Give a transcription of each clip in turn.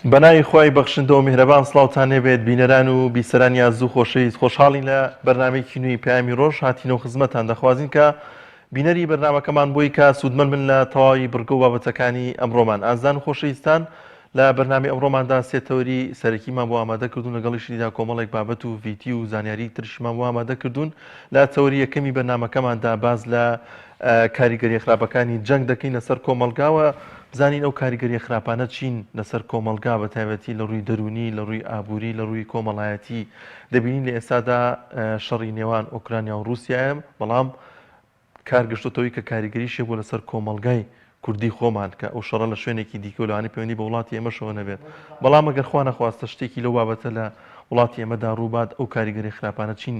بەناوی خوای بەخشندە و میهرەبان سڵاوتان لێبێت بینەران و بیسەرانی ئازیز و خۆشەویست خۆشحاڵین لە بەرنامەیەکی نوێی پەیامی ڕۆژ هاتینەوە خزمەتان دەخوازین کە بینەری بەرنامەکەمان بۆی کە سوودمەند بن لە تەواوی بڕگە و بابەتەکانی ئەمڕۆمان ئازیزان و خۆشەویستان لە بەرنامەی ئەمڕۆماندا سێ تەوەری سەرەکیمان بۆ ئامادە کردوون لەگەڵیشیدا کۆمەڵێک بابەت و ڤیدیۆ و زانیاری ترشیمان بۆ ئامادە کردوون لە تەوەری یەکەمی بەرنامەکەماندا باس لە کاریگەریە خراپەکانی جەنگ دەکەین لەسەر کۆمەڵگا و بزانین ئەو کاریگەریە خراپانە چین لەسەر کۆمەڵگا بە تایبەتی لە ڕووی دەروونی لە ڕووی ئابووری لە ڕووی کۆمەڵایەتی دەبینین لە ئێستادا شەڕی نێوان ئۆکرانیا و ڕووسیایە بەڵام کار گەشتۆتەوەی کە کاریگەریشی هەبووە لەسەر کۆمەڵگای کوردی خۆمان کە ئەو شەڕە لە شوێنێکی دیکە و لەوانەیە پەیوەندی بە وڵاتی ئێمەشەوە نەبێت بەڵام ئەگەر خوا نەخواستە شتێکی لەو بابەتە لە وڵاتی ئێمەدا ڕووبات ئەو کاریگەری خراپانە چین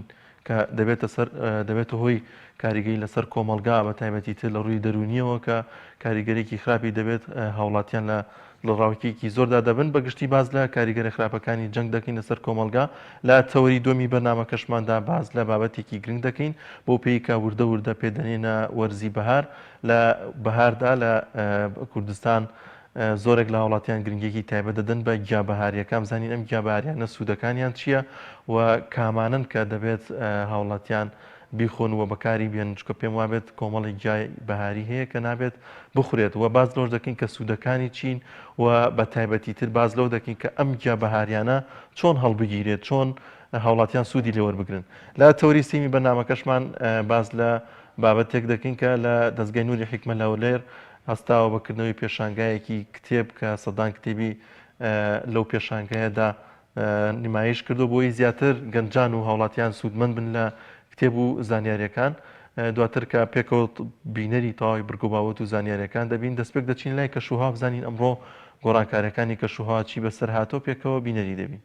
کە دەبێتە سەر دەبێتە هۆی کاریگەری لەسەر کۆمەڵگا بە تایبەتی تر لە ڕووی دەروونیەوە کە کاریگەرێکی خراپی دەبێت هاوڵاتیان لە دڵەڕاوکێیەکی زۆردا دەبن، بە گشتی باس لە کاریگەرە خراپەکانی جەنگ دەکەین لەسەر کۆمەڵگا، لە تەوەری دووەمی بەرنامەکەشماندا باس لە بابەتێکی گرنگ دەکەین بەو پێی کە وردە وردە پێ دەنێنە وەرزی بەهار، لە بەهاردا لە کوردستان زۆرێک لە هاوڵاتیان گرنگیەکی تایبەت دەدەن بە گیا بەهاریەکان، بزانین ئەم گیا بەهاریانە سوودەکانیان چییە و کامانەن کە دەبێت هاوڵاتیان بیخۆن و بەکاری بێنن چونکە پێم وابێت کۆمەڵێک گیای بەهاری هەیە کە نابێت بخورێت و باس لەوەش دەکەین کە سوودەکانی چین و بە تایبەتی تر باس لەوە دەکەین کە ئەم گیا بەهاریانە چۆن هەڵبگیرێت چۆن هاوڵاتیان سوودی لێوەربگرن لە تەوەری سێیەمی بەرنامەکەشمان باس لە بابەتێک دەکەین کە لە دەزگای نوری حیکمە لە هەولێر هەستاوە بە کردنەوەی پێشانگایەکی کتێب کە سەدان کتێبی لەو پێشانگایەدا نمایش کردو بۆی زیاتر گەنجان و هاوڵاتیان سوودمەند بن لە کتێب و زانیاریەکان دواتر کە پێکەوە بینەری تەواوی بڕگە و باوەت و زانیاریەکان دەبین دەستپێک دەچین لای کەشوهەوا بزانین ئەمڕۆ گۆڕانکاریەکانی کەشوهەوا چی بەسەر هاتۆ پێکەوە بینەری دەبین.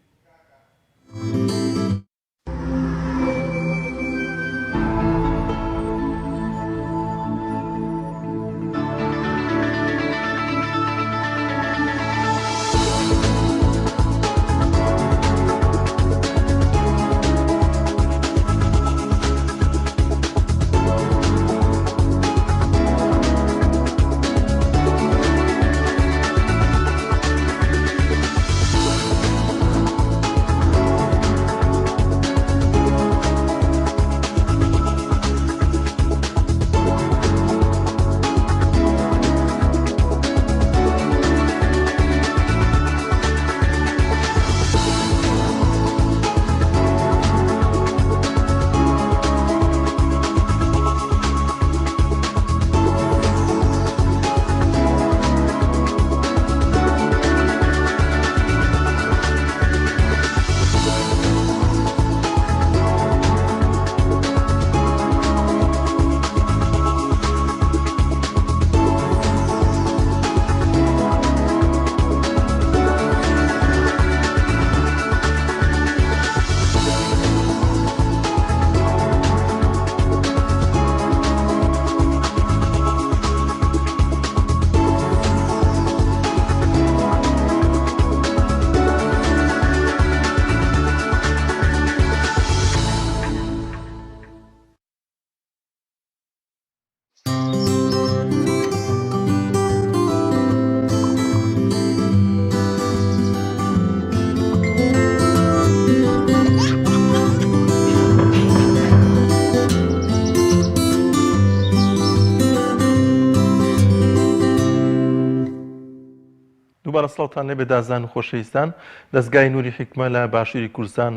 دووبارە سڵاوتان لێبێ دازان و خۆشەویستان دەستگای نوری حیکمە لە باشووری کوردستان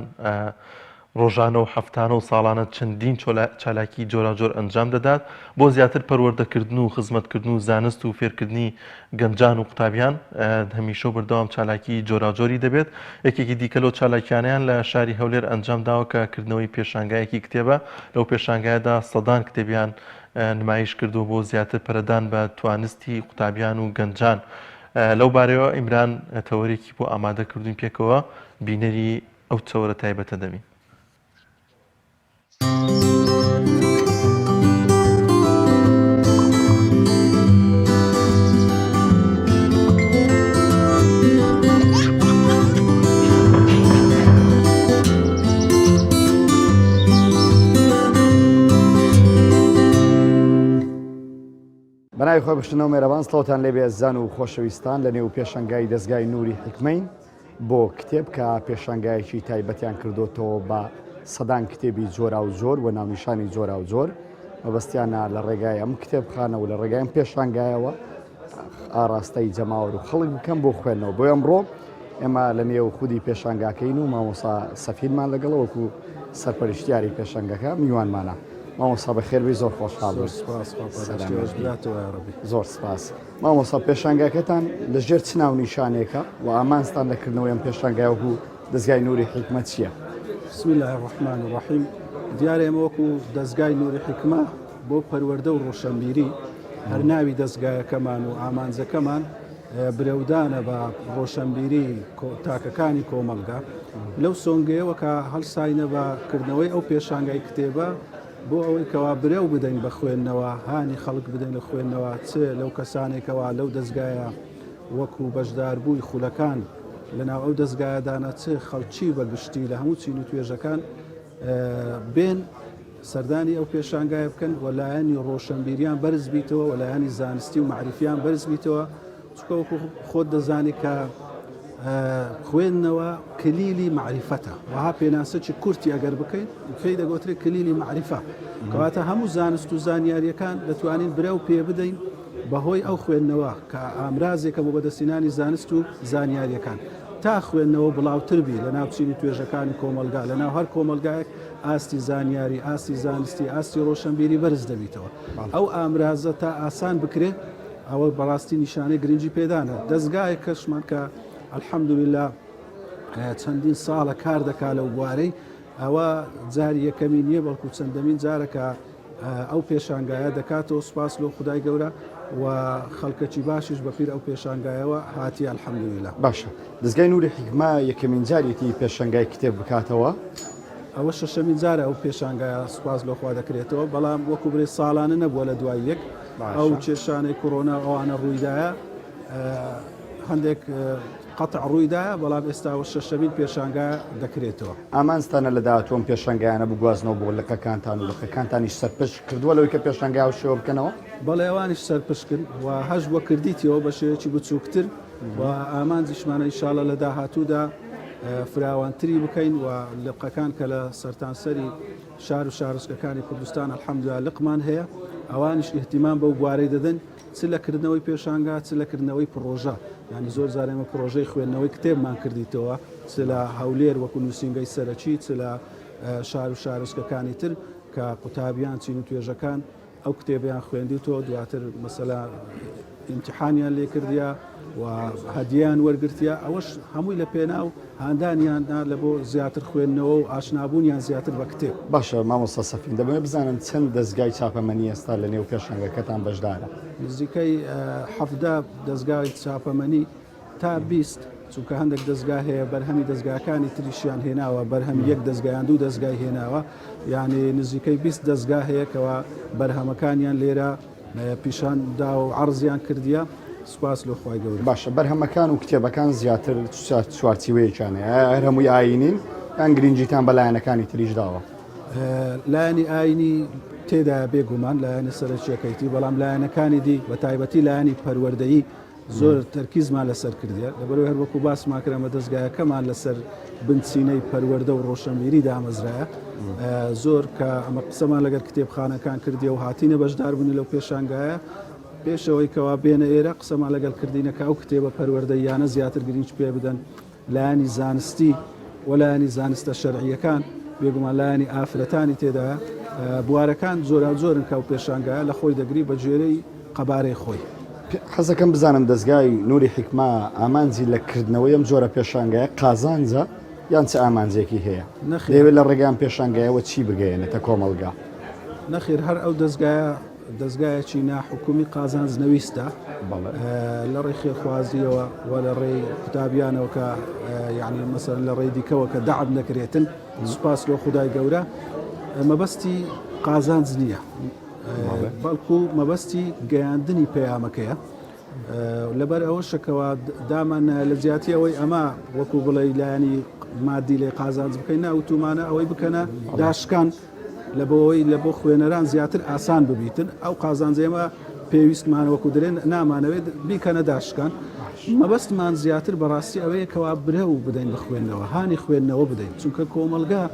ڕۆژانە و هەفتانە و ساڵانە چەندین چالاکی جۆراوجۆر ئەنجام دەدات بۆ زیاتر پەروەردەکردن و خزمەتکردن و زانست و فێرکردنی گەنجان و قوتابیان هەمیشە و بەردەوام چالاکی جۆراوجۆری دەبێت یەکێکی دیکە لەو چالاکیانەیان لە شاری هەولێر ئەنجام داوە کە کردنەوەی پێشانگایەکی کتێبە لەو پێشانگایەدا سەدان کتێبیان نمایش کردووە بۆ زیاتر پەرەدان بە توانستی قوتابیان و گەنجان لەو بارەیەوە ئیمران تەوەرێکی بۆ ئامادە کردوین پێکەوە بینەری ئەو تەوەرە تایبەتە دەبین. بەناوی. بەناوی خۆی بەخشندەو مێرەبان سڵاوتان لێبێ ئەزیزان و خۆشەویستان لە نێو پێشەنگای دەزگای نوری حیکمەین بۆ کتێب کە پێشانگایەکی تایبەتیان کردۆتەوە بە سەدان کتێبی جۆرا و جۆر و ناونیشانی جۆرا و جۆر مەبەستیانە لە ڕێگای ئەم کتێبخانە و لە ڕێگای ئەم پێشانگایەوە ئاراستەی جەماوەر و خەڵک بکەم بۆ خوێندنەوە بۆ ئەمڕۆ ئێمە لە نێو خودی پێشانگاکەین و مامۆسا سەفیرمان لەگەڵە وەکو سەرپەرشتیاری پێشانگەکە میوانمانە مامۆسا بەخێربێی زۆر خۆشحاڵ زۆر سپاس خوا پاداشتی ئێوەش بداتەوە یاڕەبی. زۆر سپاس مامۆسا پێشانگاکەتان لە ژێر چ ناونیشانێکە و ئامانجتان لە کردنەوەی ئەم پێشانگایە وەکو دەزگای نوری حیکمە چییە؟ بسم اللە الرحمن الرحیم دیارە ئێمە وەکو دەزگای نوری حیکمە بۆ پەروەردە و ڕۆشەنبیری هەر ناوی دەزگایەکەمان و ئامانجەکەمان برەودانە بە ڕۆشەنبیری تاکەکانی کۆمەڵگا لەو سۆنگەیەوە کە هەڵساینە بە کردنەوەی ئەو پێشانگای کتێبە بۆ ئەوەی کەوا برەو بدەین بە خوێندنەوە هانی خەڵک بدەین لە خوێندنەوە چ لەو کەسانێکەوە لەو دەستگایە وەکو بەشداربووی خولەکان لەناو ئەو دەستگایەدانە چ خەڵکی بە گشتی لە هەموو چین و توێژەکان بێن سەردانی ئەو پێشانگایە بکەن و لایەنی ڕۆشنبیریان بەرز بیتەوە و لایەنی زانستی و مەعریفیان بەرز بیتەوە چونکە وەکو خۆت دەزانی کە خوێندنەوە کلیلی مەعریفەتە وەها پێناسەکی کورتی ئەگەر بکەین پێی دەگوترێت کلیلی مەعریفە کەواتە هەموو زانست و زانیاریەکان دەتوانین برەو پێ بدەین بەهۆی ئەو خوێندنەوە کە ئامرازێکە بۆ بەدەستهێنانی زانست و زانیاریەکان تا خوێندنەوە بڵاوتر بی لە ناو چین و توێژەکانی کۆمەڵگا، لە ناو هەر کۆمەڵگایەک ئاستی زانیاری، ئاستی زانستی، ئاستی ڕۆشەنبیری بەرز دەبیتەوە. ئەو ئامرازە تا ئاسان بکرێ ئەوە بەڕاستی نیشانەی گرنگی پێدانە. دەزگایەکەشمان کە الحمدللە چەندین ساڵە کار دەکا لەو بوارەی، ئەوە جاری یەکەمی نییە بەڵکو چەندەمین جارە کە ئەو پێشانگایە دەکاتەوە سوپاس لۆ خودای گەورە و خەڵکەکی باشیش بە پیر ئەو پێشانگایەوە هاتیە الحمدللە. باشە دەزگای نوری حیکمە یەکەمین جاریەتی پێشەنگای کتێب بکاتەوە؟ ئەوە شەشەمین جارە ئەو پێشانگایە سوپاس لۆ خوا دەکرێتەوە بەڵام وەکو برێ ساڵانە نەبووە لە دوای یەک ئەو کێشانەی کۆرۆنا و ئەوانە ڕوویدایە هەندێک قەتع ڕوویدایە، بەڵام ئێستا ئەوە شەشەمین پێشانگا دەکرێتەوە. ئامانجتانە لە داهاتوو ئەم پێشانگایانە بگوازنەوە بۆ لقەکانتان و لقەکانتانیش سەرپشک کردووە لەوەی کە پێشانگای هاوشێوە بکەنەوە؟ بەڵێ ئەوانیش سەرپشکن و هەش بۆ کردیتیەوە بە شێوەیەکی بچووکتر و ئامانجیشمانە ئیشاڵە لە داهاتوودا فراوانتری بکەین و لقەکان کە لە سەرتانسەری شار و شارۆچکەکانی کوردستان الحمدللە لقمان هەیە ئەوانیش ئیهتیمام بەو بوارەی دەدەن چ لە کردنەوەی پێشانگا چ لە کردنەوەی پڕۆژە، یانی زۆر جار ئێمە پڕۆژەی خوێندنەوەی کتێبمان کردیتەوە چ لە هەولێر وەکو نووسینگەی سەرەکی چ لە شار و شارۆچکەکانی تر کە قوتابیان چین و توێژەکان ئەو کتێبیان خوێندیتەوە دواتر مەسەلا ئیمتحانیان لێ کردیا و هەدیان وەرگرتیا ئەوەش هەمووی لە پێناو هاندانیاندا لە بۆ زیاتر خوێندنەوە و ئاشنابوونیان زیاتر بە کتێب. باشە مامۆستا سەفین دەمەوێت بزانم چەند دەزگای چاپەمەنی ئێستا لە نێو پێشانگەکەتان بەشدارە؟ نزیکەی 17 دەزگای چاپەمەنی تا 20 چونکە هەندێک دەزگا هەیە بەرهەمی دەزگاکانی تریشیان هێناوە بەرهەمی یەک دەزگایان دوو دەزگای هێناوە یعنی نزیکەی 20 دەزگا هەیە کەوا بەرهەمەکانیان لێرە پیشان داوە و عەڕزیان کردیە سوپاس لۆ خوای گەورە. باشە بەرهەمەکان و کتێبەکان زیاتر چ چوارچیوەیەکیان هەیە ئایا هەر هەمووی ئایینین یان گرنگیتان بە لایەنەکانی تریش داوە؟ لایەنی ئایینی تێدایە بێگومان لایەنە سەرەکیەکەیتی بەڵام لایەنەکانی دی بە تایبەتی لایەنی پەروەردەیی زۆر تەرکیزمان لەسەر کردیە لەبەرئەوەی هەر وەکو باسمان کرد ئەمە دەزگایەکەمان لەسەر بنچینەی پەروەردە و ڕۆشنبیری دامەزرایە زۆر کە ئەمە قسەمان لەگەر کتێبخانەکان کردیە و هاتینە بەشداربوونی لەو پێشانگایە پێشەوەی کەوا بێنە ئێرە قسەمان لەگەڵ کردینە کە ئەو کتێبە پەروەردەییانە زیاتر گرنگ پێ بدەن لایەنی زانستی و لایەنی زانستە شەرعییەکان، بێگومان لایەنی ئافرەتانی تێدایە، بوارەکان جۆراوجۆرن کە ئەو پێشانگایە لە خۆی دەگری بە گوێرەی قەبارەی خۆی. حەزەکەم بزانم دەزگای نوری حیکمە ئامانجی لە کردنەوەی ئەم جۆرە پێشانگایە قازانجە یان چ ئامانجێکی هەیە؟ نەخێر. دەیەوێت لە ڕێگای ئەم پێشانگایەوە چی بگەیەنێتە کۆمەڵگا؟ نەخێر هەر ئەو دەزگایە دەزگایەکی ناحکومی قازانج نەویستە لە ڕێی خێرخوازیەوە و لە ڕێی قوتابیانەوە کە یعنی مەسەلەن لە ڕێی دیکەوە کە دەعم دەکرێتن سوپاس لۆ خودای گەورە مەبەستی قازانج نییە بەڵکو مەبەستی گەیاندنی پەیامەکەیە لەبەر ئەوە شەکەوە دامان لە جیاتی ئەوەی ئەمە وەکو بڵێ لایەنی مادی لێ قازانج بکەین ناوتومانە ئەوەی بکەنە داشکان لە بۆ ئەوەی لە بۆ خوێنەران زیاتر ئاسان ببیتن ئەو قازانجە ئێمە. پێویستمان وەکو درێن نامانەوێت بیکەنە داشکان. مەبەستمان زیاتر بەڕاستی ئەوەیە کەوا برەو بدەین بە خوێندنەوە، هانی خوێندنەوە بدەین، چونکە کۆمەڵگا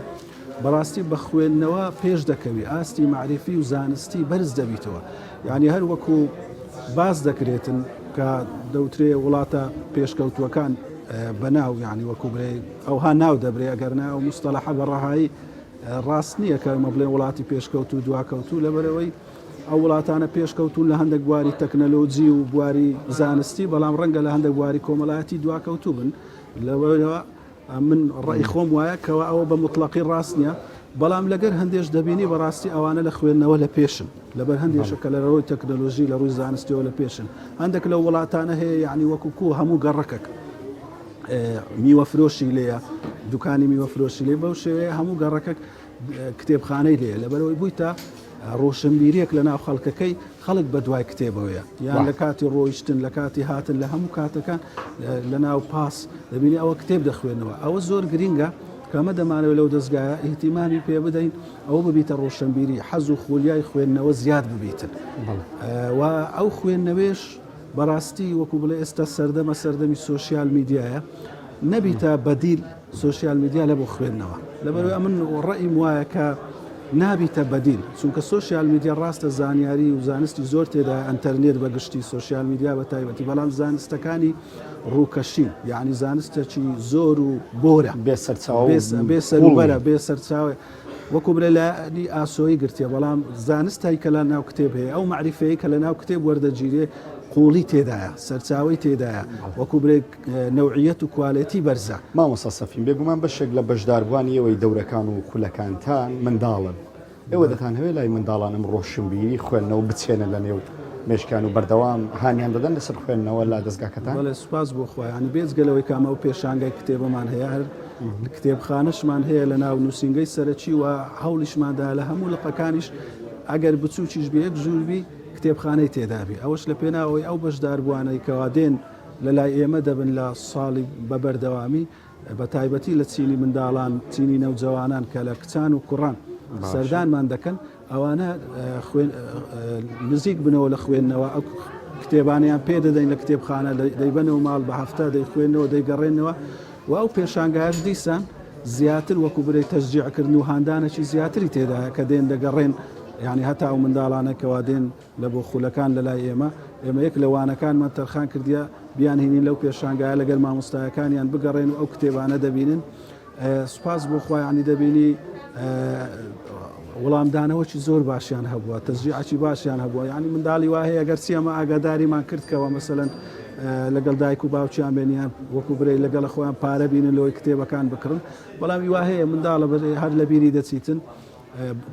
بەڕاستی بە خوێندنەوە پێش دەکەوی، ئاستی مەعریفی و زانستی بەرز دەبیتەوە. یانی هەر وەکو باس دەکرێتن کە دەوترێ وڵاتە پێشکەوتووەکان بەناو یانی وەکو برێ ئەوها ناو دەبرێ ئەگەر نا ئەو مستەلەحە بە ڕەهایی ڕاست نییە کە ئەمە بڵێن وڵاتی پێشکەوتوو دواکەوتوو لەبەرئەوەی ئەو وڵاتانە پێشکەوتوون لە هەندێک بواری تەکنەلۆجی و بواری زانستی بەڵام ڕەنگە لە هەندێک بواری کۆمەڵایەتی دواکەوتوو بن لەوەیەوە من ڕەئی خۆم وایە کەوا ئەوە بە موتڵەقی ڕاست نییە، بەڵام لەگەر هەندێش دەبینی بەڕاستی ئەوانە لە خوێندنەوە لە پێشن، لەبەر هەندێشە کە لە ڕووی تەکنەلۆژی لە ڕووی زانستیەوە لە پێشن. هەندێک لەو وڵاتانە هەیە یەعنی وەکو کو هەموو گەڕەکەک میوە فرۆشی لێیە، دوکانی میوە فرۆشی لێ، بەو شێوەیە هەموو گەڕەکەک کتێبخانەی لێیە، لەبەرئەوەی بوویتە ڕۆشنبیریەک لە ناو خەڵکەکەی خەڵک بە دوای کتێبەوەیە یان لە کاتی ڕۆیشتن لە کاتی هاتن لە هەموو کاتەکان لە ناو پاس دەبینی ئەوە کتێب دەخوێنەوە ئەوە زۆر گرینگە کەمە دەمانەوە لەو دەستگایە ئیهتیمامی پێ بدەین ئەوە ببیتە ڕۆشنبیری حەز و خولیای خوێندنەوە زیاد ببیتن و ئەو خوێندنەوەش بەڕاستی وەکو بڵێ ئێستا سەردەمە سەردەمی سۆشیال میدیایە نەبیتە بەدیل سۆشیال میدیا لە بۆ خوێندنەوە لەبەرئەوەی ئەمن ڕەئیم وایە کە نابیتە بەدیل چونکە سۆشیال میدیا ڕاستە زانیاری و زانستی زۆر تێدایە ئەنتەرنێت بە گشتی سۆشیال میدیا بە تایبەتی بەڵام زانستەکانی ڕووکەشین یعنی زانستێکی زۆر و بۆرە بێ سەرچاوە و بێ سەروبەرە بێ سەرچاوە وەکو بڵێ لایەنی ئاسۆیی گرتیە بەڵام زانستای کە لە ناو کتێب هەیە ئەو مەعریفەیە کە لە ناو کتێب وەردەگیرێ قوڵی تێدایە سەرچاوەی تێدایە وەکو برێ نەوعیەت و کوالێتی بەرزە. مامۆستا سەفین، بێگومان بەشێک لە بەشداربووانی ئێوەی دەورەکان و خولەکانتان منداڵن، ئێوە دەتانهەوێت لای منداڵان ئەم ڕۆشنبیری خوێندنەوە بچێنن لە نێو مێشکیان و بەردەوام هانیان دەدەن لەسەر خوێندنەوە لە دەزگاکەتان؟ بەڵێ سوپاس بۆ خوا، یانی بێجگە لەوەی کە ئەمە ئەو پێشانگای کتێبەمان هەیە، هەر کتێبخانەشمان هەیە لە ناو نووسینگەی سەرەکی و هەوڵیشمان دا لە هەموو لقەکانیش ئەگەر بچووکیش بێ یەک ژوور بی کتێبخانەی تێدا بی، ئەوەش لە پێناو ئەوەی ئەو بەشداربووانەی کەوا دێن لە لای ئێمە دەبن لە ساڵی بە بەردەوامی بە تایبەتی لە چینی منداڵان چینی نەوجەوانان کە لە کچان و کوڕان سەردانمان دەکەن ئەوانە نزیک بنەوە لە خوێندنەوە ئەو کتێبانیان پێ دەدەین لە کتێبخانە دەیبەنەوە ماڵ بە هەفتە دەیخوێنەوە دەیگەڕێنەوە و ئەو پێشانگایش دیسان زیاتر وەکو برێ تەشجیعکردن و هاندانێکی زیاتری تێدایە کە دێن دەگەڕێن یعنی هەتا ئەو منداڵانە کەوا دێن لە بۆ خولەکان لە لای ئێمە، ئێمە یەک لە وانەکانمان تەرخان کردیە بیانهینین لەو پێشانگایە لەگەل مامۆستایەکانیان بگەڕێن و ئەو کتێبانە دەبینن. سوپاس بۆ خوا یانی دەبینی وڵامدانەوەکی زۆر باشیان هەبووە، تەشجیعەکی باشیان هەبووە. یانی منداڵی وا هەیە گەرچی ئەمە ئاگاداریمان کرد کەەوە مەسەلەن لەگەڵ دایک و باوکیان بێن یان وەکو برێ لەگەڵ خۆیان پارە بینن لەوەی کتێبەکان بکڕن، بەڵام وا هەیە منداڵە هەر لە بیری دەچیتن.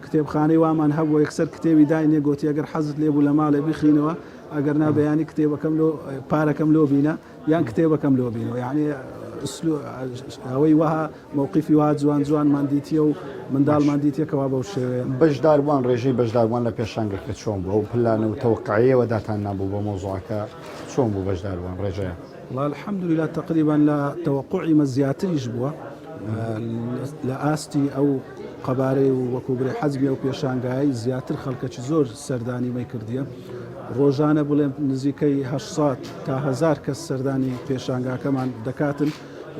کتێبخانەی وامان هەبووە یەکسەر کتێبی داینێ گۆتی ئەگەر حەزت لێ بوو لە ماڵێ بیخینەوە ئەگەر نا بەیانی کتێبەکەم لۆ پارەکەم لۆ بینە یان کتێبەکەم لۆ بینەوە یعنی ئەوەی وەها مەوقیفی وا جوان جوانمان دیتیە و منداڵمان دیتیە کەوا بەو شێوەیە. بەشداربووان ڕێژەی بەشداربووان لە پێشانگەکە چۆن بوو؟ ئەو پلانە و تەوەقعەیەوە داتان نابوو بۆ مەوزوعەکە چۆن بوو بەشداربووان ڕێژەیان؟ وەڵا الحمدللە تەقریبەن لە تەوەقوعی مە زیاتریش بووە لە ئاستی ئەو قەبارەی و وەکو برێ حەجمی ئەو پێشانگایەی زیاتر خەڵکەکی زۆر سەردانی مەی کردیە ڕۆژانە بڵێم نزیکەی 800 تا 1000 کەس سەردانی پێشانگاکەمان دەکاتن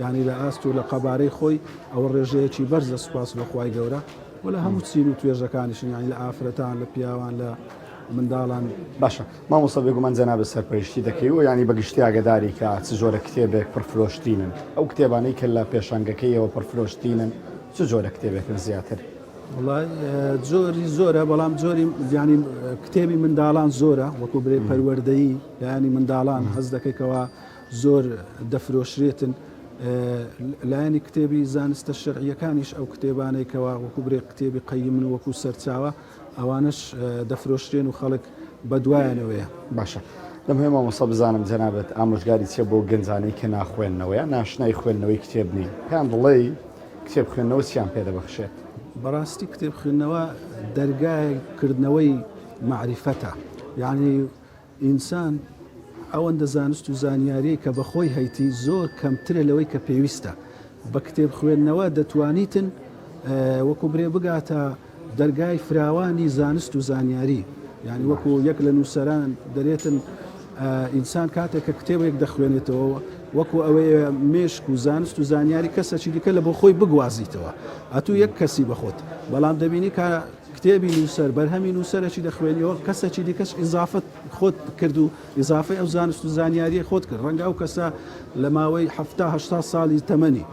یعنی لە ئاست و لە قەبارەی خۆی ئەوە ڕێژەیەکی بەرزە سوپاس بۆ خوای گەورە و لە هەموو چین و توێژەکانیشن یعنی لە ئافرەتان لە پیاوان لە منداڵان. باشە مامۆستا بێگومان جەنابت سەرپەرشتی دەکەی و یانی بە گشتی ئاگەداری کە چ جۆرە کتێبێک پڕفرۆشترینن ئەو کتێبانەی کە لە پێشانگەکەی ئێوە پڕفرۆشترینن چ جۆرە کتێبێکن زیاتر؟ وەڵا جۆری زۆرە بەڵام جۆری یانی کتێبی منداڵان زۆرە وەکو برێ پەروەردەیی لایەنی منداڵان هەز دەکەی کەوا زۆر دەفرۆشرێتن لایەنی کتێبی زانستە شەرعیەکانیش ئەو کتێبانەی کەوا وەکو برێ کتێبی قەیمن وەکو سەرچاوە ئەوانەش دەفرۆشرێن و خەڵک بەدوایانەوەیە. باشە دەمهەوێ مامۆستا بزانم جەنابت ئامۆژگاری چیە بۆ گەنجانەی کە ناخوێننەوە یان ئاشنای خوێندنەوەی کتێب نین پێیان بڵێی کتێب خوێندنەوە چیان پێ دەبەخشێت؟ بەڕاستی کتێب خوێندنەوە دەرگای کردنەوەی مەعریفەتە یانی ئینسان ئەوەندە زانست و زانیاریەی کە بەخۆی هەیتی زۆر کەمترە لەوەی کە پێویستە. بە کتێب خوێندنەوە دەتوانیتن وەکو برێ بگاتە دەرگای فراوانی زانست و زانیاری. یانی وەکو یەک لە نووسەران دەرێتن ئینسان کاتێک کە کتێبێک دەخوێنێتەوە وەکو ئەوەیە مێشک و زانست و زانیاری کەسەکی دیکە لە بۆ خۆی بگوازیتەوە ئەتوو یەک کەسی بەخۆت بەڵام دەبینی کە کتێبی نووسەر بەرهەمی نووسەرەکی دەخوێنیەوە کەسەکی دیکەش ئیزافەت خۆت کرد و ئیزافەی ئەو زانست و زانیاریە خۆت کرد ڕەنگە ئەو کەسە لە ماوەی ه هەشتا ساڵی تەمەنی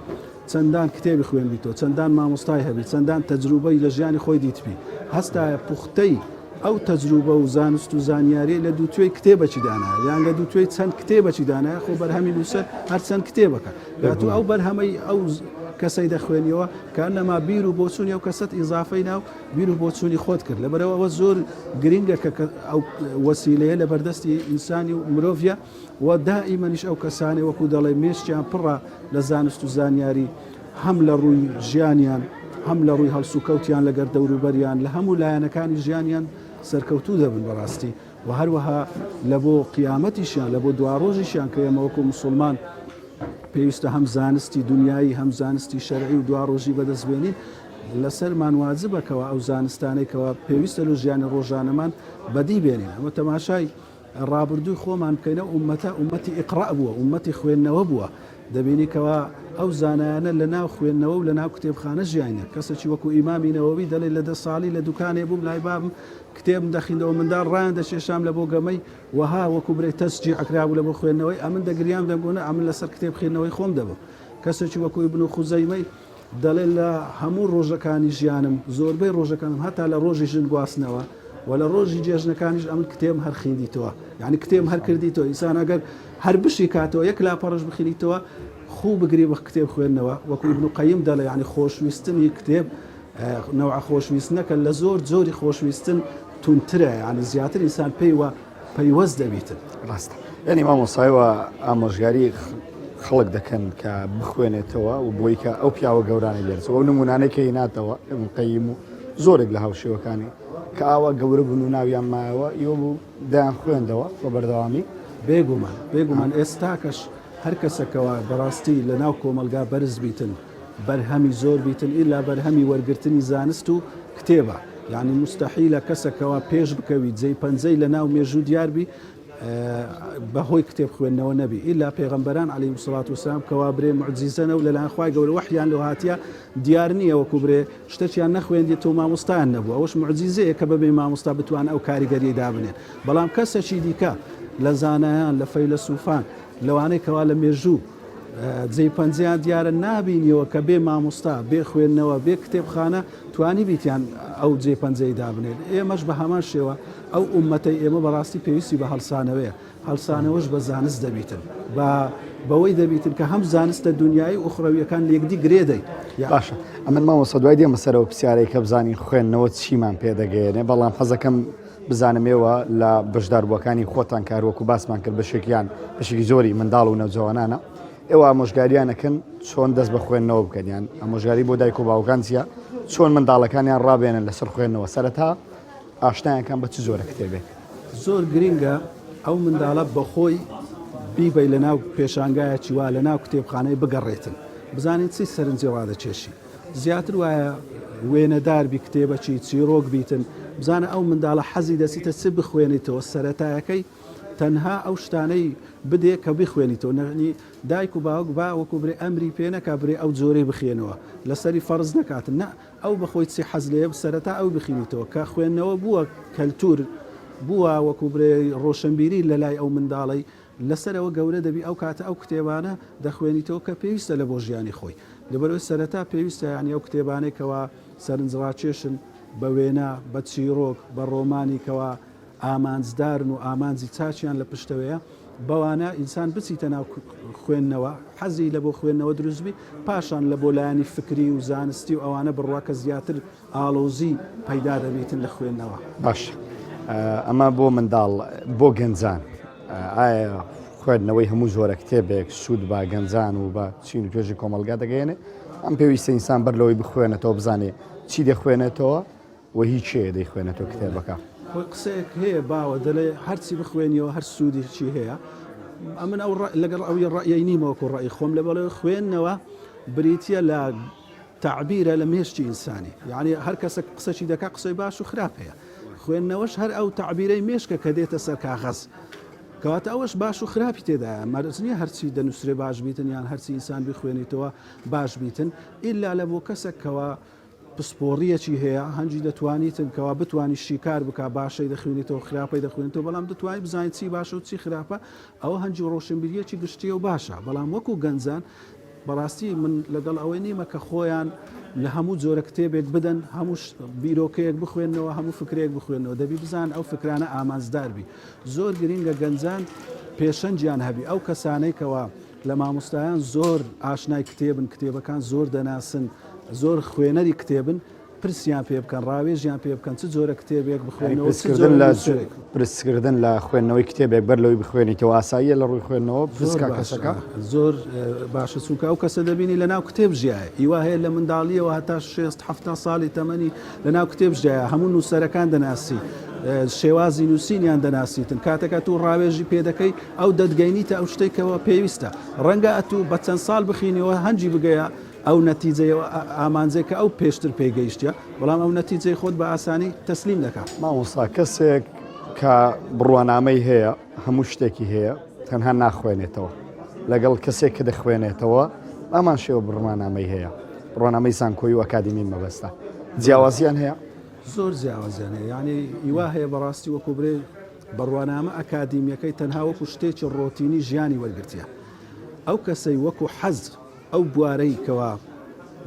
چەندان کتێبی خوێندبیتەوە، چەندان مامۆستای هەبی، چەندان تەجروبەی لە ژیانی خۆی دیتبی، هەستایە پوختەی ئەو تەجروبە و زانست و زانیاریەی لە دووتوێی کتێبەکی دانایە یان لە دووتوێی چەند کتێبەکی دانایە، خۆ بەرهەمی نووسەر هەر چەند کتێبەکە، گاتوو ئەو بەرهەمەی ئەو کەسەی دەخوێنیەوە کەئەنەما بیر و بۆچوونی ئەو کەسەت ئیزافەی ناو بیر و بۆچوونی خۆت کرد، لەبەرئەوە ئەوە زۆر گرینگە کە ئەو وەسیلەیە لە بەردەستی ئینسانی و مرۆڤە و دائیمەنیش ئەو کەسانەی وەکو دەڵێ مێشکیان پڕە لە زانست و زانیاری هەم لە ڕووی ژیانیان هەم لە ڕووی هەڵسوکەوتیان لەگەر دەوروبەریان لە هەموو لایەنەکانی ژیانیان سەرکەوتوو دەبن بەڕاستی و هەروەها لە بۆ قیامەتیشیان لە بۆ دواڕۆژیشیان کە ئێمە وەکو مسوڵمان پێویستە هەم زانستی دنیایی هەم زانستی شەرعی و دواڕۆژی بەدەست بێنین لەسەرمان واجبە کەوا ئەو زانستانەی کەوا پێویستە لە ژیانی ڕۆژانەمان بەدی بێنین ئەمە تەماشای ڕابردووی خۆمان بکەین ئەو ئوممەتە ئوممەتی ئیقڕا بووە، ئوممەتی خوێندنەوە بووە، دەبینی کەوا ئەو زانایانە لە ناو خوێندنەوە و لە ناو کتێبخانە ژیاینە، کەسێکی وەکوو ئیمامی نەوەوی دەڵێ لە دە ساڵی لە دوکانێ بووم لای بابم کتێبم دەخیندەوە منداڵ ڕایان دەکێشام لە بۆ گەمەی وەها وەکوو برێ تەشجیع کرابوو لە بۆ خوێندنەوەی ئەمن دەگریام دەمگۆ نا ئەمن لەسەر کتێب خوێندنەوەی خۆم دەبم کەسێکی وەکوو ئیبن خوزەیمەی دەڵێ لە هەموو ڕۆژەکانی ژیانم، زۆربەی ڕۆژەکانم هەتا لە ڕۆژی ژن گواستنەوە و لە ڕۆژی جێژنەکانیش ئەمن کتێبم هەر خیندیتەوە. یانی کتێبم هەر کردیتەوە. ئینسان ئەگەر هەر بشی کاتەوە یەک لاپەڕەش بخینیتەوە خوو بگری بە کتێب خوێندنەوە. وەکوو ئیبن قەیم دەڵێ یانی خۆشویستنی کتێب نەوعە خۆشویستنەکە لە زۆر جۆری خۆشویستن توندترە یانی زیاتر ئینسان پێی وە پەیوەست دەبیتن. ڕاستە یانی مامۆستا ئێوە ئامۆژگاری خەڵک دەکەن کە بخوێنێتەوە و بۆی کە ئەو پیاوە گەورانەی لێرچەوە ئەو نمونانەی کە هیناتەوە ابن قەیم و زۆرێک لە هاوشێوەکانی کە ئاوا گەورە بوون و ناویان مایەوە ئیوە بوو دەیان خوێندەوە بە بەردەوامی. بێگومان بێگومان ئێستاکەش هەر کەسەکەوە بەڕاستی لەناو کۆمەڵگا بەرز بیتن بەرهەمی زۆر بیتن ئیلا بەرهەمی وەرگرتنی زانست و کتێبە یانی موستەحیلە کەسەک کەوا پێش بکەوی جێی پەنجەی لە ناو مێژوو دیار بی بە هۆی کتێب خوێندنەوە نەبی ئیلا پێغەمبەران علیهم الصلاة والسلام کەوا برێ معجیزەنە و لەلایەن خوای گەورە وەحیان لۆ هاتیە دیار نییە وەکو برێ شتەکیان نەخوێندێتەوە مامۆستایان نەبوو ئەوەش معجیزەیە کە بەبێ مامۆستا بتوان ئەو کاریگەریی دابنێن بەڵام کەسەکی دیکە لە زانایان لە فەیلەسوفان لەوانەی کەوا لە مێژوو جێی پەنجەیان دیارە نابینیەوە کە بێ مامۆستا، بێ خوێندنەوە، بێ کتێبخانە توانیبیتیان ئەو جێ پەنجەی دابنێن. ئێمەش بە هەمان شێوە ئەو ئوممەتەی ئێمە بەڕاستی پێویستی بە هەڵسانەوەیە، هەڵسانەوەش بە زانست دەبیتن، بە بەوەی دەبیتن کە هەم زانستە دونیایی و ئوخرەوییەکان لێکدی گرێ دەین. باشە ئەمن مامۆستا دوای دێمە سەر ئەو پرسیارەی کە بزانین خوێندنەوە چیمان پێ دەگەیەنێ، بەڵام حەزەکەم بزانم ئێوە لە بەشداربووەکانی خۆتان کە هەروەکو باسمان کرد بەشێکیان بەشێکی زۆری منداڵ و نەوجەوانانە ئێوە ئامۆژگاریان ئەکەن چۆن دەست بە خوێندنەوە بکەن یان ئامۆژگاری بۆ دایک و باوکان چییە چۆن منداڵەکانیان ڕابێنن لەسەر خوێندنەوە سەرەتا ئاشنایان بە چ جۆرە کتێبێک؟ زۆر گرینگە ئەو منداڵە بەخۆی بیبەی لەناو پێشانگایەکی وا لەناو کتێبخانەی بگەڕێتن بزانین چی سەرنجی ڕادەکێشی زیاتر وایە وێنەدار بی کتێبەکی چیرۆک بیتن بزانە ئەو منداڵە حەزی دەچیتە چ بخوێنیتەوە سەرەتایەکەی تەنها ئەو شتانەی بدێ کە بخوێنیتەوە نەنی دایک و باوک با وەکو برێ ئەمری پێ نەکا برێ ئەو جۆرەی بخێنەوە لەسەری فەرز نەکاتن نا ئەو بەخۆی چی حەز لێیە سەرەتا ئەو بخینیتەوە کە خوێندنەوە بووە کەلتور بووە وەکو برێ ڕۆشنبیری لەلای ئەو منداڵەی لەسەرەوە گەورە دەبی ئەو کاتە ئەو کتێبانە دەخوێنیتەوە کە پێویستە لە بۆ ژیانی خۆی لەبەرئەوەی سەرەتا پێویستە یانی ئەو کتێبانەی کەوا سەرنجڕاکێشن بە وێنە، بە چیڕۆک، بە ڕۆمانی کەوا ئامانجدارن و ئامانجی چاکیان لە پشتەوەیە بەوانە ئینسان بچیتە ناو خوێندنەوە حەزی لە بۆ خوێندنەوە دروست بی پاشان لە بۆ لایەنی فکری و زانستی و ئەوانە بڕوا کە زیاتر ئاڵۆزی پەیدا دەبیتن لە خوێندنەوە. باشە ئەمە بۆ منداڵ بۆ گەنجان ئایا خوێندنەوەی هەموو جۆرە کتێبێک سوود بە گەنجان و بە چین و توێژی کۆمەڵگا دەگەیەنێ ئەم پێویستە ئینسان بەر لەوەی بخوێنێتەوە بزانێ چی دەخوێنێتەوە و هی کێیە دەیخوێنێتەوە کتێبەکە. خۆی قسەیەک هەیە باوە دەلێ هەرچی بخوێنیەوە هەر سوودێکی هەیە ئەمن ئەو لەگەڵ ئەوی ڕەئی نیمە وەکو ڕەئی خۆم لە بەڵێ خوێندنەوە بریتییە لە تەعبیرە لە مێشکی ئینسانی یعنی هەر کەسێک قسەکی دەکا قسەی باش و خراپ هەیە. خوێندنەوەش هەر ئەو تەعبیرەی مێشکە کە دێتە سەر کاغەز. کەواتە ئەوەش باش و خراپی تێدایە. مەرج نییە هەرچی دەنووسرێ باش بیتن یان هەرچی ئینسان بیخوێنیتەوە باش بیتن. ئیلا لە بۆ کەسەک کەوا پسپۆڕیەکی هەیە هەنگی دەتوانیتن کەوا بتوانی شیکار بکا باشەی دەخوێنیتەوە خراپەی دەخوێنیتەوە بەڵام دەتوانی بزانیت چی باشە و چی خراپە ئەوە هەنگی ڕۆشنبیریەکی گشتیە و باشە بەڵام وەکو گەنجان بەڕاستی من لەگەڵ ئەوەی نیمە کە خۆیان لە هەموو جۆرە کتێبێک بدەن هەموو بیرۆکەیەک بخوێنەوە هەموو فکرێک بخوێنەوە دەبی بزان ئەو فکرانە ئامانجدار بی زۆر گرینگە گەنجان پێشەنگیان هەبی ئەو کەسانەی کەوا لە مامۆستایان زۆر ئاشنای کتێبن، کتێبەکان زۆر دەناسن، زۆر خوێنەری کتێبن، پرسیان پێ بکەن، ڕاوێژیان پێ بکەن، چ جۆرە کتێبێک بخوێنەوە، چ جۆرە نووسەرێک. پرسکردن لە خوێندنەوەی کتێبێک بەر لەوەی بخوێنیتەوە ئاساییە لە ڕووی خوێندنەوە؟ پرس کە کەسەکە. زۆر باشە، چونکە ئەو کەسە دەبینی لەناو کتێب ژیایە، هیوا هەیە لە منداڵییەوە هەتا شێست حەفتا ساڵی تەمەنی لەناو کتێب ژیایە، هەموو نووسەرەکان دەناسی، شێوازی نووسینیان دەناسیتن، کاتێک ئەتوو ڕاوێژی پێ دەکەی ئەو دەتگەینیتە ئەو شتەی کەوا پێویستە. ڕەنگە ئەتوو بە چەند ساڵ بخینیەوە هەنگی بگەیە ئەو نەتیجەی و ئامانجەی کە ئەو پێشتر پێی گەیشتیە، بەڵام ئەو نەتیجەی خۆت بە ئاسانی تەسلیم دەکا. مامۆستا کەسێک کە بڕوانامەی هەیە هەموو شتێکی هەیە تەنها ناخوێنێتەوە لەگەڵ کەسێک کە دەخوێنێتەوە هەمان شێوە بڕوانامەی هەیە بڕوانامەی زانکۆی و ئەکادیمی مەبەستە جیاوازیان هەیە؟ زۆر جیاوازیان هەیە یعنی ئیوا هەیە بەڕاستی وەکو برێ بڕوانامە ئەکادیمیەکەی تەنها وەکو شتێکی ڕۆتینی ژیانی وەرگرتیە ئەو کەسەی وەکو حەز ئەو بوارەی کەوا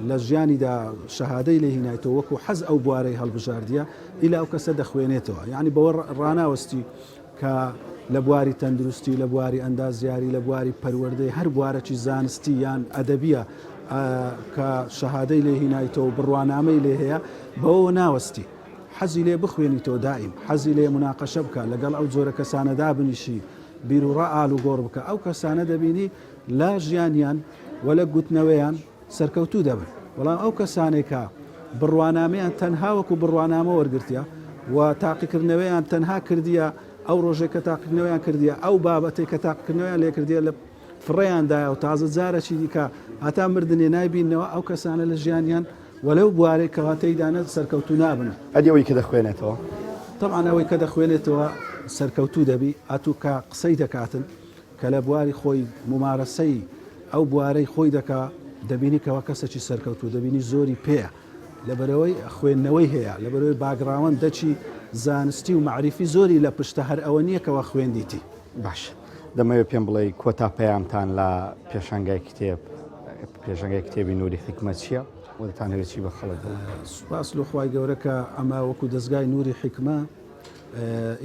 لە ژیانیدا شەهادەی لێ هینایتەوە وەکو حەز ئەو بوارەی هەڵبژاردیە ئیلا ئەو کەسە دەخوێنێتەوە یعنی بەوە ڕاناوەستی کە لە بواری تەندروستی، لە بواری ئەندازیاری، لە بواری پەروەردەی هەر بوارەکی زانستی یان ئەدەبیە کە شەهادەی لێ هینایتەوە و بڕوانامەی لێ هەیە بەوەوە ناوەستی. حەزی لێ بخوێنیتەوە دائیم حەزی لێ موناقەشە بکە، لەگەڵ ئەو جۆرە کەسانە دابنیشی بیروڕا ئالوگۆڕ بکە، ئەو کەسانە دەبینی لە ژیانیان و لە گوتنەوەیان سەرکەوتوو دەبن، بەڵام ئەو کەسانەی کە بڕوانامەیان تەنها وەکو بڕوانامە وەرگرتیە و تاقیکردنەوەیان تەنها کردیە ئەو ڕۆژەی کە تاقیکردنەوەیان کردیە ئەو بابەتەی کە تاقیکردنەوەیان لێکردیە لە فڕێیان دایە و تازە جارەکی دیکە هەتا مردنێ نایبیننەوە ئەو کەسانە لە ژیانیان و لەو بوارەی کەوا تێیدانە سەرکەوتوو نابن. ئەدی ئەوەی کە دەخوێنێتەوە؟ تەبعەن ئەوەی کە دەخوێنێتەوە سەرکەوتوو دەبی، ئەتوو کە قسەی دەکاتن کە لە بواری خۆی مومارەسەی ئەو بوارەی خۆی دەکا دەبینی کەوا کەسێکی سەرکەوتوو دەبینی زۆری پێیە لەبەرئەوەی خوێندنەوەی هەیە لەبەرئەوەی باگڕاوەندەکی زانستی و مەعریفی زۆری لە پشتە هەر ئەوە نییە کەوا خوێندیتی. باشە دەمەوێت پێم بڵێی کۆتا پەیامتان لە پێشانگای کتێب پێشانگای کتێبی نوری حیکمە چییە و دەتانەوێت چی بە خەڵک بڵێن؟ سوپاس لۆ خوای گەورە کە ئەمە وەکو دەزگای نوری حیکمە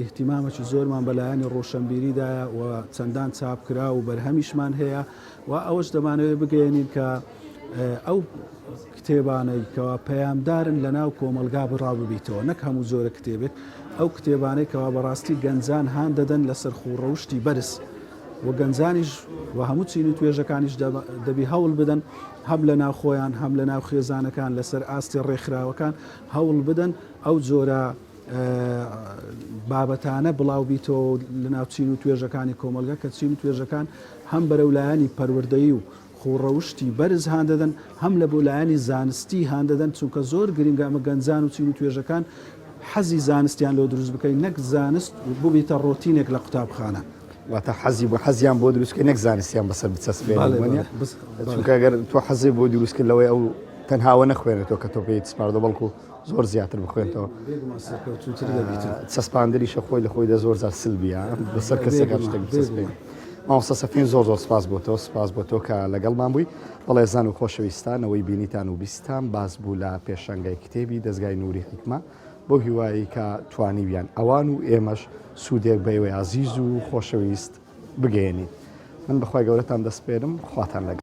ئیهتیمامەکی زۆرمان بە لایەنی ڕۆشەنبیریدایە و چەندان چاپکراو و بەرهەمیشمان هەیە و ئەوەش دەمانەوێت بگەیەنین کە ئەو کتێبانەی کەوا پەیامدارن لە ناو کۆمەڵگا بڕاو ببیتەوە نەک هەموو جۆرە کتێبێک ئەو کتێبانەی کەوا بەڕاستی گەنجان هان دەدەن لەسەر خووڕەوشتی بەرز و گەنجانیش و هەموو چین و توێژەکانیش دەبی هەوڵ بدەن هەم لە ناو خۆیان هەم لە ناو خێزانەکان لەسەر ئاستی ڕێکخراوەکان هەوڵ بدەن ئەو جۆرە بابەتانە بڵاو بیتەوە لەناو چین و توێژەکانی کۆمەڵگە کە چین و توێژەکان هەم بەرەو لایەنی پەروەردەیی و خووڕەوشتی بەرز هان دەدەن هەم لە بۆ لایەنی زانستی هان دەدەن چونکە زۆر گرنگە ئەمە گەنجان و چین و توێژەکان حەزی زانستیان لۆ دروست بکەین نەک زانست ببیتە ڕۆتینێک لە قوتابخانە. واتە حەزی بۆ حەزیان بۆ دروست کەی نەک زانستیان بەسەر بچەسپێنی وەنیە؟ چونکە گەر تۆ حەزی بۆ دروست کرد لەوەی ئەو تەنها ئەوە نەخوێنێتەوە کە تۆ پێیت سپاردووە بەڵکو زۆر زیاتر بخوێنتەوە چەسپاندنیشە خۆی لە خۆیدا زۆر جار سلبیە بەسەر کەسێکا شتێک بچەسپێنی. مامۆستا سەفین زۆر زۆر سپاس بۆ تۆ سپاس بۆ تۆ کە لەگەڵمان بووی بەڵێزان و خۆشەویستان ئەوەی بینیتان و بیستان باس بوو لە پێشانگای کتێبی دەزگای نوری حیکمە بەو هیوایەی کە توانیویان ئەوان و ئێمەش سوودێک بە ئێوەی ئازیز و خۆشەویست بگەیەنین من بەخوای گەورەتان دەسپێرم خواتان لەگەڵ.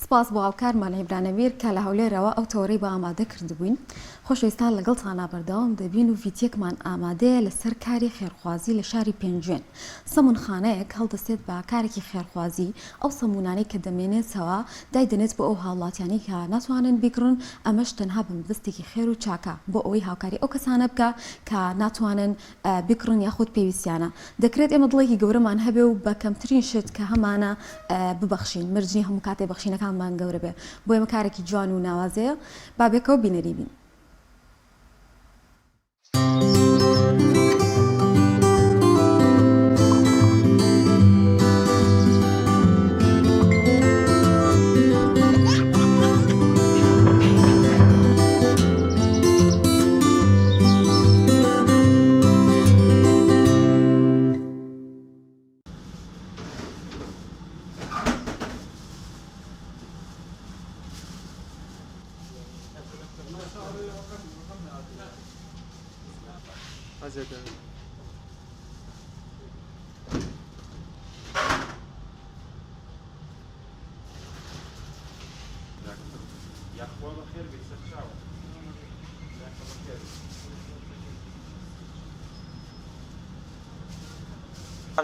سپاس بۆ هاوکارمان عیمران ئەمیر کە لە هەولێرەوە ئەو تەوەرەی بۆ ئامادە کردبووین. خۆشەویستان لەگەڵتانا بەردەوام دەبین و ڤیدیەکمان ئامادەیە لەسەر کاری خێرخوازی لە شاری پێنجوێن. سەمونخانەیەک هەڵدەستێت بە کارێکی خێرخوازی، ئەو سەمونانەی کە دەمێنێتەوە دایدەنێت بۆ ئەو هاوڵاتیانەی کە ناتوانن بیکڕن، ئەمەش تەنها بە مەبەستێکی خێر و چاکە بۆ ئەوەی هاوکاری ئەو کەسانە بکا کە ناتوانن بیکڕن یاخود پێویستیانە. دەکرێت ئێمە دڵێکی گەورەمان هەبێ و بە کەمترین شت کە هەمانە ببەخشین، مەرج نییە هەموو کاتێ بەخشینەکانمان گەورە بێ. بۆ ئێمە کارێکی جوان و ناوازەیە. با بێکەوە بینەری بین.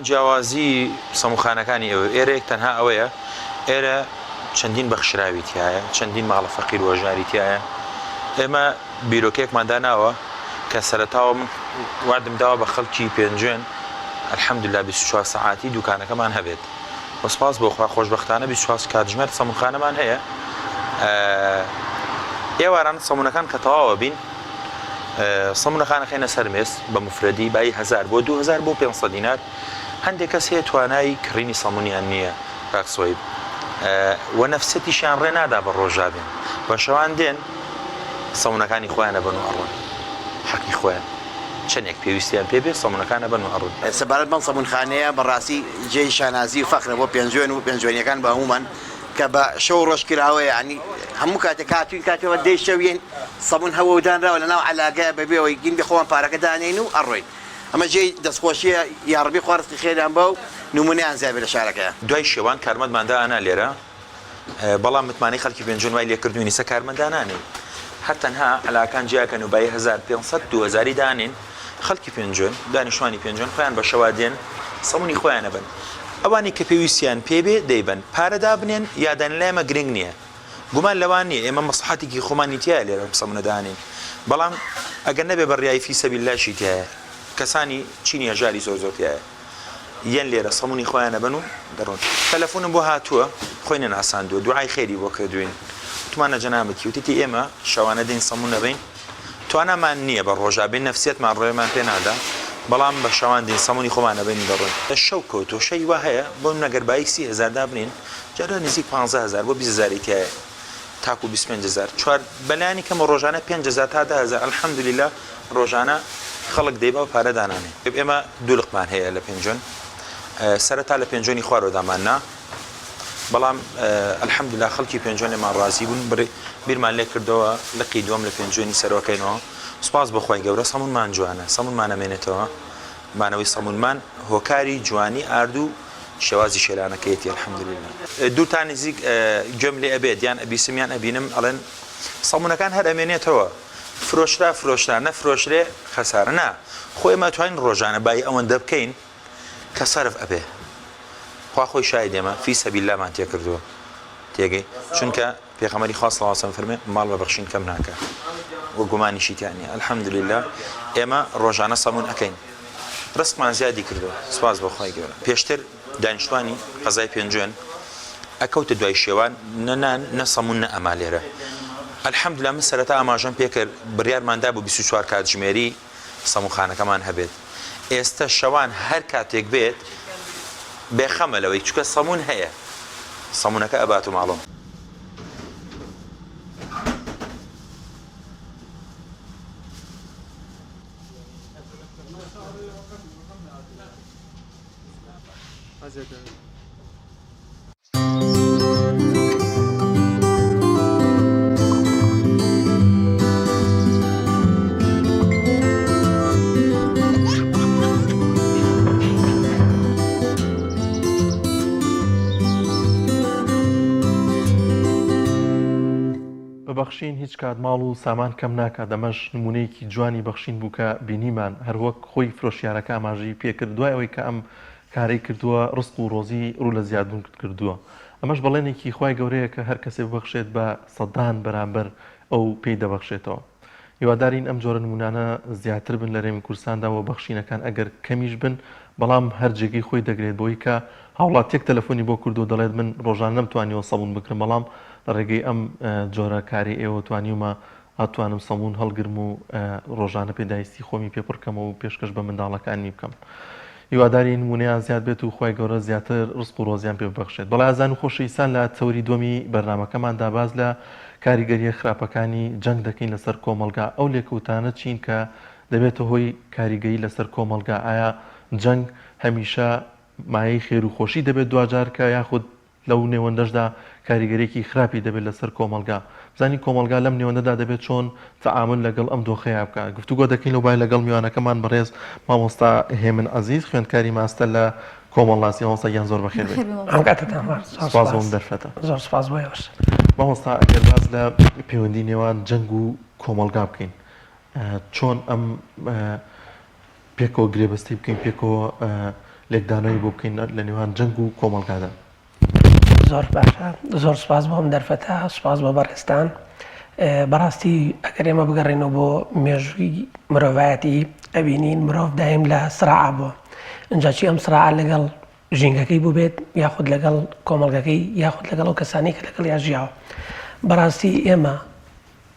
جیاوازی سەموخانەکانی ئەوێ ئێرە یەک تەنها ئەوەیە ئێرە چەندین بەخشراوی تایە چەندین ماڵە فەقیر و هەژاری تایە ئێمە بیرۆکەیەکمان داناوە کە سەرەتاوە من وادم داوە بە خەڵکی پێنجوێن الحمدلله 24 سەعاتی دوکانەکەمان هەبێت و سپاس بۆ خوا خۆشبەختانە 24 کاتژمێر سەمونخانەمان هەیە ئێواران سەمونەکان کە تەواوە بین سەمونەکان ئەخەینە سەر مێز بە موفرەدی بایی هەزار بۆ 2000 بۆ 500 دینار هەندێک کەس هەیە توانای کڕینی سەمونیان نییە کاک سۆیب و نەفسەتیشیان ڕێ نادا بە ڕۆژا بێن بە شەوان دێن سەمونەکانی خۆیان ئەبەن و ئەڕۆن حەقی خۆیان چەندێک پێویستیان پێ بێ سەمونەکان ئەبەن و ئەڕۆن. سەبارەت بەم سەمونخانەیە بەڕاستی جێی شانازی و فەخرە بۆ پێنجوێن و پێنجوێنیەکان بە هەموومان کە بە شەو ڕۆژ کراوە یانی هەموو کاتێک هاتوین کاتێ دەی شەو یەن سەمون هەوە و دانراوە لەناو عەلاگەیە بەبێ ئەوەی گین بێ خۆمان پارەکە دانێین و ئەڕۆین ئەمە جێی دەستخۆشیە یاڕەبی خوا ڕزقی خێریان با و نمونەیان زیاد بێ لە شارەکەیا. دوای شێوان کارمەندمان دائەنا لێرە بەڵام متمانەی خەڵکی پێنجوێن وای لێکردوین ئیسە کارمەند دانانێین هەر تەنها عەلاکان جیاکەن و بایی هەزار پێنسەد دووهەزاری دانێن خەڵکی پێنجوێن، دانیشتوانی پێنجوێن خۆیان بە شەوا دێن سەمونی خۆیان ئەبەن. ئەوانەی کە پێویستیان پێ بێ دەیبەن. پارە دابنێن یا دانێن لای ئێمە گرنگ نییە. گومان لەوە نییە ئێمە مەسڵەحەتێکی خۆمانی تیایە لێرە ئەم سەمونە دانێین. بەڵام ئەگەر نەبێ بە ڕیای فی سەبیل اللە-شی تیایە. کەسانی چینی هەژاری زۆر زۆر تیایە. یەن لێرە سەمونی خۆیان ئەبەن و دەڕۆن. تەلەفونم بۆ هاتووە خۆی نەناساندووە. دوعای خێری بۆ کردووین. وتمانە جەنابت کی؟ وتیتی ئێمە شەوانە دێین سەمون ئەبەین. توانامان نییە بە ڕۆژا بێین نەفسیەتمان ڕێمان پێ نادا بەڵام بە شەوان دێین سەمونی خۆمان ئەبەین و دەڕۆین. شەو کەوتووە شەوی وا هەیە بۆ نمونە گەر بایی 30 هەزار دابنێین جارە نزیک 15 هەزار بۆ 20 هەزاری تیایە تاکو 25 هەزار چوار بەلایەنی کەمە ڕۆژانە 5 هەزار تا 10 هەزار الحمدللە ڕۆژانە خەڵک دەیبا و پارە دانانێ. ئێمە دوو لقمان هەیە لە پێنجوێن سەرەتا لە پێنجوێنی خوارەوە داماننا بەڵام الحمدللە خەڵکی پێنجوێن لێمان ڕازی بوون بیرمان لێ کردەوە لقی دووەم لە پێنجوێنی سەرۆکەینەوە سوپاس بۆ خوای گەورە سەمونمان جوانە سەمونمان ئەمێنێتەوە مانەوەی سەمونمان هۆکاری جوانی ئارد و شێوازی شێلانەکەیەتی الحمدللە دوور تا نزیک گوێم لێ ئەبێت یان ئەبیسم یان ئەبینم ئەڵێن سەمونەکان هەر ئەمێنێتەوە فرۆشرا فرۆشرا نەفرۆشرێ خەسارە نا خۆ ئێمە ئەتوانین ڕۆژانە بای ئەوەندە بکەین کە سەرف ئەبێ خوا خۆی شایدێمە فی سەبیل اللە مان تێکردووە تێگەی چونکە پێغەمبەری خوا صلی اللە علیه وسلم فەرمێ ماڵ بە بەخشین کەم ناکا و گومانیشی تیا نییە الحمدللە ئێمە ڕۆژانە سەمون ئەکەین ڕزقمان زیادی کردووە سوپاس بۆ خوای گەورە پێشتر دانیشتوانی قەزای پێنجوێن ئەکەوتە دوای شێوان نە نان نە سەمون نە ئەما لێرە الحمدللە من سەرەتا ئاماژەم پێکرد بڕیارمان دابوو 24 کاتژمێری سەمونخانەکەمان هەبێت ئێستە شەوان هەر کاتێک بێت بێخەمە لەوەی چونکە سەمون هەیە سەمونەکە ئەبات و ماڵۆ. بە. بەخشین هیچ کات ماڵ و سامان کەم ناکات، ئەمەش نموونەیەکی جوانی بەخشین بوو کە بینیمان، هەروەک خۆی فرۆشیارەکە ئاماژەی پێکرد دوای ئەوەی کە ئەم کارەی کردووە ڕزق و ڕۆزی ڕوو لە زیادبوون کردووە، ئەمەش بەڵێنێکی خوای گەورەیە کە هەر کەسێ ببەخشێت بە سەدان بەرامبەر ئەو پێی دەبەخشێتەوە. هیوادارین ئەم جۆرە نموونانە زیاتر بن لە هەرێمی کوردستاندا و بەخشینەکان ئەگەر کەمیش بن بەڵام هەر جێگەی خۆی دەگرێت بەوەی کە هاوڵاتیەک تەلەفۆنی بۆ کردووە دەڵێت من ڕۆژانە نەمتوانیوە سەموون بکرم بەڵام لە ڕێگەی ئەم جۆرە کارەی ئێوە توانیومە ئەتوانم سەموون هەڵگرم و ڕۆژانە پێداویستی خۆمی پێ پڕکەمەوە و پێشکەش بە منداڵەکانمی بکەم. هیوادارین نموونەیان زیاد بێت و خوای گەورە زیاتر ڕزق و ڕۆزیان پێ ببەخشێت. بەڵێ ئازیزان و خۆشەویستان لە تەوەری دووەمی بەرنامەکەماندا باس لە کاریگەرییە خراپەکانی جەنگ دەکەین لەسەر کۆمەڵگا، ئەو لێکەوتانە چین کە دەبێتە هۆی کاریگەری لەسەر کۆمەڵگا، ئایا جەنگ هەمیشە مایەی خێر و خۆشی دەبێت دواجار کە یاخود لەو نێوەندەشدا کاریگەریەکی خراپی دەبێت لەسەر کۆمەڵگا. بزانین کۆمەڵگا لەم نێوەندەدا دەبێت چۆن تەعامول لەگەڵ ئەم دۆخەیا بکات. گفتوگۆ دەکەین لەو بارە لەگەڵ میوانەکەمان بەڕێز مامۆستا هێمن عەزیز خوێندکاری ماستەر لە کۆمەڵناسی. مامۆستا گیان زۆر بەخێر بێی. ئەم کاتەتان باش. زۆر سوپاس بۆ ئەم دەرفەتە. زۆر سوپاس بۆ ئێوەش. مامۆستا ئەگەر باس لە پەیوەندی نێوان جەنگ و کۆمەڵگا بکەین چۆن ئەم پێکەوە گرێبەستی بکەین، پێکەوە لێکدانەوەی بۆ بکەین لە نێوان جەنگ و کۆمەڵگادا. زۆر باشە، زۆر سپاس بۆ ئەم دەرفەتە، سپاس بۆ بەڕێزتان. بەڕاستی ئەگەر ئێمە بگەڕێینەوە بۆ مێژووی مرۆڤایەتی ئەبینین مرۆڤ دایم لە سراعا بووە، ئینجا چی ئەم سراعە لەگەڵ ژینگەکەی بووبێت یاخود لەگەڵ کۆمەڵگەکەی یاخود لەگەڵ ئەو کەسانەی کە لەگەڵیا ژیاوە. بەڕاستی ئێمە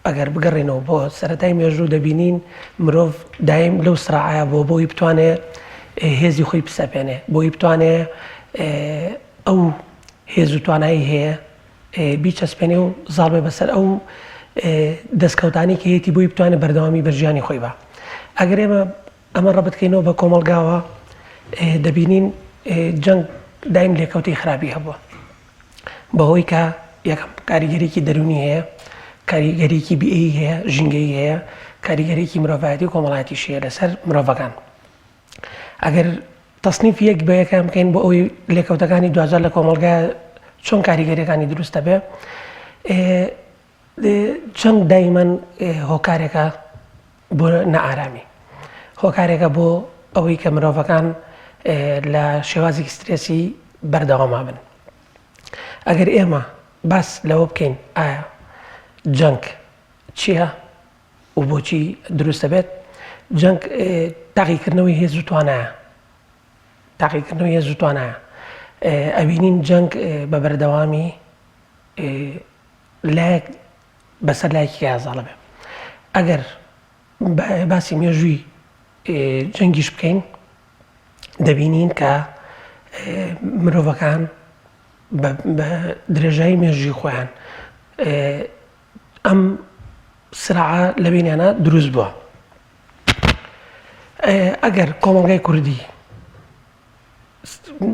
ئەگەر بگەڕێینەوە بۆ سەرەتای مێژوو دەبینین مرۆڤ دایم لەو سراعەیە بووە بۆی بتوانێ هێزی خۆی بسەپێنێ بۆی بتوانێ ئەو هێز و توانایی هەیە بیچەسپێنێ و زاڵ بێ بەسەر ئەو دەستکەوتانی کە هەیەتی بۆی بتوانێت بەردەوامی بە ژیانی خۆی بە ئەگەر ئێمە ئەمە ڕەبت کەینەوە بە کۆمەڵگاوە دەبینین جەنگ دایم لێکەوتەی خراپی هەبووە بەهۆی کە یەکەم کاریگەریی دەروونی هەیە، کاریگەریی بیئەیی هەیە، ژینگەیی هەیە، کاریگەریی مرۆڤایەتی و کۆمەڵایەتیش هەیە لەسەر مرۆڤەکان. ئەگەر تەسنیف یەک بە یەکیان بکەین بۆ ئەوەی لێکەوتەکانی دواجار لە کۆمەڵگا چۆن کاریگەریەکانی دروست دەبێ جەنگ دایمەن هۆکارێکە بۆ نائارامی هۆکارێکە بۆ ئەوەی کە مرۆڤەکان لە شێوازێکی سترێسی بەردەواما بن ئەگەر ئێمە باس لەوە بکەین ئایا جەنگ چییە و بۆچی دروست دەبێت جەنگ تاقیکردنەوەی هێز و توانایە تاقیکردنەوەی هێز و توانایە ئەبینین جەنگ بە بەردەوامی لایەک بەسەر لایەکی کەیا زاڵە بێ. ئەگەر باسی مێژووی جەنگیش بکەین دەبینین کە مرۆڤەکان بە درێژایی مێژووی خۆیان ئەم سراعە لە بینیانە دروست بووە. ئەگەر کۆمەڵگای کوردی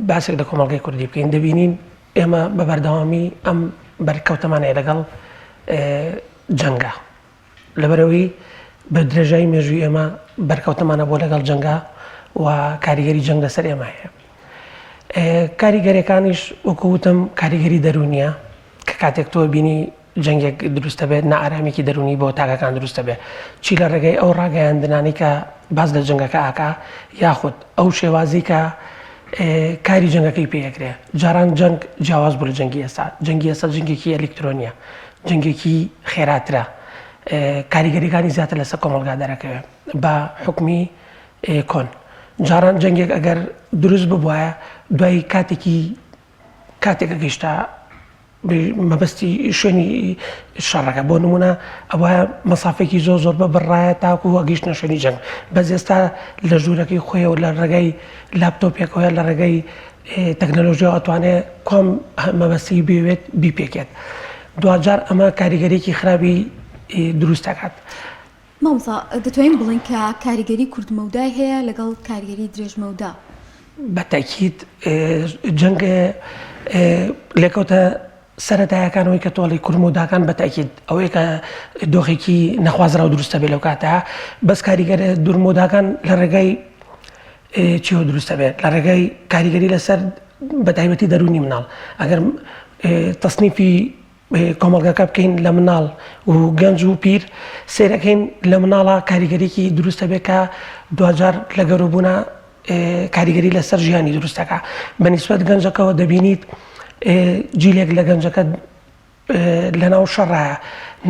باسێک لە کۆمەڵگای کوردی بکەین دەبینین ئێمە بە بەردەوامی ئەم بەرکەوتەمان هەیە لەگەڵ جەنگە لەبەرەوەی بە درێژایی مێژووی ئێمە بەرکەوتەمانە بۆ لەگەڵ جەنگە و کاریگەری جەنگ لەسەر ئێمە هەیە کاریگەریەکانیش وەکوتم کاریگەری دەرونیە کە کاتێک تۆ بینی جەنگێک دروست دەبێت، نائارامییەکی دەروونی بۆ تاکەکان دروست دەبێت، چی لە ڕێگەی ئەو ڕاگەیاندنانەی کە باس لە جەنگەکە ئەکا، یاخود ئەو شێوازەی کە کاری جەنگەکەی پێ ئەکرێ. جاران جەنگ جیاواز بوو لە جەنگی ئێستا، جەنگی ئێستا جەنگێکی ئەلیکترۆنییە، جەنگێکی خێراترە، کاریگەرییەکانی زیاتر لەسەر کۆمەڵگا دەرەکەوێ بە حوکمی کۆن. جاران جەنگێک ئەگەر دروست ببوایە دوای کاتێکی کاتێک ئەگەیشتە مەبەستی شوێنی شەڕەکە بۆ نمونە ئەوە مەسافێکی زۆر زۆر بە بڕایە تاکو ئەگەیشتە شوێنی جەنگ بەس ئێستا لە ژوورەکەی خۆیەوە لە ڕێگای لاپتۆپێکەوە لە ڕێگای تەکنەلۆژیاوە ئەتوانێت کوام مەبەستی بێوێت بیپێکێت دواجار ئەمە کاریگەریکی خراپی دروست دەکات. مامۆستا دەتوانین بڵێین کە کاریگەری کورت مەودای هەیە لەگەڵ کاریگەری درێژ مەودا؟ بە تەئکید جەنگ لێکەوتە سەرەتایەکان ئەوەی کە تۆڵی کورت مەوداکان بە تەئکید ئەوەیە کە دۆخێکی نەخوازراو دروستە بێ لەو کاتە بەس کاریگەرە دوور مەوداکان لە ڕێگای چیەوە دروستە بێت لە ڕێگای کاریگەری لەسەر بە تایبەتی دەروونی مناڵ ئەگەر تەسنیفی. کۆمەڵگەکە بکەین لە مناڵ و گەنج و پیر سەیرەکەین لە مناڵا کاریگەریکی دروستە بێ کە دواجار لە گەورەبوونا کاریگەری لەسەر ژیانی دروستەکە بە نیسبەت گەنجەکەەوە دەبینیت جیلێک لە گەنجەکە لەناو شەڕایە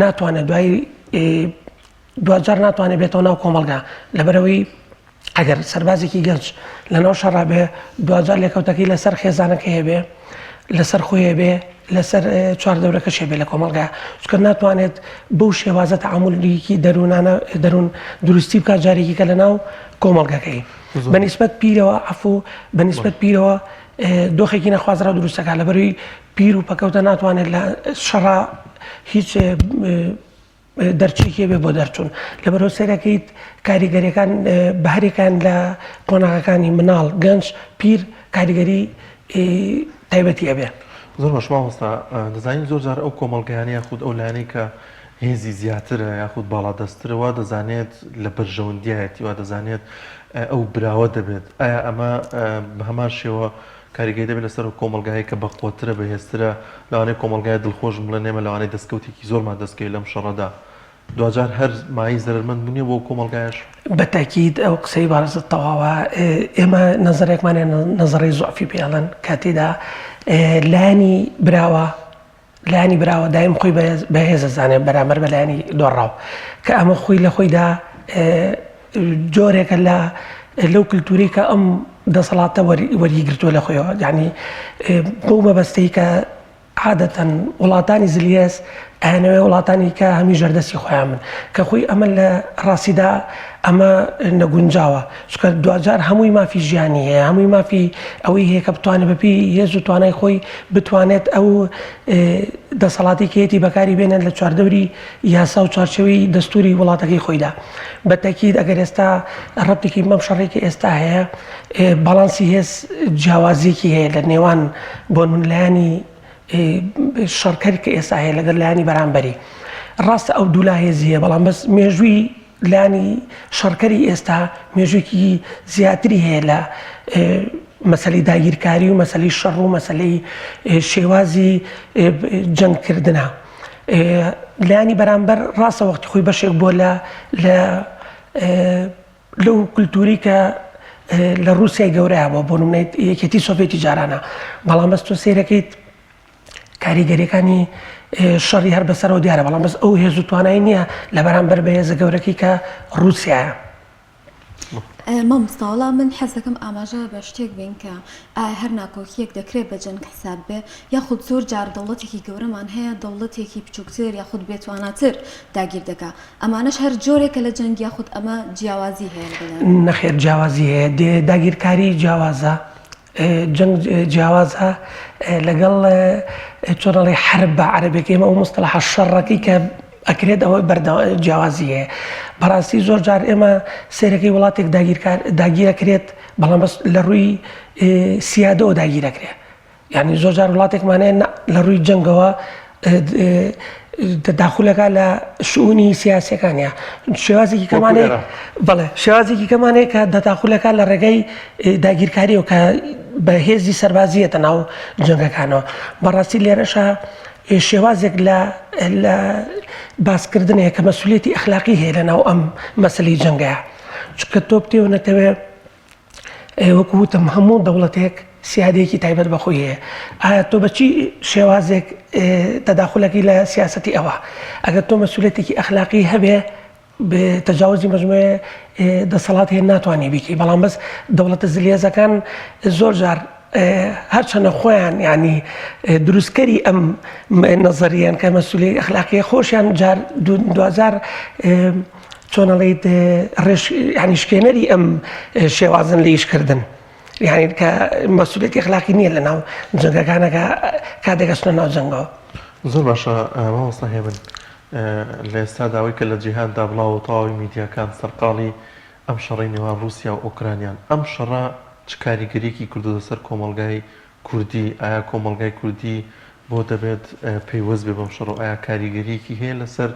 ناتوانێت دوای دواجار ناتوانێت بێتەوە ناو کۆمەڵگا لەبەرەوەی ئەگەر سەربازێکی گەنج لەناو شەڕا بێ دواجار لێکەوتەکەی لەسەر خێزانەکەی هەبێ لەسەر خۆی بێ لەسەر چواردەورەکەشێ بێ لە کۆمەڵگا چکە ناتوانێت بەو شێوازە تەعامولێکی دەروونانە دەروون دروستی بکات جارێکی کە لەناو کۆمەڵگەکەی بەنیسبەت پیرەوە عەفو بەنیسبەت پیرەوە دۆخێکی نەخوازراو دروستەکە لەبەروی پیر و پەکەوتە ناتوانێت لە شەڕا هیچ دەرچێکی هەبێ بۆ دەرچوون لەبەرئەوە سەیرەکەیت کاریگەریەکان بە هەرێکان لە قۆناغەکانی مناڵ گەنج پیر کاریگەری تایبەتی ئەبێ. زۆر باش مامۆستا دەزانین زۆر جار ئەو کۆمەڵگایانە یاخود ئەو لایەنەی کە هێزی زیاترە یاخود باڵادەستترە وا دەزانێت لە بەرژەوەندیایەتی وا دەزانێت ئەو براوە دەبێت ئایا ئەمە بە هەمان شێوە کاریگەری دەبێت لەسەر ئەو کۆمەڵگایەی کە بەقوەترە، بەهێزترە، لەوانەیە کۆمەڵگایە دڵخۆش بن بڵێن ئێمە لەوانەیە دەستکەوتێکی زۆرمان دەستکەوێت لەم شەڕەدا، دواجار هەر مایەی زەرەرمەند بوون نییە بۆ ئەو کۆمەڵگایەش؟ بە تەئکید ئەو قسەی بەڕێزت تەواوە، ئێمە نەزەرێکمان هەیە نەزەرەی زوعفی پێ ئەڵێن کە تێیدا لایەنی براوە لایەنی براوە دایم خۆی بەهێز ئەزانێت بەرامبەر بە لایەنی دۆڕاو کە ئەمە خۆی لە خۆیدا جۆرێکە لە لەو کللتوری کە ئەم دەسەڵاتە وەریگرتووە لە خۆیەوە یعنی بەو مەبەستەی کە عادەتەن وڵاتانی زلیێز ئەیانەوێ وڵاتانی کە هەمی ژەردەستی خۆیان بن کە خۆی ئەمە لە ڕاستیدا ئەمە نەگونجاوە چونکە دواجار هەمووی مافی ژیانی هەیە هەمووی مافی ئەوەی هەیە کە بتوانێت بەپی هێز و توانای خۆی بتوانێت ئەو دەسەڵاتی کێتی بەکاری بێنێت لە چواردەوری یاسا و چوارچێوەی دەستوری وڵاتەکەی خۆیدا بە تەکید ئەگەر ئێستا ڕەبتێکی بەم شەڕێکی ئێستا هەیە باڵانسی هێز جیاوازیەکی هەیە لە نێوان بۆ لایەنی شەڕکەر کە ئێستا هەیە لەگەڵ لایەنی بەرامبەری ڕاستە ئەو دوولا هێزی هەیە بەڵام بەس مێژووی لانی شەڕکەری ئێستا مێژوویەکی زیاتری هەیە لە مەسەلەی داگیرکاری و مەسەلەی شەڕ و مەسەلەی شێوازی جەنگکردنە لایەنی بەرامبەر ڕاستە وەختی خۆی بەشێک بووە لە لە لەو کولتوری کە لە ڕووسیای گەورەیە بووە بۆ نمونە یەکێتی سۆڤێتی جارانە بەڵام بەس تۆ سەیرەکەیت کاریگەریەکانی شەڕی هەر بەسەرەوە دیارە بەڵام بەس ئەو هێز و توانای نییە لە بەرامبەر بە هێزە گەورەکەی کە ڕووسیایە. مامۆستا وەڵا من حەز دەکەم ئاماژە بە شتێک بین کە ئایا هەر ناکۆکییەک دەکرێت بە جەنگ حساب بێ یاخود زۆر جار دەوڵەتێکی گەورەمان هەیە دەوڵەتێکی بچووکتر یاخود بێتواناتر داگیر دەکا ئەمانەش هەر جۆرێکە لە جەنگ یاخود ئەمە جیاوازی هەیە لەگەڵیان؟ نەخێر جیاوازی هەیە داگیرکاری جیاوازە جەنگ جیاوازە لەگەڵ چۆن ئەڵێ حەرب بە عەرەبێک ئێمە ئەو مستەڵەحە شەڕەکەی کە ئەکرێت ئەوە بەردەوام جیاوازی هەیە بەڕاستی زۆر جار ئێمە سێرەکەی وڵاتێک داگیرکار داگیرەکرێت بەڵام بەس لە ڕووی سیادەوە داگیرەکرێت یعنی زۆر جار وڵاتێکمان هەیە لە ڕووی جەنگەوە تەداخولەکە لە شئونی سیاسەکانە شێوازێکی کەمانەیە بەڵێ شێوازێکی کەمانەیە کە دەتاخولەکە لە ڕێگەی داگیرکاریەوە کە بە هێزی سەربازیەتە ناو جەنگەکانەوە بەڕاستی لێرەشە شێوازێک لە لە باسکردنەیە کە مەسوولێتی ئەخلاقی هەیە لە ناو ئەم مەسلی جەنگەیە چونکە تۆ بتێ و نەتەوێ وەکو وتم هەموو دەوڵەتێک سیادەیەکی تایبەت بە خۆی هەیە ئایا تۆ بە چی شێوازێک تەداخولەکەی لە سیاسەتی ئەوە ئەگەر تۆ مەسوولێتێکی ئەخلاقی هەبێ تەجاوزی مەجموعێ دەسەڵات هەیە ناتوانانی بیکەی بەڵام بەس دەوڵەتە زلێزەکان زۆر جار هەرچەنە خۆیان ینی دروستکەری ئەم نەزەریان کە مەسوولی ئەخلاقیە خۆشیان جار دوجار چۆن ئەڵێیت ڕێش یعنی شکێنەری ئەم شێوازن لە ئیشکردن یعنی کە مەسوولێتی ئەخلاقی نییە لە ناو جەنگەکانەکە کاتێک ئەچنە ناو جەنگەوە. زۆر باشە مامۆستا هێمن لە ئێستادا ئەوەی کە لە جیهاندا بڵاوە و تەواوی میدیاکان سەرقاڵی ئەم شەڕەی نێوان ڕووسیا و ئۆکرانیان ئەم شەڕە چ کاریگەریەکی کردۆتە سەر کۆمەڵگای کوردی ئایا کۆمەڵگای کوردی بۆ دەبێت پەیوەست بێ بەم شەڕەو ئایا کاریگەریەکی هەیە لەسەر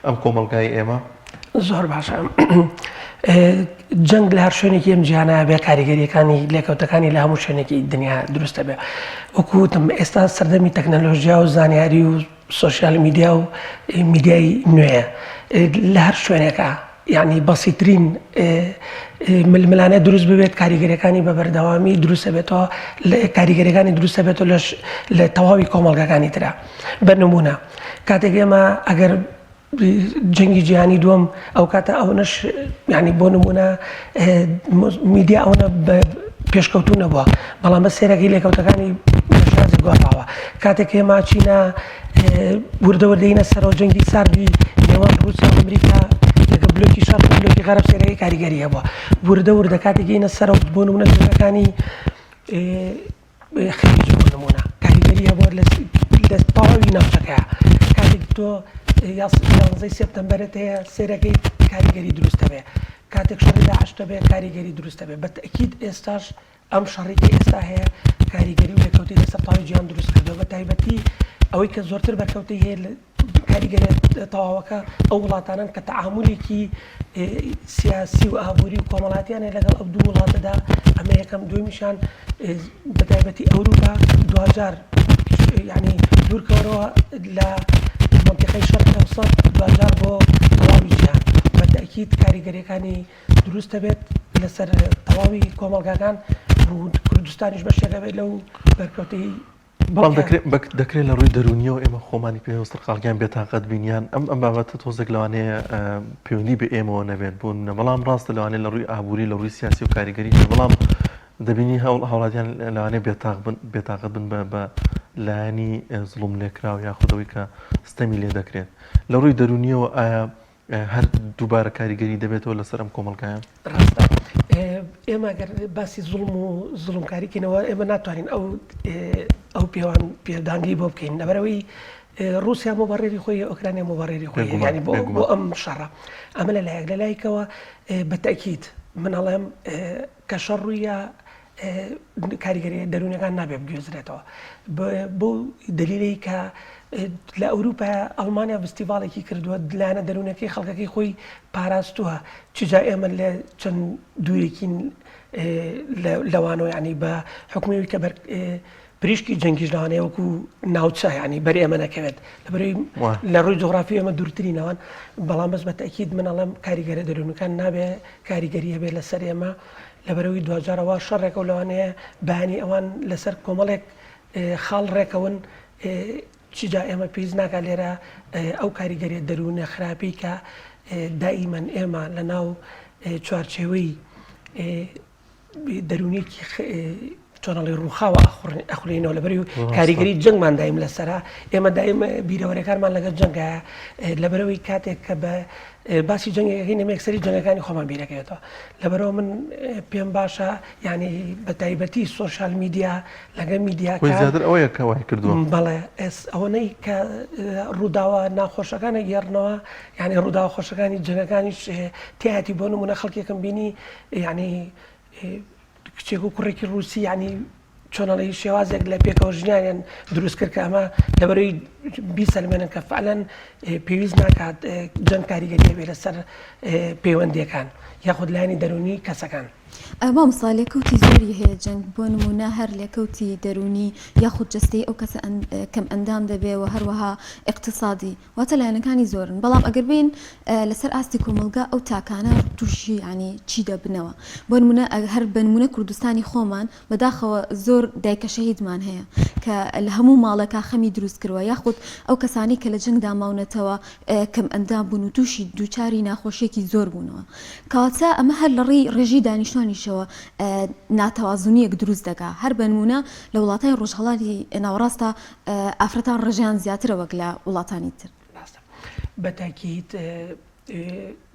ئەم کۆمەڵگای ئێمە؟ زۆر باشە جەنگ لە هەر شوێنێکی ئەم جیهانە بێ کاریگەریەکانی لێکەوتەکانی لە هەموو شوێنێکی دنیا دروستە بێ وەکو وتم ئێستا سەردەمی تەکنەلۆژیا و زانیاری و. سۆشیال میدیا و میدیای نوێیە لە هەر شوێنێکا یعنی بەسیترین ململانێ دروست ببێت کاریگەریەکانی بە بەردەوامی دروستە بێتەوە کاریگەریەکانی دروستە بێتەوە لەش لە تەواوی کۆمەڵگەکانی ترا بە نمونە کاتێک ئێمە ئەگەر جەنگی جیهانی دووەم ئەو کاتە ئەوەنەش یعنی بۆ نمونە میدیا ئەوەنە پێشکەوتوو نەبووە بەڵام بە سێرەکەی لێکەوتەکانی شازی گۆڕاوە کاتێک ئێمە چینە وردە وردەینە سەرەوە جەنگی ساردی نێوان رووسیا و ئەمریکا لەگە بلۆکی شەرق و بلۆکی غەرب سێرەکەی کاریگەری هەبووە وردە وردە کاتێک گەینە سەرەوە بۆ نمونە جەنگەکانی خەلیج بۆ نمونە کاریگەری هەبووە لە تەواوی ناوچەکەیە کاتێک تۆ یانزەی سێپتەمبەرت هەیە سێرەکەی کاریگەری دروست دەبێ کاتێک شەڕی داعش دەبێ کاریگەری دروست دەبێ بە تەئکید ئێستاش ئەم شەڕی کە ئێستا هەیە کاریگەری و لێکەوتەی لەسەر تەواوی جیهان دروست کردووە بە تایبەتی ئەوەی کە زۆرتر بەرکەوتەی هەیە کاریگەریە تەواوەکە ئەو وڵاتانەن کە تەعامولێکی سیاسی و ئابووری و کۆمەڵاتیان هەیە لەگەڵ ئەو دوو وڵاتەدا ئەمە یەکەم دووەمیشان بە تایبەتی ئەوروپا دواجار یعنی دوورکەوەرەوە لە منتیقەی شەرق ئەوسەط دواجار بۆ تەواوی جیهان بە تەئکید کاریگەریەکانی دروست دەبێت لەسەر تەواوی کۆمەڵگاکان و کوردستانیش بەشێک دەبێت لەو بەرکەوتەی بەڵام دەکرێت لە ڕووی دەروونیەوە ئێمە خۆمانی پێ سەرقاڵگیان بێتاقەت بین یان ئەم ئەم بابەتە تۆزێک لەوانەیە پەیوەندی بە ئێمەوە نەبێت بۆ نمونە بەڵام ڕاستە لەوانەیە لە ڕووی ئابووری لە ڕووی سیاسی و کاریگەری هەیە بەڵام دەبینی هەوڵ هاوڵاتیان لەوانەیە بێتاق بن بێتاقەت بن بە بە لایەنی زوڵم لێکراو یاخود ئەوەی کە ستەمی لێ دەکرێت لە ڕووی دەروونیەوە ئایا هەر دووبارە کاریگەری دەبێتەوە لەسەر ئەم کۆمەڵگایە؟ ڕاستە ئێمە گەر باسی زوڵم و زوڵمکاری کەینەوە ئێمە ناتوانین ئەو ئەو پێوان پێدانگی بۆ بکەین لەبەرەوەی رووسیا مبەڕێری خۆی ئۆکرانیا مبەڕێری خۆی ینی بۆ بۆ ئەم شەڕە ئەمە لە لایەک لە لایکەوە بە تەکیید من ئەڵێم کە شەڕ ڕوویە کاریگەریە دەروونەکان نابێ بگوێزرێتەوە بۆ دلیلی کە لە ئەوروپا ئەڵمانیا فستیڤالێکی کردووە لایەنە دەروونەکەی خەڵکەکەی خۆی پاراستووە چجا ئێمە لە چەند دوورێکین لەوانەوە ینی بە حکومی کە بەر پریشکی جەنگیش لەوانەیە وەکو ناوچە ینی بەر ئێمە نەکەوێت لەبەرەی لە ڕووی جوگرافی ئێمە دوورترینەوەن بەڵام بەس بە تەکیید من ئەڵێم کاریگەرە دەروونەکان نابێ کاریگەری هەبێت لەسەر ئێمە لەبەرئەوەی دواجار ئەوە شەڕێکە و لەوانەیە بەیانی ئەوان لەسەر کۆمەڵێک خاڵ ڕێکەون چ جا ئێمە پێویست ناکات لێرە ئەو کاریگەریە دەروونە خراپەی کە دائیمەن ئێمە لە ناو چوارچێوەی دەروونێکی چۆنەڵی ڕووخاوە ئەخولێنەوە لەبەری کاریگەری جەنگمان دایم لەسرە ئێمە دایم بیرەوەرەکانمان لەگەڵ جەنگە لەبەرەوەی کاتێک کە بە باسی جەنگەکەی نەمێک سەری جەنگەکانی خۆمان بیرەکەوێتەوە لەبەرەوە من پێم باشە یعنی بە تایبەتی سۆشیال میدیا لەگە میدیا زیاتر ئەوەیە کە وای کردووە بەڵێ ئێس ئەوەنەی کە ڕووداوە ناخۆشەکانە گێڕنەوە یعنی ڕووداوە خۆشەکانی جەنگەکانیش تایەتی بۆ نمونە خەڵکێکم بینی یعنی کچێک و کوڕێکی ڕووسی یعنی چۆن ئەڵێی شێوازێک لە پێکەوە ژیانیان دروست کرد کە ئەمە لەبەرەی بیسەلمێنن کە فعلەن پێویست ناکات جەنگ کاریگەری هەبێ لەسەر پەیوەندیەکان یاخود لایەنی دەروونی کەسەکان. مامۆستا لێکەوتی زۆری هەیە جەنگ بۆ نموونە هەر لێکەوتی دەروونی یاخود جەستەیی ئەو کەسە کەم ئەندام دەبێ و هەروەها ئیقتسادی واتە لایەنەکانی زۆرن بەڵام ئەگەر بێین لەسەر ئاستی کۆمەڵگا ئەو تاکانە تووشی یانی چی دەبنەوە بۆ نمونە هەر بە نمونە کوردستانی خۆمان بەداخەوە زۆر دایکە شەهیدمان هەیە کە لە هەموو ماڵێکا خەمی دروست کردوە یاخود ئەو کەسانی کە لە جەنگدا ماونەتەوە کەم ئەندام بوون و تووشی دووچاری ناخۆشیەکی زۆر بوونەوە کەواتە ئەمە هەر لە ڕێی ڕێژەی دانیشتوانیشەوە ناتەوازنیەک دروست دەکا هەر بە نمونە لە وڵاتانی ڕۆژهەڵاتی ناوەڕاستە ئافرەتان ڕێژەیان زیاترە وەک لە وڵاتانی تر. ڕاستە بە تاکید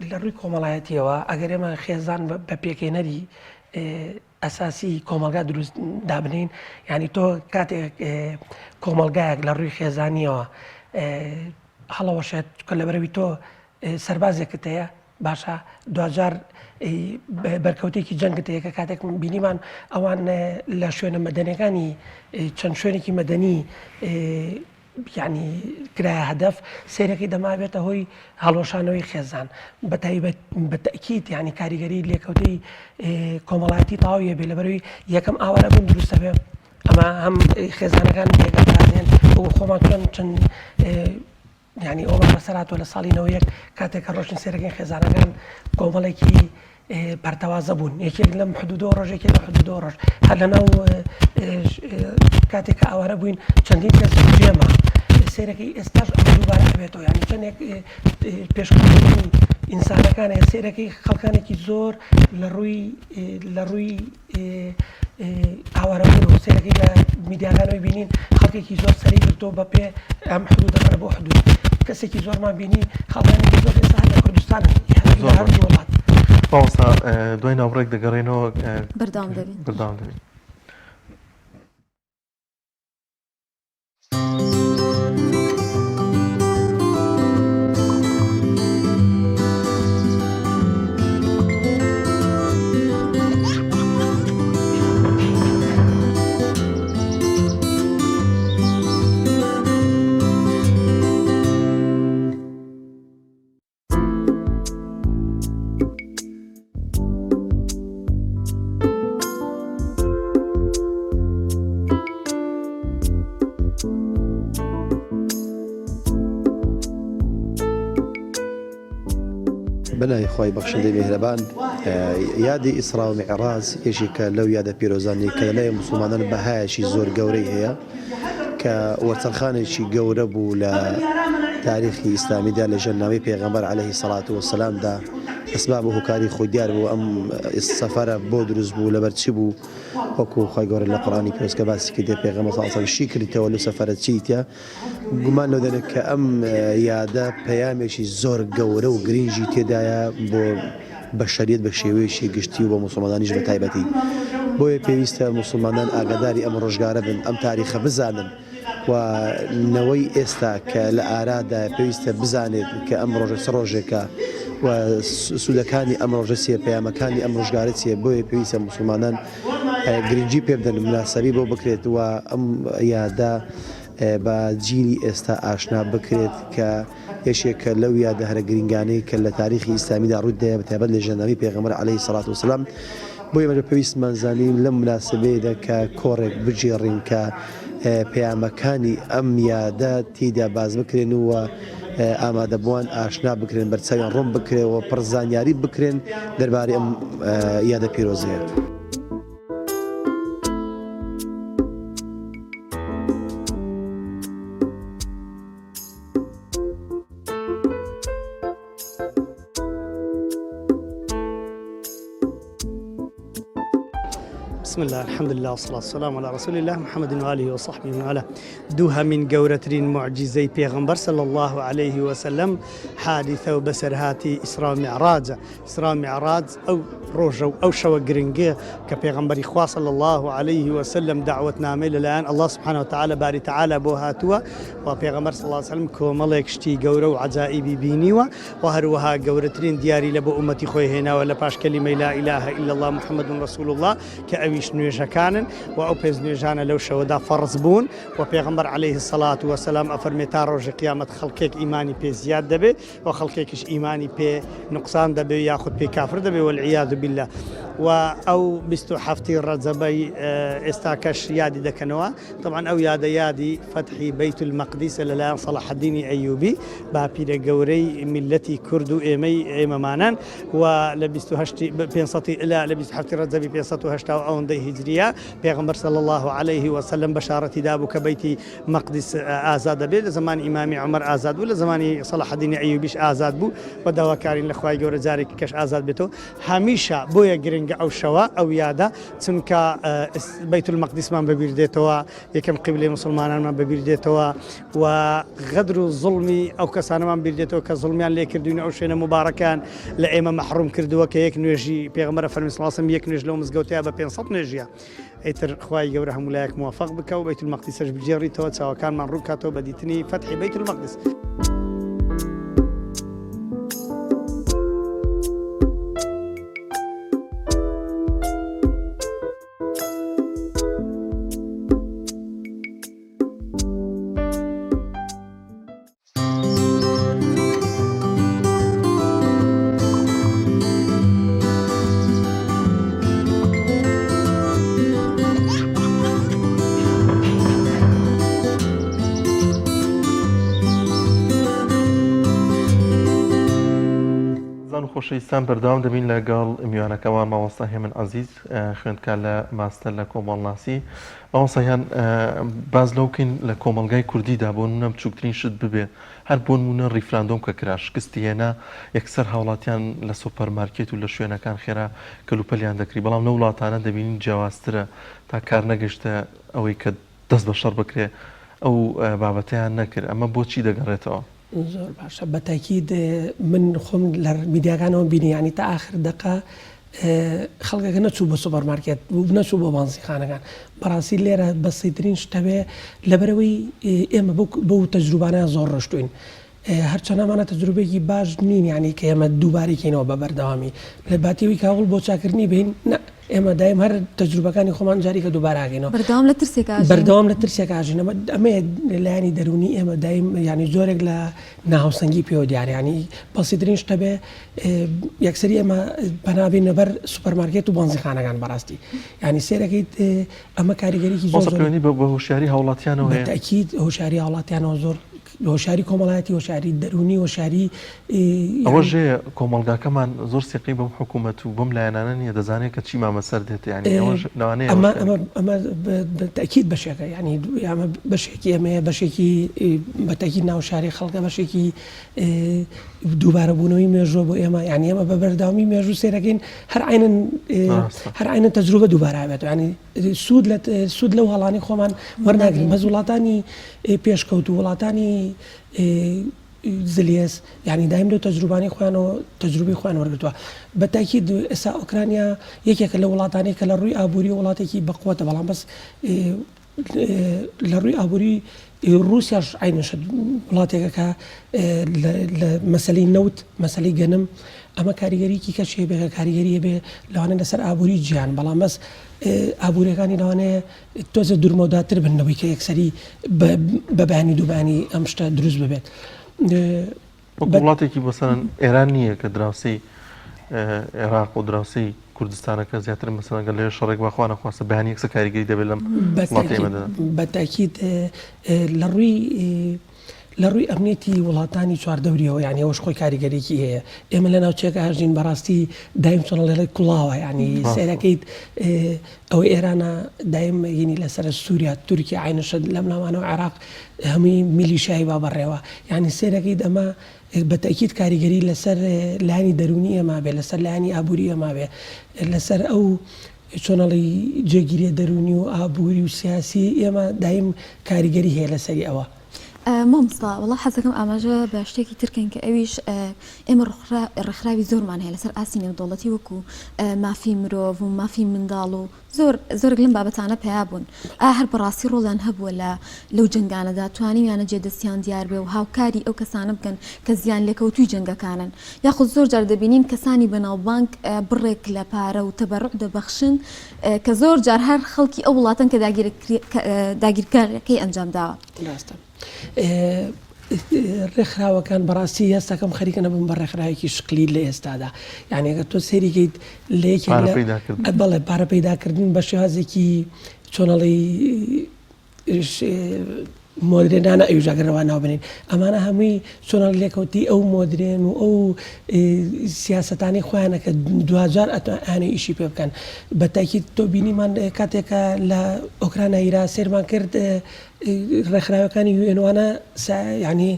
لە ڕووی کۆمەڵایەتیەوە ئەگەر ئێمە خێزان بە پێکهێنەری ئەساسی کۆمەڵگا دروست دابنین یعنی تۆ کاتێک کۆمەڵگایەک لە ڕووی خێزانیەوە هەڵەوەشێت کە لەبەرەوی تۆ سەربازێکت هەیە باشە دواجار بەرکەوتێکی جەنگت هەیە کە کاتێک بینیمان ئەوان لە شوێنە مەدەنیەکانی چەند شوێنێکی مەدەنی یعنی کرایە هەدەف سێرەکەی دەمابێتە هۆی هەڵوەشانەوەی خێزان بە تایبەت بە تەکیت یعنی کاریگەری لێکەوتەی کۆمەڵایەتی تەواویە بێ لەبەرەوەی یەکەم ئاوارە بوون دروستە بێ ئەمە هەم خێزانەکان پێکدەدرازێن وەکو خۆمان چۆن چەند یانی ئەومان بەسەر هاتووە لە ساڵی 91 کاتێک کە ڕۆشتین سێرەکەین خێزانەکان کۆمەڵێکی پەرتەوازە بوون یەکێک لەم حدودەوە ڕۆژ یەکێک لە حدودەوە ڕۆژ هەر لە ناو کاتێک کە ئاوارە بووین چەندین کەس جێما سێرەکەی ئێستاش ئەمە دووبارە ئەبێتەوە یانی چەندێک پێشکەوتنی ئینسانەکان هەیە سێرەکەی خەڵکانێکی زۆر لە ڕووی لە ڕووی ئاوارەبوون و سەیرەکەی لە میدیاکانەوەی بینین خەڵکێکی زۆر سەری گرتووە بە پێ ئەم حدود دەبەرە بۆ حدود کەسێکی زۆرمان بینی خەڵکانێکی زۆر ئێستا هەر لە کوردستانن لە هەردوو وڵات. مامۆستا دوای ناوبڕێک دەگەڕێنەوە بەردەوام دەبین. بەردەوام دەبین. بەناوی خوای بەخشندەی میهرەبان یادی ئیسرا و میعراج یەکێکە لەو یادە پیرۆزانەی کە لەلای موسڵمانان بەهایەکی زۆر گەورەی هەیە کە وەرچەرخانێکی گەورە بوو لە تاریخی ئیسلامیدا لە ژیاننامەی پێغەمبەر عەلەیهی سەڵات وەسەلامدا ئەسباب و هۆکاری خۆی دیار بوو ئەم سەفەرە بۆ دروست بوو لەبەر چی بوو وەکو خوای گەورە لە قورئانی پیرۆز کە باسی کردیە پێغەمبەر صلی اللە علیه و سلم شی کردیتەوە لەو سەفەرە چی تیا گومان لەو دەنێت کە ئەم یادە پەیامێکی زۆر گەورە و گرنگی تێدایە بۆ بەشەریەت بە شێوەیەکی گشتی و بۆ موسڵمانانیش بە تایبەتی. بۆیە پێویستە موسڵمانان ئاگاداری ئەم ڕۆژگارە بن، ئەم تاریخە بزانن و نەوەی ئێستا کە لە ئارادایە پێویستە بزانێت کە ئەم ڕۆژە چ ڕۆژێکە و سوودەکانی ئەم ڕۆژە چییە، پەیامەکانی ئەم ڕۆژگارە چییە، بۆیە پێویستە موسڵمانان گرنگی پێ بدەن، موناسەبی بۆ بکرێت و ئەم یادە بە جیلی ئێستا ئاشنا بکرێت کە یەکێکە لەو یادە هەرە گرینگانەی کە لە تاریخی ئیسلامیدا ڕووی دایە بەتایبەت لە ژیاننامەی پێغەمبەر عەلەیهی سەڵات وسەلام بۆیە بە پێویستمان زانی لەم موناسەبەیەدا کە کۆڕێک بگێڕین کە پەیامەکانی ئەم یادە تێیدا باس بکرێن و ئامادەبووان ئاشنا بکرێن بەرچاویان ڕوون بکرێ و پڕ زانیاری بکرێن دەربارەی ئەم یادە پیرۆزەیە. بسم الله الحمد لله والصلاة والسلام على رسول الله محمد وآله وصحبه ومن والاه دووهەمین گەورەترین معجزەی پێغەمبەر صلی الله عليه وسلم حادثە و بەسەرهاتی ئیسرا و میعراجە ئیسرا و میعراج ئەو ڕۆژە و ئەو شەوە گرنگە کە پێغەمبەری خوا صلی اللە علیه وسلم دەعوەتنامەی لەلایەن اللە سبحانە وتعالی باری تعالی بۆ هاتووە و پێغەمبەر صلی اللە علیه وسلم کۆمەڵێک شتی گەورە و عەجائیبی بینیوە و هەروەها گەورەترین دیاری لە بۆ ئومەتی خۆی هێناوە لە پاش کەلیمەی لا اله الا اللە محمد رسول اللە کە ئەویش نوێژەکانن و ئەو پێنج نوێژانە لەو شەوەدا فەڕز بوون و پێغەمبەر علیه الصلاة والسلام ئەفەرمێ تا ڕۆژی قیامەت خەڵکێک ئیمانی پێ زیاد دەبێ و خەڵکێکیش ئیمانی پێ نوقسان دەبێ یاخود پێی کافر دەبێ والعیاذ باللە و ئەو 27 ڕەجەبەی ئێستاکەش یادی دەکەنەوە طبعا ئەو یادە یادی فەتحی بەیت المەقدیسە لەلایەن سەڵاحەدینی ئەیوبی باپیرە گەورەی میلەتی کورد و ئێمەی ئێمەمانان و لە 28 500 لە 27 ڕەجەبی 580 ئەوەندەی هیجریە پێغەمبەر صلی الله علیه وسلم بەشارەتی دابوو کە بەیتی مەقدیس ئازاد دەبێت، لە زەمانی ئیمامی عومەر ئازاد بوو، لە زەمانی سەڵاحەدینی ئەیوبیش ئازاد بوو و داواکارین لە خوای گەورە جارێکی کەش ئازاد بێتەوە. هەمیشە بۆیە گرنگە ئەو شەوە، ئەو یادە، چونکە بەیت المەقدیسمان بەبیر دێتەوە، یەکەم قیبلەی موسڵمانانمان بەبیر دێتەوە و غەدر و زوڵمی ئەو کەسانەمان بیر دێتەوە کە زوڵمیان لێ کردوین و ئەو شوێنە موبارەکەیان لە ئێمە مەحڕوم کردووە کە یەک نوێژی پێغەمبەر فەرمی صلی اللە علیه و سلم یەک نوێژ لەو مزگەوتەیە بە 500 نوێژیە. ئیتر خوای گەورە هەموو لایەک موفق بکا و بەیت المەقدیسەش بگێڕیتەوە چاوەکانمان ڕوون کاتەوە بە دیتنی فەتحی بەیت المەقدس. خۆشەویستان بەردەوام دەبین لەگەڵ میوانەکەمان مامۆستا هێمن عەزیز خوێندکار لە ماستەر لە کۆمەڵناسی. مامۆستا گیان باس لەوە بکەین لە کۆمەڵگای کوردیدا بۆ نمونە بچووکترین شت ببێت هەر بۆ نمونە ڕیفراندۆم کە کرا شکستی هێنا یەکسەر هاوڵاتیان لە سۆپەر مارکێت و لە شوێنەکان خێرا کەلوپەلیان دەکری بەڵام لەو وڵاتانە دەبینین جیاوازترە تا کار نەگەشتە ئەوەی کە دەست بە شەڕ بکرێ ئەو بابەتەیان نەکرد ئەمە بۆچی دەگەڕێتەوە؟ زۆر باشە بە تاکید من خۆم لە میدیاکانەوە بینی یانی تا ئاخر دەقە خەڵکەکە نەچوو بۆ سوپەر مارکێت نەچوو بۆ بانزیخانەکان بەڕاستی لێرە بەسیترین شتەوێ لەبەرەوەی ئێمە بەو تەجروبانە زۆر ڕۆشتوین هەرچەند ئەمانە تەجروبەیەکی باش نین یانی کە ئێمە دووبارەی کەینەوە بە بەردەوامی لە باتی ئەوەی کە هەوڵ بۆ چاکردنی بەین نا ئێمە دایم هەر تەجروبەکانی خۆمان جاریکە دووبارە ئەکەینەوە بەردەوام لە ترسێکا ئەژین. بەردەوام لە ترسێکا ئەژین ئەمە ئەمەیە لایەنی دەروونی ئێمە دایم یانی جۆرێک لە ناهاوسەنگی پێوە دیارە یانی بەسیترین شتە بێ یەکسەری ئێمە پەنا بینە بەر سوپەرمارکێت و بەنزینخانەکان بەڕاستی یانی سێرەکەیت ئەمە کاریگەریی زۆر زۆر پەیوەندی بە هۆشیاری هاوڵاتیانەوە هەیە؟ بەتەئکید هۆشیاری هاوڵاتیانەوە زۆر هۆشیاری کۆمەڵایەتی، هۆشیاری دەروونی، هۆشیاری یانی. ئەوەش هەیە کۆمەڵگاکەمان زۆر سیقەی بەم حکوومەت و بەم لایەنانە نییە، دەزانێت کە چیمان بەسەر دێت، یانی ئەوەش لەوانەیە ئەمە ئەمە ئەمە بە تەئکید بەشێکە، یانی ئەمە بەشێکی ئێمەیە، بەشێکی بە تەئکید ناوشاری خەڵکە، بەشێکی دووبارەبوونەوەی مێژووە بۆ ئێمە، یانی ئێمە بە بەردەوامی مێژوو سەیرەکەین هەر عەینەن هەر عەینەن تەجروبە دووبارە ئەبێتەوە، یانی سوود لە سوود لەو هەڵانەی خۆمان وەرناگرین بەس وڵاتانی پێشکەوتوو وڵاتانی زلهێز یعنی دایم لەو تەجروبانەی خۆیانەوە تەجروبەی خۆیان وەرگرتووە بە تاکید ئێستا ئۆکرانیا یەکێکە لە وڵاتانی کە لە ڕووی ئابووری وڵاتێکی بەقوەتە بەڵام بەس لە ڕووی ئابووری ڕووسیاش عەینەن شت وڵاتێکە کە لە مەسەلەی نەوت، مەسەلەی گەنم ئەمە کاریگەریی کەشی هەبێ کە کاریگەری هەبێ لەوانەیە لەسەر ئابووری جیهان بەڵام بەس ئابووریەکانی لەوانەیە تۆزێ دوورمەوداتر بن لەوەی کە یەکسەری بە بەیانی دووبانی ئەم شتە دروست ببێت. وەکو وڵاتێکی مەسەلەن ئێران نییە کە دراوسێی عێراق و دراوسێی کوردستانەکە زیاتر مەسەلەن گەر لەوێ شەڕێک با خوا نەخواستە بەیانی یەکسەر کاریگەری دەبێت لەم وڵاتی ئێمەدا. بە تاکید لە ڕووی لە ڕووی ئەمنیەتی وڵاتانی چواردەوریەوە یانی ئەوەش خۆی کاریگەریی هەیە ئێمە لە ناوچەیەک ئاژین بەڕاستی دایم چۆنەڵێڵی کوڵاوە یانی سەیرەکەیت ئەوە ئێرانە دایم ینی لەسەر سووریا تورکیا عینەشە لەم ناوانەوە عێراق هەمووی میلیشیای وا بەڕێوە یانی سەیرەکەیت ئەمە بە تەئکید کاریگەری لەسەر لایەنی دەروونی ئێمە بێ لەسەر لایەنی ئابووری ئێمە بێ لەسەر ئەو چۆنەڵی جێگیریە دەروونی و ئابووری و سیاسی ئێمە دایم کاریگەری هەیە لەسەری ئەوە. مامۆستا وەڵا حەزەکەم ئاماژە بە شتێکی تر کەین کە ئەویش ئێمە ڕێکخراوی زۆرمان هەیە لەسەر ئاستی نێودەوڵەتی وەکو مافی مرۆڤ و مافی منداڵ و زۆر زۆرێک لەم بابەتانە پەیا بوون ئایا هەر بەڕاستی ڕۆڵیان هەبووە لە لەو جەنگانەدا توانیویانە جێ دەستیان دیار بێ و هاوکاری ئەو کەسانە بکەن کە زیان لێکەوتووی جەنگەکانن یاخود زۆر جار دەبینین کەسانی بەناوبانگ بڕێک لە پارە و تەبەروع دەبەخشن کە زۆر جار هەر خەڵکی ئەو وڵاتەن کە داگیرکاریەکەی ئەنجام داوە. ڕاستە. ڕێکخراوەکان بەڕاستی هەستەکەم خەریکە نەبوون بە ڕێکخراوێکی شکلی لە ئێستادا یعنی ئەگەر تۆ سەیریکەیت لە یەکێک پارە لە پەیداکردن. بەڵێ پارە پەیداکردن بە شێوازێکی چۆنەڵی مۆدرێنانە ئەویش ئەگەر وا ناو بنێین ئەمانە هەمووی چۆنەڵ لێکەوتی ئەو مۆدرێن و ئەو سیاسەتانەی خۆیانە کە دواجار ئەتوانێ ئیشی پێ بکەن بە تاکید تۆ بینیمان کاتێکە لە ئۆکرانیا ئیرا سێرمان کرد ڕێکخراوەکانی یو ئێن وانە یعنی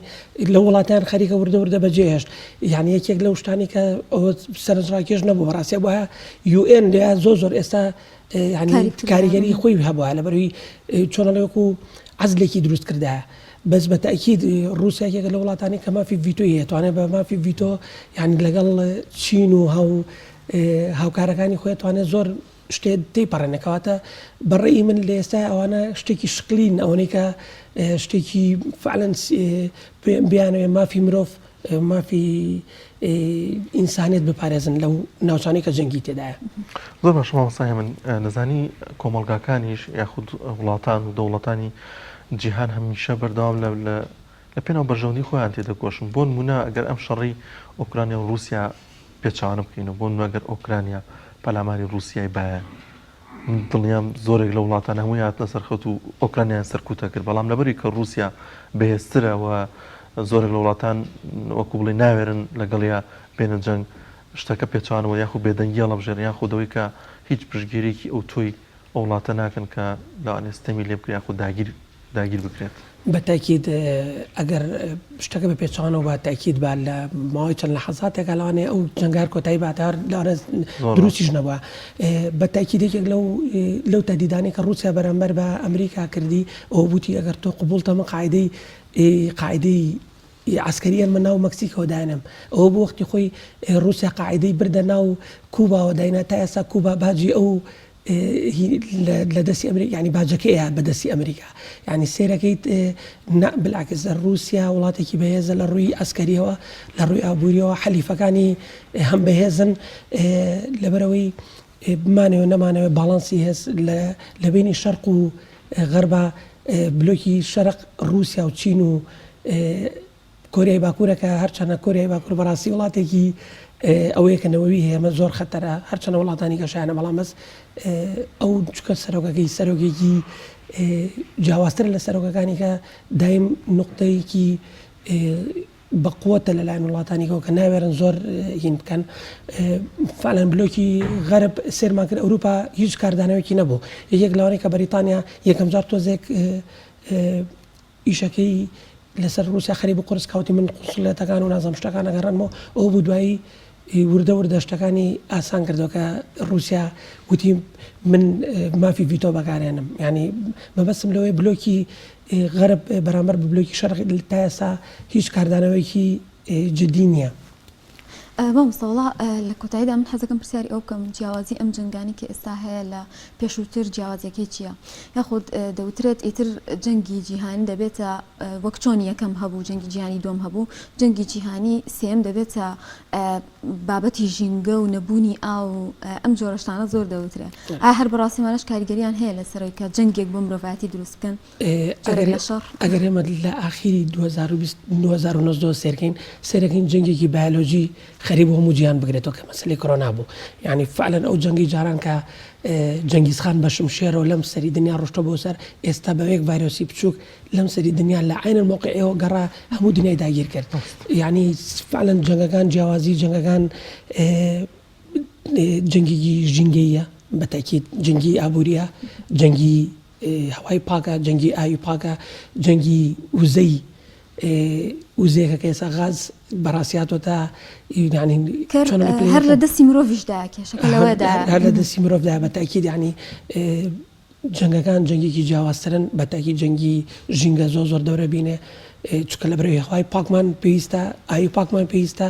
لە وڵاتان خەریکە وردە وردە بەجێهێشت یعنی یەکێک لەو شتانی کە ئەوە سەرنجڕاکێش نەبوو بەڕاستی بووە یو ئێن زۆر زۆر ئێستا یعنی کاریگەری خۆی هەبووە لەبەروی چۆنەڵێ وەکو عەزلێکی دروست کردایە بەس بە تەئکید ڕووسیا یەکێکە لە وڵاتانی کە مافی ڤیتۆی هەیە توانێت بە مافی ڤیتۆ یعنی لەگەڵ چین و هاو هاوکارەکانی خۆی توانێت زۆر شتێ تێیپەڕێنێ کەواتە بە ڕێی من لە ئێستا ئەوانە شتێکی شکلین ئەوەنەی کە شتێکی فعلەن بیانەوێ مافی مرۆڤ مافی ئینسانیت بپارێزن لەو ناوچانەی کە جەنگی تێدایە. زۆر باشە مامۆستا هێمن دەزانی کۆمەڵگاکانیش یاخود وڵاتان و دەوڵەتانی جیهان هەمیشە بەردەوام لە لە لە پێناو بەرژەوەندی خۆیان تێدەکۆشن بۆ نمونە ئەگەر ئەم شەڕی ئۆکرانیا و ڕووسیا پێچەوانە بکەینەوە بۆ نمونە گەر ئۆکرانیا پەلاماری ڕووسیای بایە من دڵنیام زۆرێک لە وڵاتان هەمووی هاتنە سەر خەت و ئۆکرانیایان سەرکوت ئەکرد بەڵام لەبەری کە ڕووسیا بەهێزترە و زۆرێک لە وڵاتان وەکو بڵێ ناوێرن لەگەڵیا بێنە جەنگ. شتەکە پێچەوانەوە یاخود بێدەنگی هەڵەبژێرن یاخود ئەوەی کە هیچ پشتگیریەکی ئەوتۆی ئەو وڵاتە ناکەن کە لەوانەیە ستەمی لێ بکرێت یاخود داگیر داگیر بکرێت. بە تەئکید ئەگەر شتەکە بە پێچەوانەوە با تەئکید با لە ماوەی چەند لەحەزاتێکا لەوانەیە ئەو جەنگە هەر کۆتایی باتە هەر لەوانەیە دروستیش نەبووە بە تەئکید یەکێک لەو لەو تەهدیدانەی کە ڕووسیا بەرامبەر بە ئەمریکا کردی ئەوە بووتی ئەگەر تۆ قبوڵتە من قاعیدەی قاعیدەی عەسکەری ئێمە ناو مەکسیکەوە دانێم ئەوە بوو وەختی خۆی ڕووسیا قاعیدەی بردە ناو کوباوە داینا تا ئێستا کوبا باجی ئەو لە دەستی ئەمریکا یانی باجەکەی ئەیات بە دەستی ئەمریکا یانی سەیرەکەیت نا بالعکس ڕووسیا وڵاتێکی بەهێزە لە ڕووی عەسکەریەوە لە ڕووی ئابووریەوە حەلیفەکانی هەم بەهێزن لەبەرەوەی بمانەوە نەمانەوە باڵانسی هێز لە بینی شەرق و غەربا بلۆکی شەرق ڕووسیا و چین و کۆریای باکوورە کە هەرچەنە کۆریای باکوور بەڕاستی وڵاتێکی ئەوەیە کە نەوەوی هەیە ئەمە زۆر خەتەرە هەرچەنە وڵاتانی گەشایانە بەڵام بەس ئەو چکە سەرۆکەکەی سەرۆکێکی جیاوازتر لە سەرۆکەکانی کە دایم نقطەیەکی بەقوتە لەلایەن وڵاتانیکەوە کە ناوێرن زۆر هین بکەن فعلەن بلۆکی غەرب سێرمان کرد ئەوروپا هیچ کاردانەوەکی نەبوو یەکێک لەوانەیە کە بەریتانیا یەکەم جار تۆزێک ئیشەکەی لەسەر ڕووسیا خەریک بوو قورس کاوتی من قونسڵیەتەکان و نازانم شتەکان ئەگەڕێنمەوە ئەوە بوو دوایی وردە وردە شتەکانی ئاسان کردەوە کە ڕووسیا وتی من مافی ڤیتۆ بەکارێنم یعنی مەبەستم لەوەی بلۆکی غەرب بەرامبەر بە بلۆکی شەرق تا ئێستا هیچ کاردانەوەیەکی جدی نییە. مامۆستا وەڵا لە کۆتاییدا من حەزەکەم پرسیاری ئەوە بکەم جیاوازی ئەم جەنگانەی کە ئێستا هەیە لە پێشووتر جیاوازیەکەی چییە؟ یاخود دەوترێت ئیتر جەنگی جیهانی دەبێتە وەک چۆن یەکەم هەبوو جەنگی جیهانی دووەم هەبوو جەنگی جیهانی سێم دەبێتە بابەتی ژینگە و نەبوونی ئاو و ئەم جۆرە شتانە زۆر دەوترێ ئایا هەر بەڕاستی ئەمانەش کاریگەریان هەیە لەسەرەوەی کە جەنگێک بۆ مرۆڤایەتی دروست بکەن؟ جۆرێک لە شەڕ. ئەگەر ئێمە لە ئاخیری 2020 2019 سێرکەین سێرەکەین جەنگێکی بایۆلۆجی خەریک بوو هەموو جیهان بگرێتەوە کە مەسەلەی کۆرۆنا بوو یعنی فعلا ئەو جەنگی جاران کە جەنگیز خان بە شمشێرەوە لەم سەری دنیا ڕۆشتە بۆ سەر ئێستا بە یەک ڤایرۆسی بچووک لەم سەری دنیا لە عین الموقعەوە گەڕا هەموو دنیای داگیر کرد یعنی فعلا جەنگەکان جیاوازی جەنگەکان جەنگێکی ژینگەیە بە تاکید جەنگی ئابووریە جەنگی هەوای پاکە، جەنگی ئاوی پاکە، جەنگی وزەی وزەیەکە کە ئێستا غاز بەڕاستی هاتۆتە یعنی چۆن هەر لە دەستی مرۆڤیشدا کێشەکە لەوەدا هەر لە دەستی مرۆڤدا بە تاکید یعنی جەنگەکان جەنگێکی جیاوازترن بە تاکی جەنگی ژینگە زۆر زۆر دەورە بینێ چونکە لە بەرەوەی هەوای پاکمان پێویستە ئاوی پاکمان پێویستە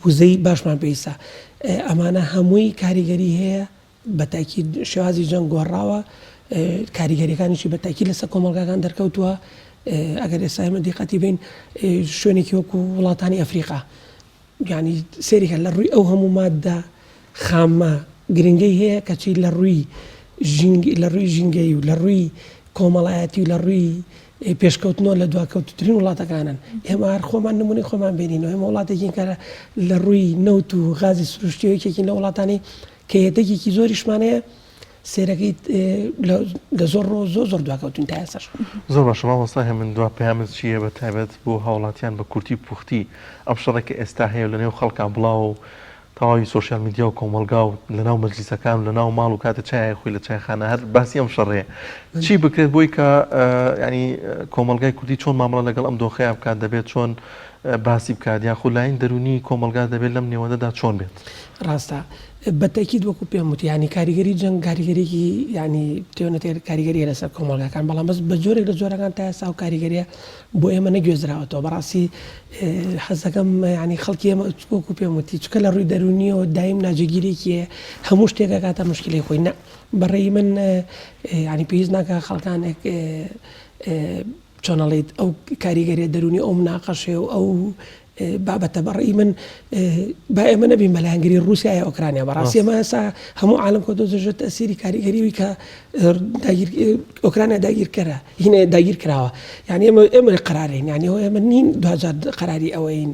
وزەی باشمان پێویستە ئەمانە هەمووی کاریگەری هەیە بە تاکید شێوازی جەنگ گۆڕاوە، کاریگەریەکانیشی بە تاکید لەسەر کۆمەڵگاکان دەرکەوتووە، ئەگەر ئێستا ئێمە دیقەتی بین شوێنێکی وەکو وڵاتانی ئەفریقا یعنی سێریکە لە ڕووی ئەو هەموو مادە خامە گرنگەی هەیە کەچی لە ڕووی ژینگ لە ڕووی ژینگەی و لە ڕووی کۆمەڵایەتی و لە ڕووی پێشکەوتنەوە لە دواکەوتوترین وڵاتەکانن ئێمە هەر خۆمان نمونەی خۆمان بێنینەوە ئێمە وڵاتێکین کە لە ڕووی نەوت و غازی سروشتیەوە یەکێکین لە وڵاتانی کە یەدەگێکی زۆریشمان هەیە سێرەکەی لە زۆر ڕۆ زۆر زۆر دواکەوتوین تا ئێستاش. زۆر باشە مامۆستا هێمن دوا پەیامت چییە بە تایبەت بۆ هاوڵاتیان بە کورتی و پوختی ئەم شەڕەی کە ئێستا هەیە و لەنێو خەڵکا بڵاوە و تەواوی سۆشیال میدیا و کۆمەڵگا و لەناو مەجلیسەکان و لەناو ماڵ و کاتە چایە خۆی لە چایخانە هەر باسی ئەم شەڕەیە چی بکرێت بۆی کە ینی کۆمەڵگای کوردی چۆن مامەڵە لەگەڵ ئەم دۆخەیە بکات دەبێت چۆن باسی بکات یاخود لاین دەرونی کۆمەڵگا دەبێت لەم نێوەندەدا چۆن بێت؟ ڕاستە بە تەئکید وەکو پێم وتی یانی کاریگەری جەنگ کاریگەریەکی یانی تێوەنەتێ کاریگەریە لەسەر کۆمەڵگاکان بەڵام بەس بە جۆرێک لە جۆرەکان تا ئێستا ئەو کاریگەریە بۆ ئێمە نەگوێزراوەتەوە بەڕاستی حەزەکەم یانی خەڵکی ئێمە وەکو پێم وتی چکە لە ڕووی دەروونیەوە دایم ناجێگیرێکی هەیە هەموو شتێک ئەکاتە مشکلەی خۆی نا بەڕێی من یانی پێویست ناکە خەڵکانێک چۆن ئەڵێیت ئەو کاریگەریە دەروونی ئەو مناقەشەیە و ئەو بابەتە بە ڕەئی من با ئێمە نەبین بە لایەنگری ڕووسیا یا ئۆکرانیا بەڕاستی ئێمە ئێستا هەموو عالم کەوتۆتە ژێر تەئسیری کاریگەریی کە داگیر ئۆکرانیا داگیرکەرە هینە داگیر کراوە یعنی ئێمە ئێمە قەرارین یعنی ئەوە ئێمە نین دواجار قەراری ئەوەین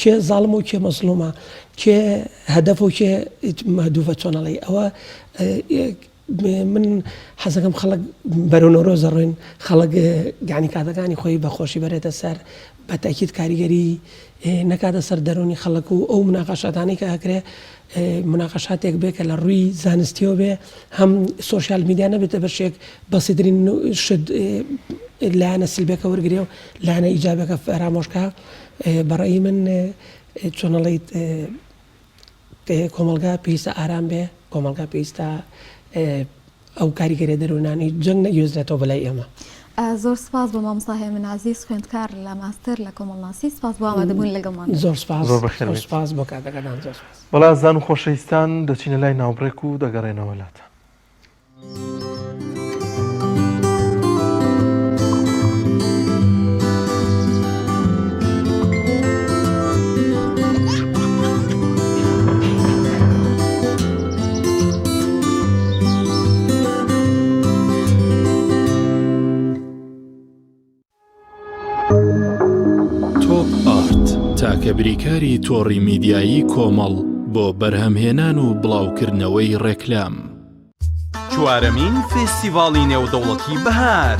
کێ زاڵم و کێ مەزڵومە کێ هەدەف و کێ مەهدوفە چۆن ئەڵێی ئەوە. من حەزەکەم خەڵک بەرەو نەورۆز دەڕۆین خەڵک یانی کاتەکانی خۆی بە خۆشی بەرێتە سەر بە تەئکید کاریگەری نەکاتە سەر دەروونی خەڵک و ئەو مناقەشاتانەی کە ئەکرێ مناقەشاتێک بێ کە لە ڕووی زانستیەوە بێ هەم سۆشیال میدیا نەبێتە بەشێک بەسیترین شت لایەنە سلبیەکە وەرگرێ و لایەنە ئیجابەکە فەرامۆشکا بەڕێی من چۆنەڵیت کۆمەڵگا پێویستە ئارام بێ، کۆمەڵگا پێویستە ئەو کاریگەریە دەروونانەی جەنگ نەگوێزرێتەوە بەلای ئێمە. زۆر سپاس بۆ مامۆستا هێمن عەزیز خوێندکار لە ماستەر لە کۆمەڵناسی سپاس بۆ ئامادەبوون لەگەڵمان. زۆر سپاس زۆر بەخێر بێیت. سپاس بۆ کاتەکەتان زۆر سپاس. بەڵێ ئازیزان و خۆشەویستان دەچینە لای ناوبڕێک و دەگەڕێنەوە لاتان. تۆپ ئارت تاکە بریکاری تۆڕی میدیایی کۆمەڵ بۆ بەرهەمهێنان و بڵاوکردنەوەی ڕێکلام. چوارەمین فێستیڤاڵی نێودەوڵەتی بەهار.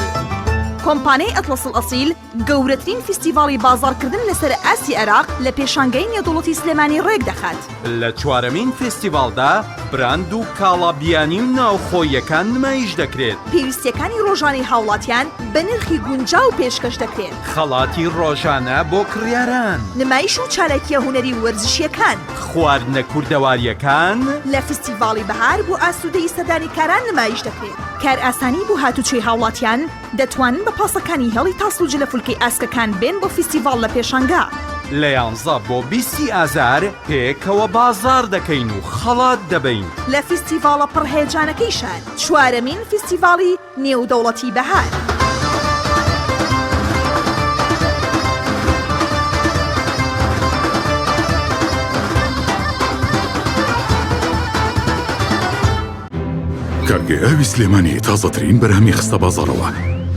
کۆمپانیای ئەتڵەس ئەڵئەسیل گەورەترین فیستیڤاڵی بازاڕکردن لەسەر ئاستی عێراق لە پێشانگای نێودەوڵەتی سلێمانی ڕێکدەخات. لە چوارەمین فێستیڤاڵدا براند و کاڵا بیانی و ناوخۆییەکان نمایش دەکرێت. پێویستییەکانی ڕۆژانەی هاوڵاتیان بە نرخی گونجاو پێشکەش دەکرێن. خەڵاتی ڕۆژانە بۆ کڕیاران. نمایش و چالاکییە هونەری و وەرزشییەکان. خواردنە کوردەوارییەکان. لە فیستیڤاڵی بەهار بۆ ئاسوودەیی سەردانیکاران نمایش دەکرێت. کارئاسانی بۆ هاتوچۆی هاوڵاتیان. دەتوانن بە پاسەکانی هێڵی تاسڵوجە لە فولکەی ئاسکەکان بێن بۆ فیستیڤاڵ لە پێشانگا. لە یانزە بۆ بیستی ئازار پێکەوە بازاڕ دەکەین و خەڵات دەبەین. لە فیستیڤاڵە پڕ هەیەجانەکەی شار، چوارەمین فیستیڤاڵی نێودەوڵەتی بەهار. کارگەی ئاوی سلێمانی تازەترین بەرهەمی خستە بازاڕەوە.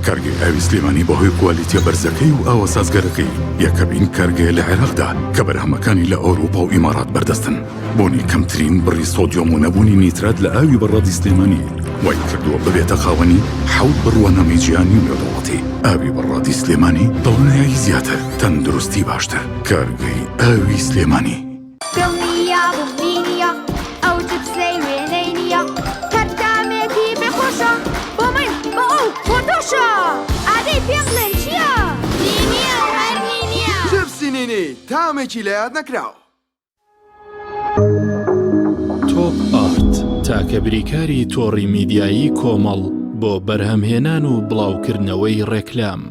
کارگەی ئاوی سلێمانی بەهۆی کوالیتیە بەرزەکەی و ئاوە سازگەرەکەی یەکەمین کارگەیە لە عێراقدا کە بەرهەمەکانی لە ئەوروپا و ئیمارات بەردەستن. بوونی کەمترین بڕی سۆدیۆم و نەبوونی نیترات لە ئاوی بەڕادی سلێمانی وای کردووە ببێتە خاوەنی حەوت بڕوانامەی جیهانی و نێودەوڵەتی. ئاوی بەڕادی سلێمانی دڵنیایی زیاتر، تەندروستی باشتر. کارگەی ئاوی سلێمانی. دڵنیابووم نینیە ئەو جپسەی وێنەی نییە هەر تامێکی بێ خۆشە بۆ من بۆ ئەو بۆ تۆشە ئادەی پێم بڵێن چییە؟ نینیە و هەر نینیە. جپسی نینی تامێکی لە یاد نەکراو. تۆپ ئارت تاکە بریکاری تۆڕی میدیایی کۆمەڵ بۆ بەرهەمهێنان و بڵاوکردنەوەی ڕێکلام.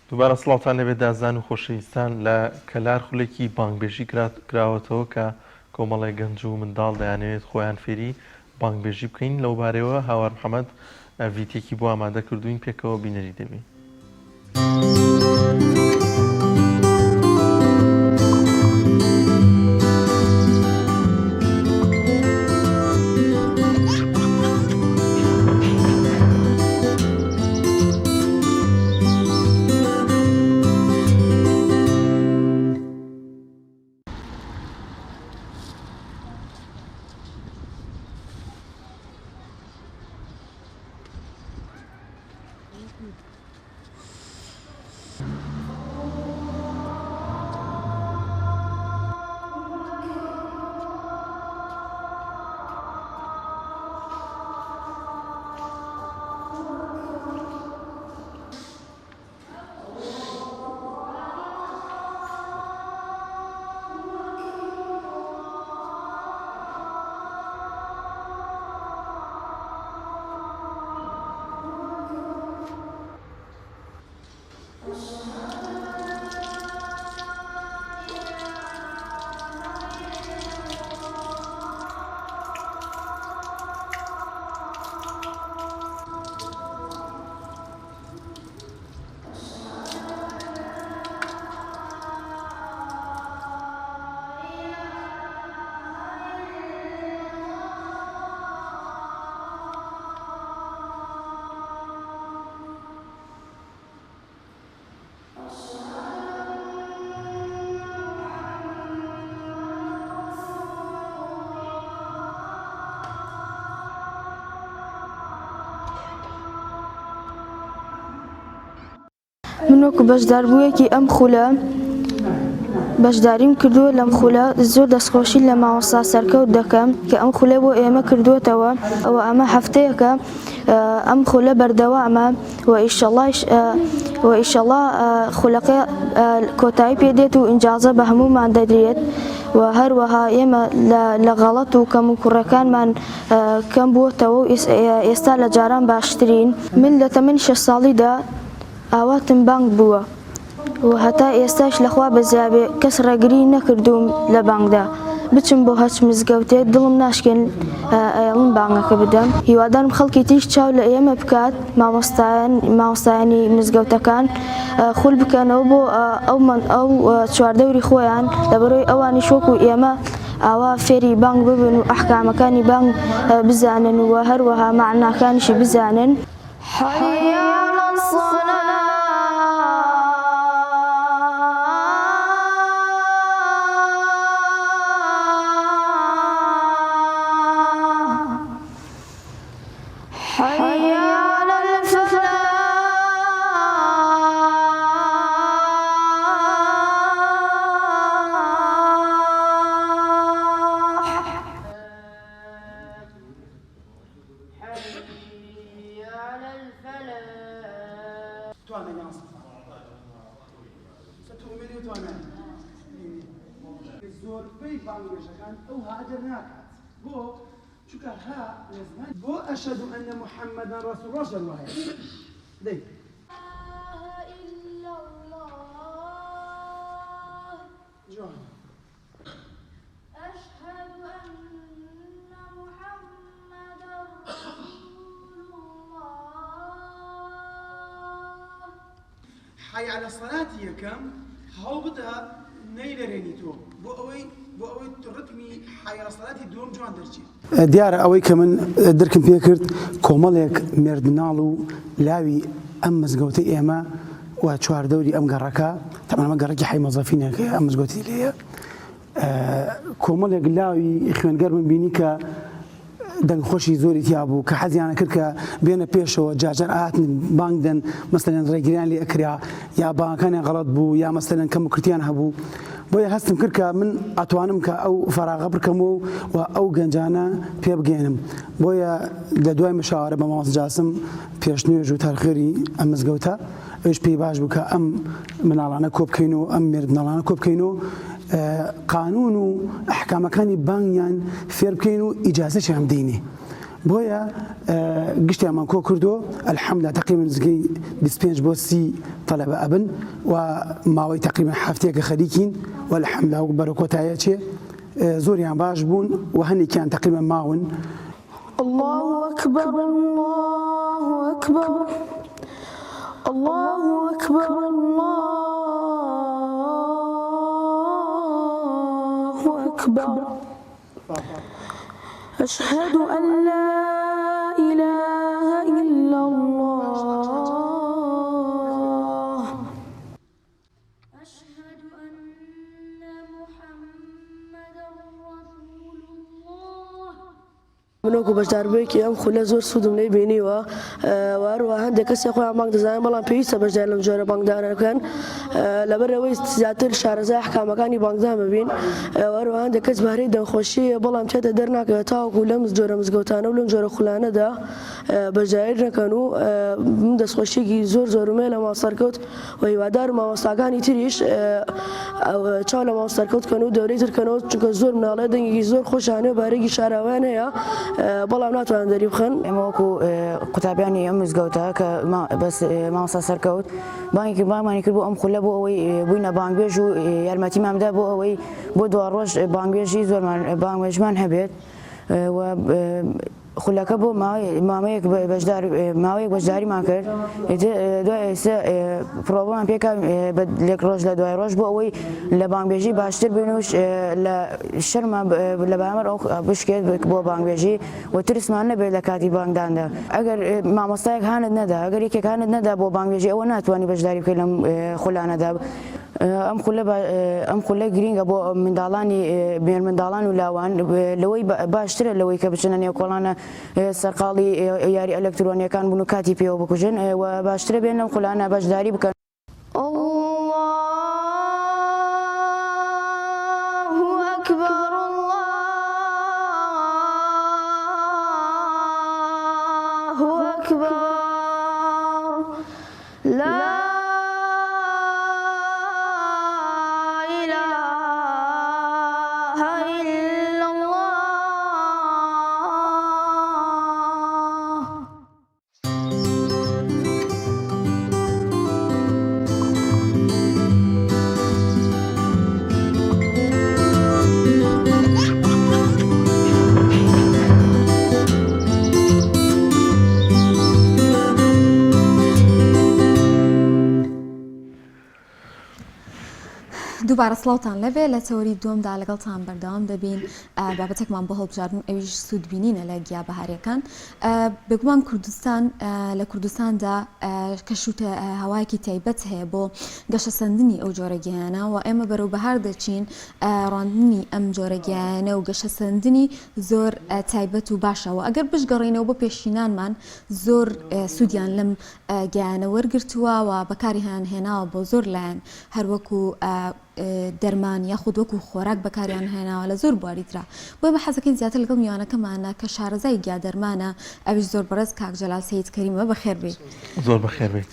دووبارە سڵاوتان لێبێت دازان و خۆشەویستان لە کەلار خولێکی بانگبێژی کراوەتەوە کە کۆمەڵێک گەنج و منداڵ دەیانەوێت خۆیان فێری بانگبێژی بکەین، لەوبارەیەوە هاوار محەمەد ڤیتێکی بۆ ئامادە کردووین پێکەوە بینەری دەبین. من وەکو بەشداربوویەکی ئەم خولە بەشداریم کردووە لەم خولە زۆر دەستخۆشی لە مامۆستا سەرکەوت دەکەم کە ئەم خولەی بۆ ئێمە کردووەتەوە و ئەمە هەفتەیەکە ئەم خولە بەردەوامە و ئیشەڵایش و ئیشەڵا خولەکە کۆتایی پێ دێت و ئینجازە بە هەموومان دەدرێت و هەروەها ئێمە لە غەڵەت و کەم و کوڕەکانمان کەم بووەتەوە و ئێستا لە جاران باشترین. من لە تەمەنی شەش ساڵیدا ئاواتم بانگ بووە و هەتا ئێستاش لە خوا بەزیابێ کەس ڕێگری نەکردووم لە بانگدا بچم بۆ هەچ مزگەوتێک دڵم ناشکێن ئەیەڵم بانگەکە بدەم هیوادارم خەڵکی تریش چاو لە ئێمە بکات مامۆستایان مامۆستایانی مزگەوتەکان خول بکەنەوە بۆ ئەو ئەو چواردەوری خۆیان لەبەرەوەی ئەوانیش وەکو ئێمە ئاوا فێری بانگ ببن و ئەحکامەکانی بانگ بزانن و هەروەها مەعناکانیشی بزانن. حی علی الصلاة. حی علی الفلاح. زۆربەی بانگبێژەکان ئەو ها دەرناکات بۆ چونکە ها لە زمانی بۆ ئەشهد ان محمدا رسول الله جار وایە دەی. جوان. حی علی الصلاة یەکەم هەوڵبدە نەیلەرێنی تۆ بۆ ئەوەی بۆ ئەوەی ڕتمی حی علی الصلاة دووەم جوان دەرچێت. دیارە ئەوەی کە من درکم پێ کرد کۆمەڵێک مێردمناڵ و لاوی ئەم مزگەوتەی ئێمە و چواردەوری ئەم گەڕەکە، تەبعەن ئەمە گەڕەکی حەی مۆزەفینەکەیە ئەم مزگەوتی لێیە، کۆمەڵێک لاوی خوێندگەرمم بینی کە دەنگخۆشی زۆری تیا بوو کە حەزیانە کرد کە بێنە پێشەوە جارجار ئاهاتن بانگ دەن مەسەلەن ڕێگریان لێ ئەکرا یا بانگەکانیان غەڵەت بوو یا مەسەلەن کەم و کورتیان هەبوو بۆیە هەستم کرد کە من ئەتوانم کە ئەو فەراغە بکەمەوە و ئەو گەنجانە پێ بگەێنم بۆیە لە دوای مشاوەرە بە مامۆستا جاسم پێشنوێژ و تارخوێری ئەم مزگەوتە ئەویش پێی باش بوو کە ئەم مناڵانە کۆ بکەین و ئەم مێردمناڵانە کۆ بکەین و قانون و ئەحکامەکانی بانگیان فێر بکەین و ئیجازەشیان بدەینێ بۆیە گشتیانمان کۆ کردو الحمدلله تقریبا نزیکەی 25 بۆ 30 تەلەبە ئەبن و ماوەی تقریبا هەفتەیەکە خەریکین و الحمدلله بەرەو کۆتاییە چێ زۆریان باش بوون و هەنێکیان تقریبا ماون اللە اکبر اللە اکبر اللە اکبر اللە اکبر اشهد ان لا اله الا اللە. من وەکو بەشداربوویەکی ئەم خولە زۆر سوودم لێی بینیوە و هەروەها هەندێک کەسێ خۆیان بانگ دەزانن بەڵام پێویستە بەشداری لەم جۆرە بانگدانە بکەن لەبەر ئەوەی زیاتر شارەزای ئەحکامەکانی بانگدان ببین و هەروەها هەندێک کەس بەهرەی دەنگخۆشی هەیە بەڵام تێتە دەرناکەوێت تاوەکو لەم جۆرە مزگەوتانە و لەم جۆرە خولانەدا بەشداری نەکەن و من دەستخۆشیەکی زۆر زۆرم هەیە لە مامۆستا سەرکەوت و هیوادارم مامۆستاکانی تریش چاو لە مامۆستا سەرکەوت کەن و دەورەی تر کەنەوە چونکە زۆر مناڵێ دەنگێکی زۆر خۆشیان هەیە و بارێکی شاراوەیان هەیە بەڵام ناتوانن دەری بخەن. ئێمە وەکو قوتابیانی ئەم مزگەوتە کە بەس مامۆستا سەرکەوت بانگی بانگمانی کرد بۆ ئەم خولە بۆ ئەوەی بووینە بانگبێژ و یارمەتیمان بدا بۆ ئەوەی بۆ دواڕۆژ بانگبێژی زۆرمان بانگبێژمان هەبێت و خولەکە بۆ ماوەیەک بەشدار ماوەیەک بەشداریمان کرد دوای ئێستا پرۆڤەمان پێکا لێک ڕۆژ لە دوای ڕۆژ بۆ ئەوەی لە بانگبێژی باشتر بین و لە شەرمان لە بەرامبەر ئەو بشکێت بۆ بانگبێژی و ترسمان نەبێت لە کاتی بانگداندا ئەگەر مامۆستایەک هانت نەدا ئەگەر یەکێک هانت نەدا بۆ بانگبێژی ئەوە ناتوانانی بەشداری بکەیت لەم خولانەدا ئەم خولە ئەم خولە گرینگە بۆ منداڵانی مێرمنداڵان و لاوان لەوەی باشترە لەوەی کە بچنە نێو کۆڵانە سەرقاڵی یاری ئەلکترۆنیەکان بن و کاتی پێوە بکوژن و باشترە بێن لەم خولانە بەشداری بکەن. اللە اکبر اللە اکبر لا اله الا اللە. دووبارە سڵاوتان لەبێ لە تەوەری دووەمدا لەگەڵتان بەردەوام دەبین بابەتێکمان بۆ هەڵبژاردن ئەویش سوودبینینە لە گیا بەهاریەکان بێگومان کوردستان لە کوردستاندا کەش و هەوایەکی تایبەت هەیە بۆ گەشەسەندنی ئەو جۆرە گیایانە و ئێمە بەرەو بەهار دەچین ڕاندنی ئەم جۆرە گیایانە و گەشەسەندنی زۆر تایبەت و باشە و ئەگەر بشگەڕێینەوە بۆ پێشینانمان زۆر سوودیان لەم گیایانە وەرگرتووە و بەکاریان هێناوە بۆ زۆر لایەن هەروەکو دەرمان یاخود وەکو خۆراک بەکاریان هێناوە لە زۆر بواری ترا بۆیە ئێمە حەزەکەین زیاتر لەگەڵ میوانەکەمانە کە شارەزای گیا دەرمانە ئەویش زۆر بەڕێز کاک جەلال سەید کەریمە بەخێر بێی. زۆر بەخێر بێیت.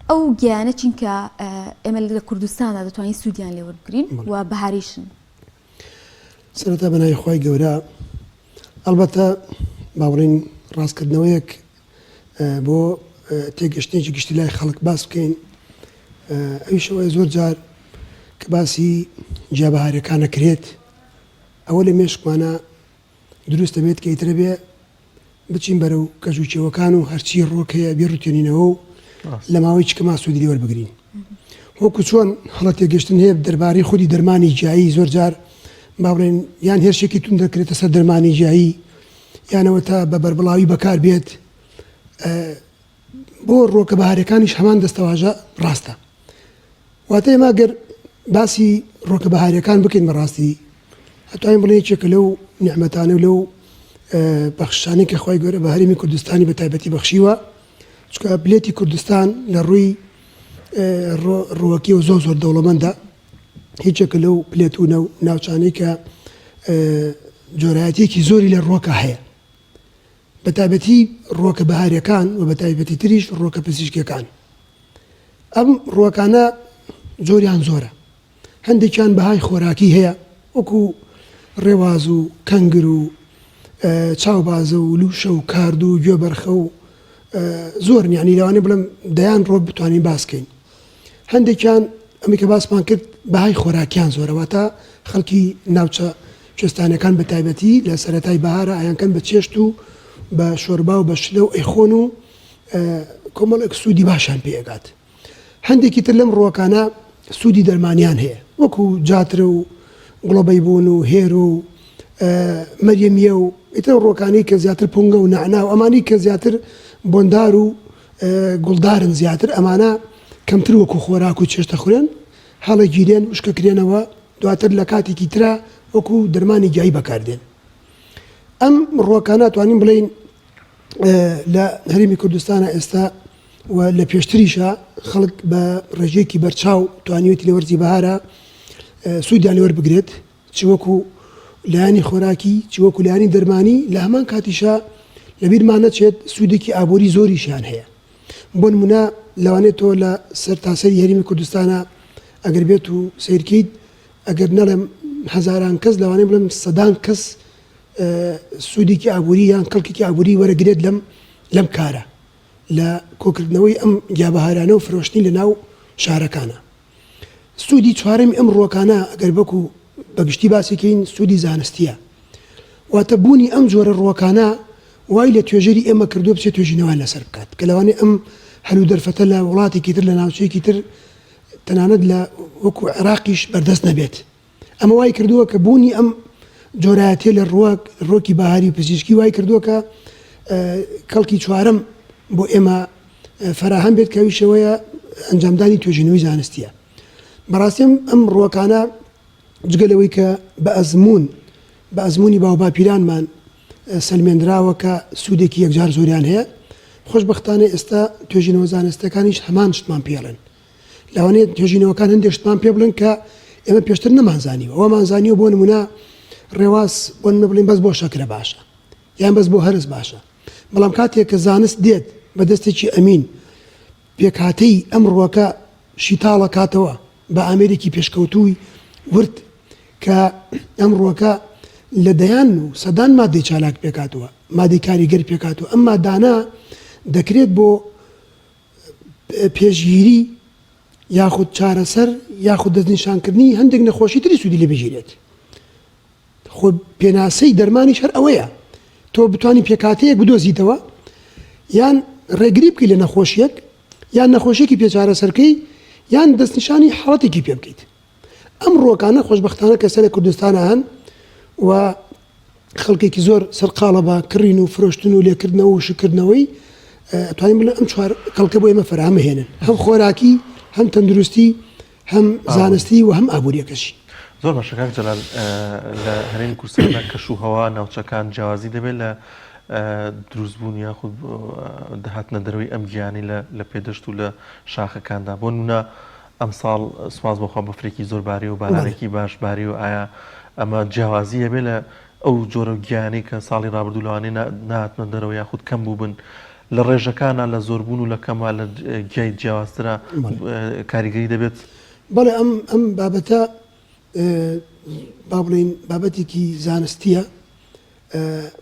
ئەو گیانە چین کە ئێمە لە کوردستاندا دەتوانین سوودیان لێ وەربگرین و بەهاریشن؟ سەرەتا بە ناوی خوای گەورە ئەڵبەتە با بڵێین ڕاستکردنەوەیەک بۆ تێگەشتنێکی گشتی لای خەڵک باس بکەین ئەویش ئەوەیە زۆر جار کە باسی جیابەهاریەکان ئەکرێت ئەوە لە مێشکمانە دروست دەبێت کە ئیترە بێ بچین بەرەو کەژ و کێوەکان و هەرچی ڕۆک هەیە بیڕوتێنینەوە و لە ماوەی چکەما سوودی لێ وەربگرین. وەکو چۆن هەڵە تێگەشتن هەیە دەربارەی خودی دەرمانی گیایی زۆر جار با بڵێن یان هێرشێکی توند دەکرێتە سەر دەرمانی گیایی یانەوە تا بە بەربڵاوی بەکار بێت بۆ ڕۆکە بەهارەکانیش هەمان دەستەواژە ڕاستە واتە ئێمە گەر باسی ڕۆکە بەهاریەکان بکەین بەڕاستی ئەتوانین بڵێین یەکێکە لەو نیعمەتانە و لەو بەخششانەی کە خوای گەورە بە هەرێمی کوردستانی بە تایبەتی بەخشیوە چونکە پلێتی کوردستان لە ڕووی ڕووەکیەوە زۆر زۆر دەوڵەمەندە هیچێکە لەو پلێت و ناوچانەی کە جۆرایەتیەکی زۆری لە ڕووەکە هەیە بە تایبەتی ڕووەکە بەهاریەکان و بە تایبەتی تریش ڕووەکە پزیشکیەکان ئەم ڕووەکانە جۆریان زۆرە هەندێکیان بەهای خۆراکی هەیە وەکو ڕێواز و کەنگر و چاوبازە و لوشە و کارد و گوێبەرخە و زۆرن یعنی لەوانەیە بڵێم دەیان ڕۆک بتوانین باس کەین هەندێکیان ئەمی کە باسمان کرد بەهای خۆراکیان زۆرە واتە خەڵکی ناوچە کوێستانەکان بە تایبەتی لە سەرەتای بەهارە ئەیانکەن بە چێشت و بە شۆربا و بە شلە و ئەیخۆن و کۆمەڵێک سوودی باشیان پێ ئەگات. هەندێکی تر لەم ڕووەکانە سوودی دەرمانیان هەیە وەکو جاترە و گوڵەبەیبوون و هێرۆ و مەریەمیە و ئیتر ئەو ڕووەکانەی کە زیاتر پونگە و نەعنا و ئەمانەی کە زیاتر بۆندار و گوڵدارن زیاتر ئەمانە کەمتر وەکو خۆراک و چێشت دەخورێن هەڵەگیرێن وشکەکرێنەوە دواتر لە کاتێکی ترا وەکو دەرمانی گیایی بەکاردێن ئەم ڕووەکانە توانین بڵێین لە هەرێمی کوردستانە ئێستا و لە پێشتریشا خەڵک بە ڕێژەیەکی بەرچاو توانیوێتی لە وەرزی بەهارا سوودیان لێ وەربگرێت چ وەکو لایەنی خۆراکی چ وەکو لایەنی دەرمانی لە هەمان کاتیشا لەبیرمان نەچێت سوودێکی ئابووری زۆریشیان هەیە بۆ نمونە لەوانەیە تۆ لە سەرتاسەری هەرێمی کوردستانە ئەگەر بێت و سەیرکەیت ئەگەر نەڵێم هەزاران کەس لەوانەیە بڵێم سەدان کەس سوودێکی ئابووری یان کەڵکێکی ئابووری وەرەگرێت لەم لەم کارە لە کۆکردنەوەی ئەم گیابەهارانە و فرۆشتنی لە ناو شارەکانە. سوودی چوارەمی ئەم ڕووەکانە ئەگەر وەکو بە گشتی باسی کەین سوودی زانستییە. واتە بوونی ئەم جۆرە ڕووەکانە وای لە توێژەری ئێمە کردووە بچێت توێژینەوەیان لەسەر بکات کە لەوانەیە ئەم هەل و دەرفەتە لە وڵاتێکی تر لە ناوچەیەکی تر تەنانەت لە وەکو عێراقیش بەردەست نەبێت. ئەمە وای کردووە کە بوونی ئەم جۆرایەتیە لە ڕووەک، ڕووەکی بەهاری و پزیشکی وای کردووە کە کەڵکی چوارەم بۆ ئێمە فەراهەم بێت کە ئەویش ئەوەیە ئەنجامدانی توێژینەوەی زانستیە. بەڕاستی ئەم ڕووەکانە جگە لەوەی کە بە ئەزموون بە ئەزموونی باوباپیرانمان سەلمێندراوە کە سوودێکی یەکجار زۆریان هەیە. خۆشبەختانە ئێستا توێژینەوە زانستیەکانیش هەمان شتمان پێڵێن. لەوانەیە توێژینەوەکان هەندێک شتمان پێ بڵێن کە ئێمە پێشتر نەمانزانیوە. وامان زانیوە بۆ نمونە ڕێواس بۆ نمونە بڵێین بەس بۆ شەکرە باشە یان بەس بۆ هەرس باشە. بەڵام کاتێک کە زانست دێت بە دەستێکی ئەمین پێکهاتەی ئەم ڕووەکە شیتاڵ ئەکاتەوە بە ئامێرێکی پێشکەوتووی ورد کە ئەم ڕووەکە لە دەیان و سەدان مادەی چالاک پێکهاتووە، مادەی کاریگەر پێکهاتووە، ئەم مادانە دەکرێت بۆ پێشگیری یاخود چارەسەر یاخود دەستنیشانکردنی هەندێک نەخۆشی تری سوودی لێ بگیرێت. خۆ پێناسەی دەرمانیش هەر ئەوەیە تۆ بتانی پێکهاتەیەک بدۆزیتەوە یان ڕێگری بکەیت لە نەخۆشیەک یان نەخۆشیەکی پێ چارەسەرکەی یان دەستنیشانی حاڵەتێکی پێ بکەیت. ئەم ڕووەکانە خۆشبەختانە کە سەر کوردستانە هەن و خەڵکێکی زۆر سەرقاڵە بە کڕین و فرۆشتن و لێکردنەوە و شکردنەوەی توانین بڵێن ئەم چوار کەڵکە بۆ ئێمە فەراهەمهێنن هەم خۆراکی هەم تەندروستی هەم زانستی و هەم ئابووریەکەشی. زۆر باشە کاک جەلال لە هەرێمی کوردستاندا کەش و هەوا ناوچەکان جیاوازی دەبێت لە دروستبوون یاخود هاتنە دەرەوەی ئەم گیانەی لە پێدەشت و لە شاخەکاندا بۆ نمونە ئەمساڵ سوپاس بۆخوا بەفرێکی زۆر باری و بارانێکی باش باری و ئایا ئەمە جیاوازی هەبێ لە ئەو جۆرە گیانەی کە ساڵی ڕابردوو لەوانەیە نەهاتنە دەرەوە یاخود کەم بووبن لە ڕێژەکانا لە زۆربوون و لە کەما لە گیای جیاوازترا کاریگەری دەبێت؟ بەڵێ ئەم ئەم بابەتە با بڵێین بابەتێکی زانستییە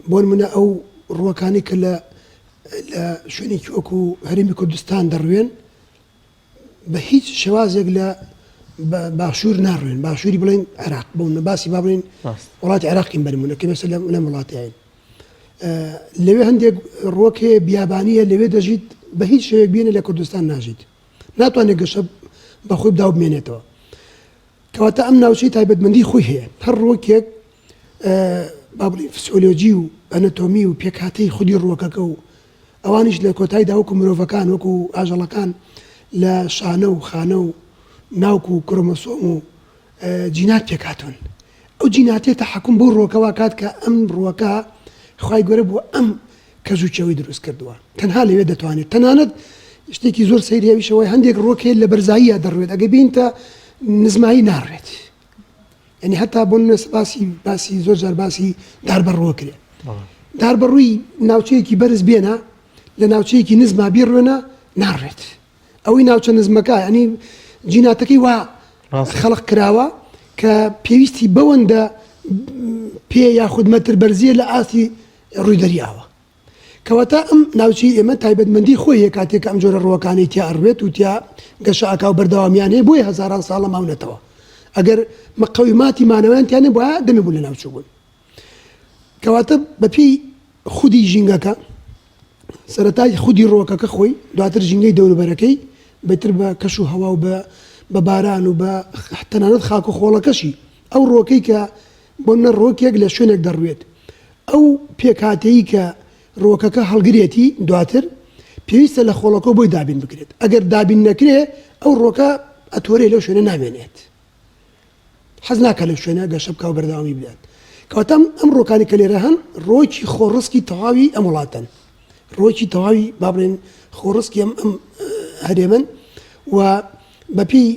بۆ نمونە ئەو ڕووەکانی کە لە لە شوێنێکی وەکو هەرێمی کوردستان دەڕوێن بە هیچ شێوازێک لە باشوور ناڕوێن باشووری بڵێن عێراق بۆ باسی با بڵێن وڵاتی عێراقین بەرمونە کە مێسە لەم وڵاتیین لەوێ هەندێک ڕۆک هەیە بیابانیە لەوێ دەژیت بە هیچ شێوەیەک بێنێ لە کوردستان ناژیت ناتوانێت گەشە بەخۆی بدا و بمێنێتەوە کەواتە ئەم ناوچەی تایبەتمەندی خۆی هەیە هەر ڕووەکێک با بڵێین فسیۆلۆجی و ئەنەتۆمی و پێکهاتەی خودی ڕووەکەکە و ئەوانیش لە کۆتایدا وەکو مرۆڤەکان وەکو ئاژەڵەکان لە شانە و خانە و ناوک و کرۆمۆسۆم و جینات پێکهاتوون ئەو جیناتێ تەحەکوم بەو ڕووەکە واکات کە ئەم ڕووەکە خوای گەورە بۆ ئەم کەژ و کێوەی دروست کردووە تەنها لەوێ دەتوانێت تەنانەت شتێکی زۆر سەیری ئەویش ئەوەیە هەندێک ڕووەک هەیە لە بەرزاییە دەڕوێت ئەگەر بینتە نزمایی ناڕوێت یعنی هەتا بۆ نمونە باسی باسی زۆر جار باسی دار بەڕووە کرێ دار بەڕووی ناوچەیەکی بەرز بێنە لە ناوچەیەکی نزما بیڕوێنە ناڕێت ئەوەی ناوچە نزمەکە ینی جیناتەکەی وا خەڵق کراوە کە پێویستی بەوەندە پێ یاخود مەتر بەرزیە لە ئاستی ڕووی دەریاوە. کەواتە ئەم ناوچەی ئێمە تایبەتمەندی خۆی هەیە کاتێک کە ئەم جۆرە ڕووەکانەی تیا ئەڕوێت و تیا گەشە ئەکا و بەردەوامیان هەیە بۆیە هەزاران ساڵە ماونەتەوە ئەگەر مقەویماتی مانەوەیان تیا نەبوایە دەمێ بوو لەناوچوو بوون. کەواتە بەپێی خودی ژینگەکە سەرەتای خودی ڕووەکەکە خۆی دواتر ژینگەی دەوروبەرەکەی بەتر بە کەش و هەوا و بە بە باران و بە تەنانەت خاک و خۆڵەکەشی ئەو ڕووەکەی کە بۆ نمونە ڕووەکێک لە شوێنێک دەڕوێت، ئەو پێکهاتەی کە ڕووەکەکە هەڵگرێتی دواتر پێویستە لە خۆڵەکەوە بۆی دابین بکرێت، ئەگەر دابین نەکرێ ئەو ڕووەکە ئەتۆرێ لەو شوێنە نامێنێت، حەز ناکات لەو شوێنە گەشە بکا و بەردەوامی بدات. کەواتە ئەم ڕووەکانی کە لێرە هەن ڕووەکی خۆڕسکی تەواوی ئەم وڵاتەن، ڕووەکی تەواوی با بڵێن خۆڕسکی ئەم ئەم هەرێمەن و بەپێی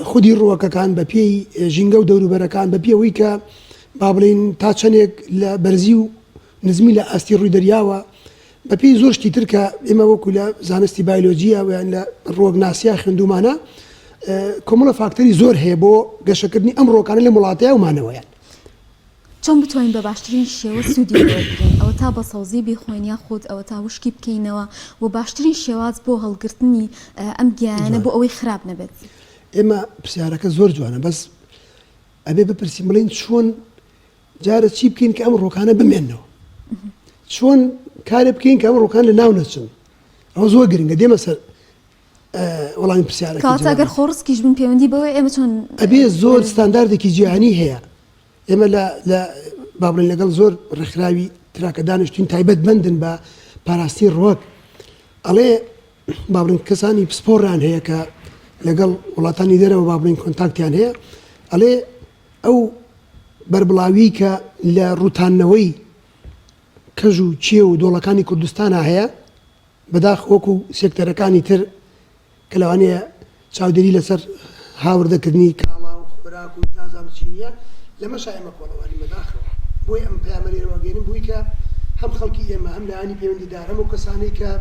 خودی ڕووەکەکان، بەپێی ژینگە و دەوروبەرەکان، بەپێی ئەوەی کە با بڵێین تا چەندێک لە بەرزی و نزمی لە ئاستی ڕووی دەریاوە، بەپێی زۆر شتی تر کە ئێمە وەکو لە زانستی بایلۆجییە و یان لە ڕووەکناسییە خوێندوومانە، کۆمەڵە فاکتەری زۆر هەیە بۆ گەشەکردنی ئەم ڕووەکانە لەم وڵاتەیا و مانەوەیان. چۆن بتوانین بە باشترین شێوە سوودی لێ وەربگرین ئەوەتا بە سەوزی بیخۆین یاخود ئەوەتا وشکی بکەینەوە و باشترین شێواز بۆ هەڵگرتنی ئەم گیایانە بۆ ئەوەی خراپ نەبێت. ئێمە پرسیارەکە زۆر جوانە بەس ئەبێ بپرسین بڵێین چۆن جارە چی بکەین کە ئەم ڕۆکانە بمێنەوە چۆن کارێ بکەین کە ئەم ڕۆکان لە ناو نەچن ئەوە زۆر گرنگە دێمە سەر وەڵامی پرسیارەکەی کەواتە ئەگەر جەنابت. خۆڕسکیش بن پەیوەندی بەوەیە ئێمە چۆن ئەبێ زۆر ستانداردێکی جیهانی هەیە ئێمە لە لە با بڵێین لەگەڵ زۆر ڕێکخراوی ترا کە دانیشتوین تایبەت بەندن بە پاراستنی ڕوەک ئەڵێ با بڵێن کەسانی پسپۆڕیان هەیە کە لەگەڵ وڵاتانی دەرەوە با بڵێن کۆنتاکتیان هەیە ئەڵێ ئەو بەربڵاوی کە لە ڕوتانەوەی کەژ و کێو و دۆڵەکانی کوردستانە هەیە. بەداخ وەکو سێکتەرەکانی تر کە لەوانەیە چاودێری لەسەر هاوردەکردنی کاڵا و خۆراک و تازاوچی نییە، لەمەشا ئێمە کۆڵەوارین بەداخەوە. بۆیە ئەم پەیامە لێرەوە ئەگەیەنم بۆی کە هەم خەڵکی ئێمە، هەم لایەنی پەیوەندیدار، هەم ئەو کەسانەی کە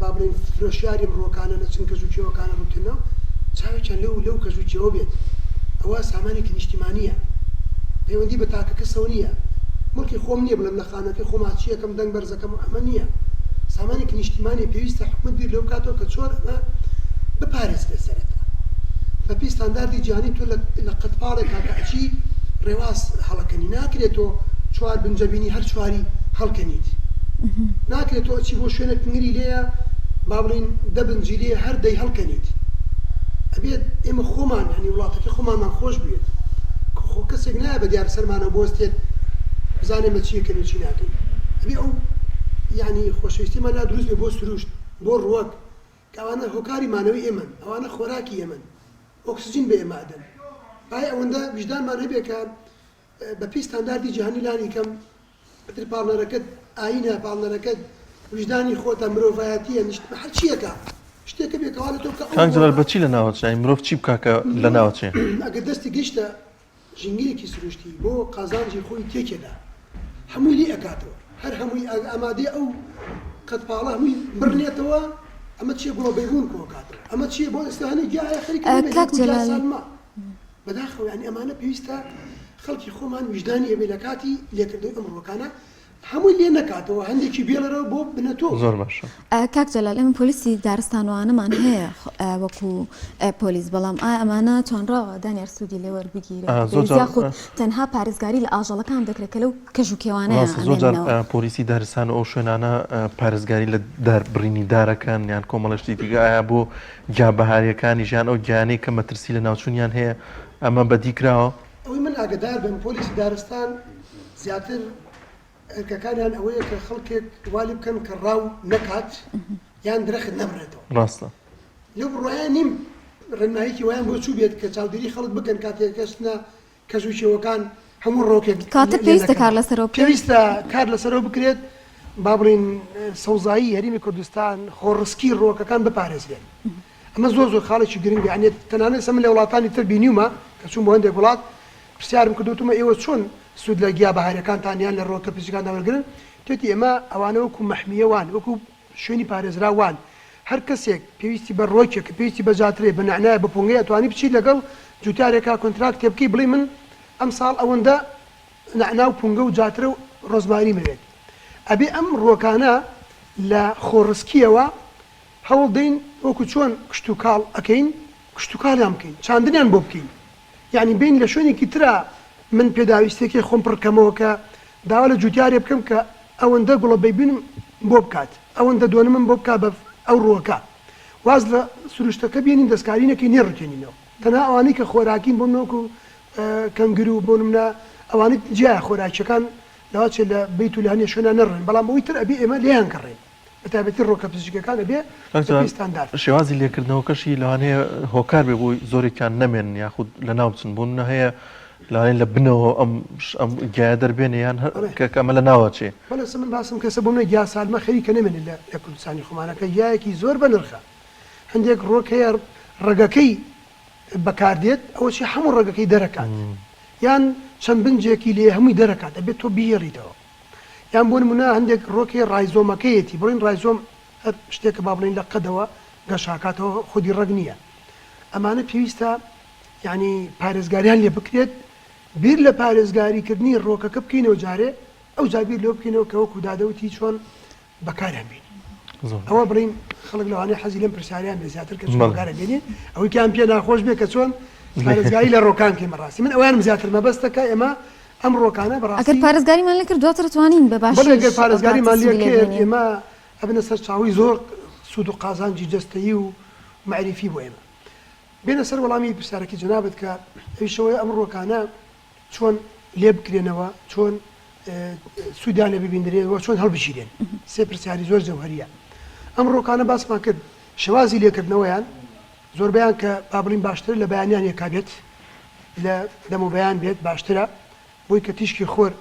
با بڵێین فرۆشیاری ئەم ڕووەکانەن ئەچن کەژ و کێوەکانە ڕووتێنەوە، چاوێکیان لەو لەو کەژ و کێوە بێت. ئەوە سامانێکی نیشتیمانییە. پەیوەندی بە تاکە کەسەوە نییە. موڵکی خۆم نییە بڵێم لە خانووەکەی خۆما چی ئەکەم دەنگ بەرزەکەم و ئەمە نییە. سامانێکی نیشتیمانیە پێویستە حکومەت بیر لەوە بکاتەوە کە چۆن ئەمە بپارێزرێت سەرەتا بەپێی ستانداردی جیهانی تۆ لە قەدپاڵێکا کە ئەچی ڕێواس هەڵەکەنی ناکرێت تۆ چوار بنجە بینی هەر چواری هەڵکەنیت ناکرێت تۆ ئەچی بۆ شوێنێک کنگری لێیە با بڵین دە بنجی لێ هەر دەی هەڵکەنیت ئەبێت ئێمە خۆمان ینی وڵاتەکە خۆمانمان خۆش بوێت خۆ کەسێک نایە بە دیار سەرمانەوە بۆستێت بزانێ مە چیەکەن و چی ناکەین ئەبێ ئەو یانی خۆشەویستیمان لا دروست بێ بۆ سروشت بۆ ڕوەک کە ئەوانە هۆکاری مانەوەی ئێمەن ئەوانە خۆراکی ئێمەن ئۆکسجین بە ئێمە ئەدەن ئایا ئەوەندە ویژدانمان هەبێ کە بە پێی ستانداردی جیهانی لانی کەم ئیتر پاڵنەرەکەت ئایینە پاڵنەرەکەت ویژدانی خۆتە مرۆڤایەتیە نیشتمان هەرچیەکە شتێکە بێ کەوا لە تۆ کە ئەو کاک جەلال ڕووەکە بە چی لە ناوەچێ یانی مرۆڤ چی بکا کە لە ناوەچێ؟ ئەگەر دەستی گەیشتە ژینگەیەکی سروشتی بۆ قازانجی خۆی تێکێدا هەمووی لێ ئەکاتەوە هەر هەمووی ئامادەیە ئەو قەدپاڵە هەمووی بڕنێتەوە ئەمە چیە گوڵە بەیبوون کۆکاتەوە ئەمە چیە بۆ ئێستا هەنێ گیا هەیە خەریکە نەمێنێ کاک وەکو گیا جەلال سالمە بەداخەوە یانی ئەمانە پێویستە خەڵکی خۆمان ویژدانی هەبێ لە کاتی لێکردنەوەی ئەم ڕووەکانە هەمووی لێ نەکاتەوە هەندێکی بێڵێرەوە بۆ بنەتۆ. زۆر باشە. کاک جەلال ئێمە پۆلیسی دارستانوانەمان هەیە وەکو پۆلیس بەڵام ئایا ئەمانە توانراوە دانیار سوودی لێ وەربگیرێت زۆر جار یاخود تەنها پارێزگاری لە ئاژەڵەکان دەکرێت کە لەو کەژ و کێوانەیە ڕاستە زۆر جار ئەمێننەوە؟ پۆلیسی دارستان و ئەو شوێنانە پارێزگاری لە دار بڕینی دارەکان یان کۆمەڵە شتی دیکە ئایا بۆ گیا بەهاریەکانیش یان ئەو گیانەی کە مەترسی لەناوچوونیان هەیە ئەمە بەدی کراوە؟ ئەوەی من ئاگەدار بم پۆلیسی دارستان زیاتر ئەرکەکانیان ئەوەیە کە خەڵکێک وا لێ بکەن کە ڕاو نەکات یان درەخت نەبڕێتەوە. ڕاستە. لەو بڕوایە نیم ڕێنماییەکی وایان بۆ چووبێت کە چاودێری خەڵک بکەن کاتێک گەشتنە کەژ و کێوەکان هەموو ڕۆکێک کاتە لێ پێویستە نەکەن. کار لەسەرەوە بکرێت؟ پێویستە کار لەسەرەوە بکرێت با بڵێین سەوزایی هەرێمی کوردستان خۆڕسکی ڕووەکەکان بپارێزرێن. ئەمە زۆر زۆر خاڵێکی گرنگە یانی تەنانەت ئێستا من لە وڵاتانی تر بینیومە کە چووم بۆ هەندێک وڵات پرسیارم کردو وتومە ئێوە چۆن سوود لە گیا بەهاریەکانتان یان لە ڕووەکە پزیشکانتان وەرگرن وتێتی ئێمە ئەوانە وەکو مەحمیە وان وەکو شوێنی پارێزراو وان هەر کەسێک پێویستی بە ڕووەکێکە پێویستی بە جاترەیە بە نەعنایە بە پۆنگەیە ئەتوانی بچیت لەگەڵ جوتیارێکا کۆنتراکتێ بکەی بڵێی من ئەمساڵ ئەوەندە نەعنا و پونگە و جاترە و ڕۆزماری مەوێت ئەبێ ئەم ڕووەکانە لە خۆڕسکیەوە هەوڵ دەین وەکو چۆن کشتوکاڵ ئەکەین کشتوکاڵیان بکەین چاندنیان بۆ بکەین یانی بێین لە شوێنێکی ترا من پێداویستیەکەی خۆم پڕ کەمەوە کە داوا لە جوتیارێ بکەم کە ئەوەندە گوڵە بەیبونم بۆ بکات ئەوەندە دۆنمم بۆ بکا بە ئەو ڕووەکە واز لە سروشتەکە بێنین دەستکاری نەکەین نەیڕوتێنینەوە تەنها ئەوانەی کە خۆراکین بۆ منە وەکو کەنگر و بۆ نمونە ئەوانەی جیایە خۆراکیەکان لەواچێ لە بیت و لە هەنێ شوێنا نەڕوێن بەڵام ئەوی تر ئەبێ ئێمە لێیان گەڕێین. بەتایبەتی ڕۆکە پزیشکیەکان ئەبێ کاک جەلال بەپێی ستاندارد. شێوازی لێکردنەوەکەشی لەوانەیە هۆکار بێ بۆی زۆرێکیان نەمێنن یاخود لەناو بچن بۆ نمونە هەیە لەوانەیە لە بنەوە ئەم ئەم گیایە دەربێنێ یان هەر بەڵێ. کە کە ئەمە لەناو ئەچێ. بەڵێ ئێستا من باسم کەسە بۆ منە گیا سالمە خەریکە نەمێنێ لە لە کوردستانی خۆمانە کە گیایەکی زۆر بەنرخە هەندێک ڕۆک هەیە ڕەگەکەی بەکار دێت ئەوە چی هەموو ڕەگەکەی دەرەکات یان چەند بنجێکی لێ هەمووی دەرەکات ئەبێت تۆ بیهێڵیتەوە یان بۆ نمونە هەندێک ڕۆک هەیە ڕایزۆمەکەیەتی بڵێن ڕایزۆم هەر شتێکە با بڵێین لە قەدەوە گەشاکاتەوە خودی ڕەگ نییە ئەمانە پێویستە یعنی پارێزگاریان لێ بکرێت بیر لە پارێزگاریکردنی ڕۆکەکە بکەینەوە جارێ ئەو جا بیر لەوە بکەینەوە کە وەکو دادەوتی چۆن بەکاریان بێنین ئەوە بڵین خەڵک لەوانەیە حەزی لەم پرسیاریان بێ زیاتر کە چۆن بەکاریان بێنین ئەوەی کەیان پێ ناخۆش بێ کە چۆن پارێزگاری لە ڕۆکان بکەین بەڕاستی من ئەویانم زیاتر مەبەستە کە ئێمە ئەم ڕۆکانە بەڕاستی ئەگەر پارێزگاریمان لێ کرد دواتر توانین بە باشیش بەڵێ گەر ئەو کاتە پارێزگاریمان لێ سوودی لێ کرد ببینین. ئێمە ئەبنە سەرچاوەی زۆر سوود و قازانجی جەستەیی و مەعریفی بۆ ئێمە. بێنە سەر وەڵامی پرسیارەکەی جەنابت کە ئەویش ئەوەیە ئەم ڕووەکانە چۆن لێ بکرێنەوە، چۆن سوودیان لێ ببیندرێت و چۆن هەڵبگیرێن؟ سێ پرسیاری زۆر جەوهەرییە. ئەم ڕووەکانە باسمان کرد شێوازی لێکردنەوەیان زۆربەیان کە با بڵێین باشترە لە بەیانیان یەکا بێت، لە دەمەوبەیان بێت باشترە بۆی کە تیشکی خۆر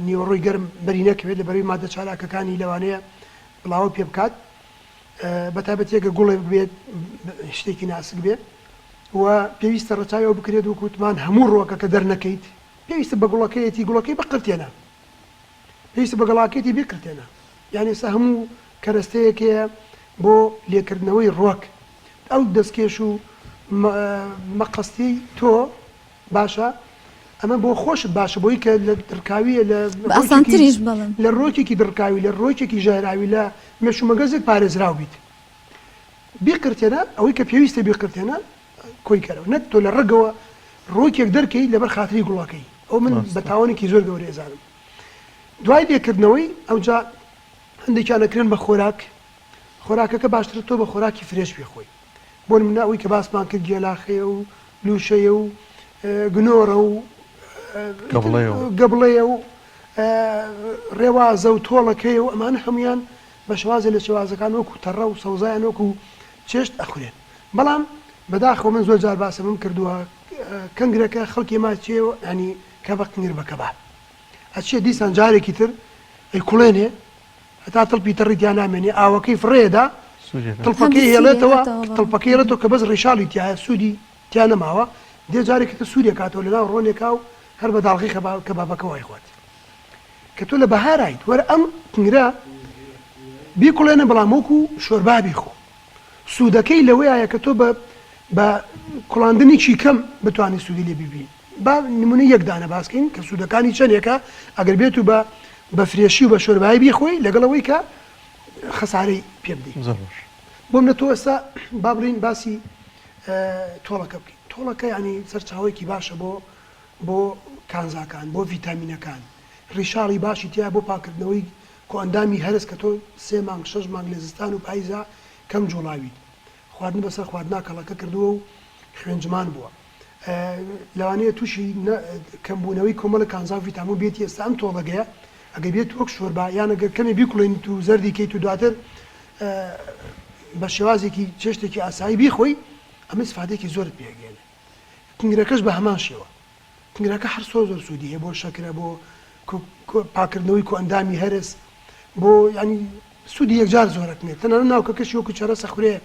نیوەڕۆی گەرم بەری نەکەوێت لەبەرەوەی ماددە چالاکەکانی لەوانەیە. بڵاوە پێ بکات بە تایبەتی ئەگەر گوڵێک بێت شتێکی ناسک بێت و پێویستە ڕەچاوی ئەو بکرێت وەکو وتمان هەموو ڕووەکەکە دەرنەکەیت پێویستە بە گوڵەکەیەتی گوڵەکەی بقرتێنە پێویستە بە گەڵاکەیەتی بیقرتێنە یان ئێستا هەموو کەرەستەیەک هەیە بۆ لێکردنەوەی ڕووەک ئەو دەستکێش و مەقەستی تۆ باشە ئەمە بۆ خۆشت باشە بۆی کە لە دڕکاویە لە بە ئاسانتریش بەڵێ. لە ڕۆکێکی دڕکاوی لە ڕۆکێکی ژەهراوی لە مێشومەگەزێک پارێزراو بیت بیقرتێنە ئەوەی کە پێویستە بیقرتێنە کۆی کەرەوە نەک تۆ لە ڕەگەوە ڕۆکێک دەرکەی لەبەر خاتری گوڵەکەی ئەو من بە تاوانێکی زۆر گەورە ئەزانم دوای لێکردنەوەی ئەوجا هەندێکیان ئەکرێن بە خۆراک خۆراکەکە باشترە تۆ بە خۆراکی fresh بیخۆی بۆ نمونە ئەوەی کە باسمان کرد گێلاخەیە و لوشەیە و گنۆرە و گەبڵەیە و ڕێوازە و تۆڵەکەیە و ئەمانە هەمویان بە شێوازێ لە شێوازەکان وەکو تەڕە و سەوزایان وەکو چێشت ئەخورێن بەڵام بەداخەوە من زۆر جار باسەمم کردووە کەنگرەکە خەڵکی ما چێ ینی کە بە قنگر بە کەباب ئەچێ دیسان جارێکی تر ئەیکوڵێنێ هەتا تڵپی تەڕی تیا نامێنێ ئاوەکەی فڕێدا تڵپەکەی هێڵێتەوە تڵپەکەی هێڵێتەوە کە بەس ڕیشاڵی تایە سوودی تیا نەماوە دێ جارێکی تر سووری کاتەوە لەناو ڕۆنێکا و هەر بە داڵغی کەبابەکە وای خوات کە تۆ لە بەهارایت وەرە ئەم کنگرە بیکوڵێنە بەڵام وەکو شۆربا بیخۆ سوودەکەی لەوەیە کە تۆ بە بە کوڵاندنێکی کەم بتوانانی سوودی لێ ببین با نمونە یەک دانە باس کەین کە سوودەکانی چەندێکە ئەگەر بێت و بە بە fresh ی و بە شۆربایی بیخۆی لەگەڵ ئەوەی کە خەسارەی پێ بدەیت زۆر باش. بۆ منە تۆ ئێستا با بڵێین باسی تۆڵەکە بکەین تۆڵەکە یعنی سەرچاوەیەکی باشە بۆ بۆ کانزاکان بۆ ڤیتامینەکان ڕیشاڵی باشی تیا بۆ پاکردنەوەی کۆئەندامی هەرس کە تۆ سێ مانگ شەش مانگ لە زستان و پایزا کەم جوڵاویت خواردن بەسەر خواردنا کەڵەکە کردووە و خوێنجمان بووە لەوانەیە تووشی کەمبوونەوەی کۆمەڵە کانزا و ڤیتامین بێت ئێستا ئەم تۆڵەگەیە ئەگەر بێت وەک شۆربا یان ئەگەر کەمێ بیکوڵێنیت و زەردی کەیت و دواتر بە شێوازێکی چێشتێکی ئاسایی بیخۆی ئەمە ئیسفادەیەکی زۆرت پێ ئەگەیەنێ کنگرەکەش بە هەمان شێوە کنگرەکە هەر زۆر زۆر سوودی هەیە بۆ شەکرە بۆ پاکردنەوەی کۆئەندامی هەرس بۆ ینی سوودی یەکجار زۆرە کنێت تەنانەت ناوکەکەشی وەکو چەرەسە خورێ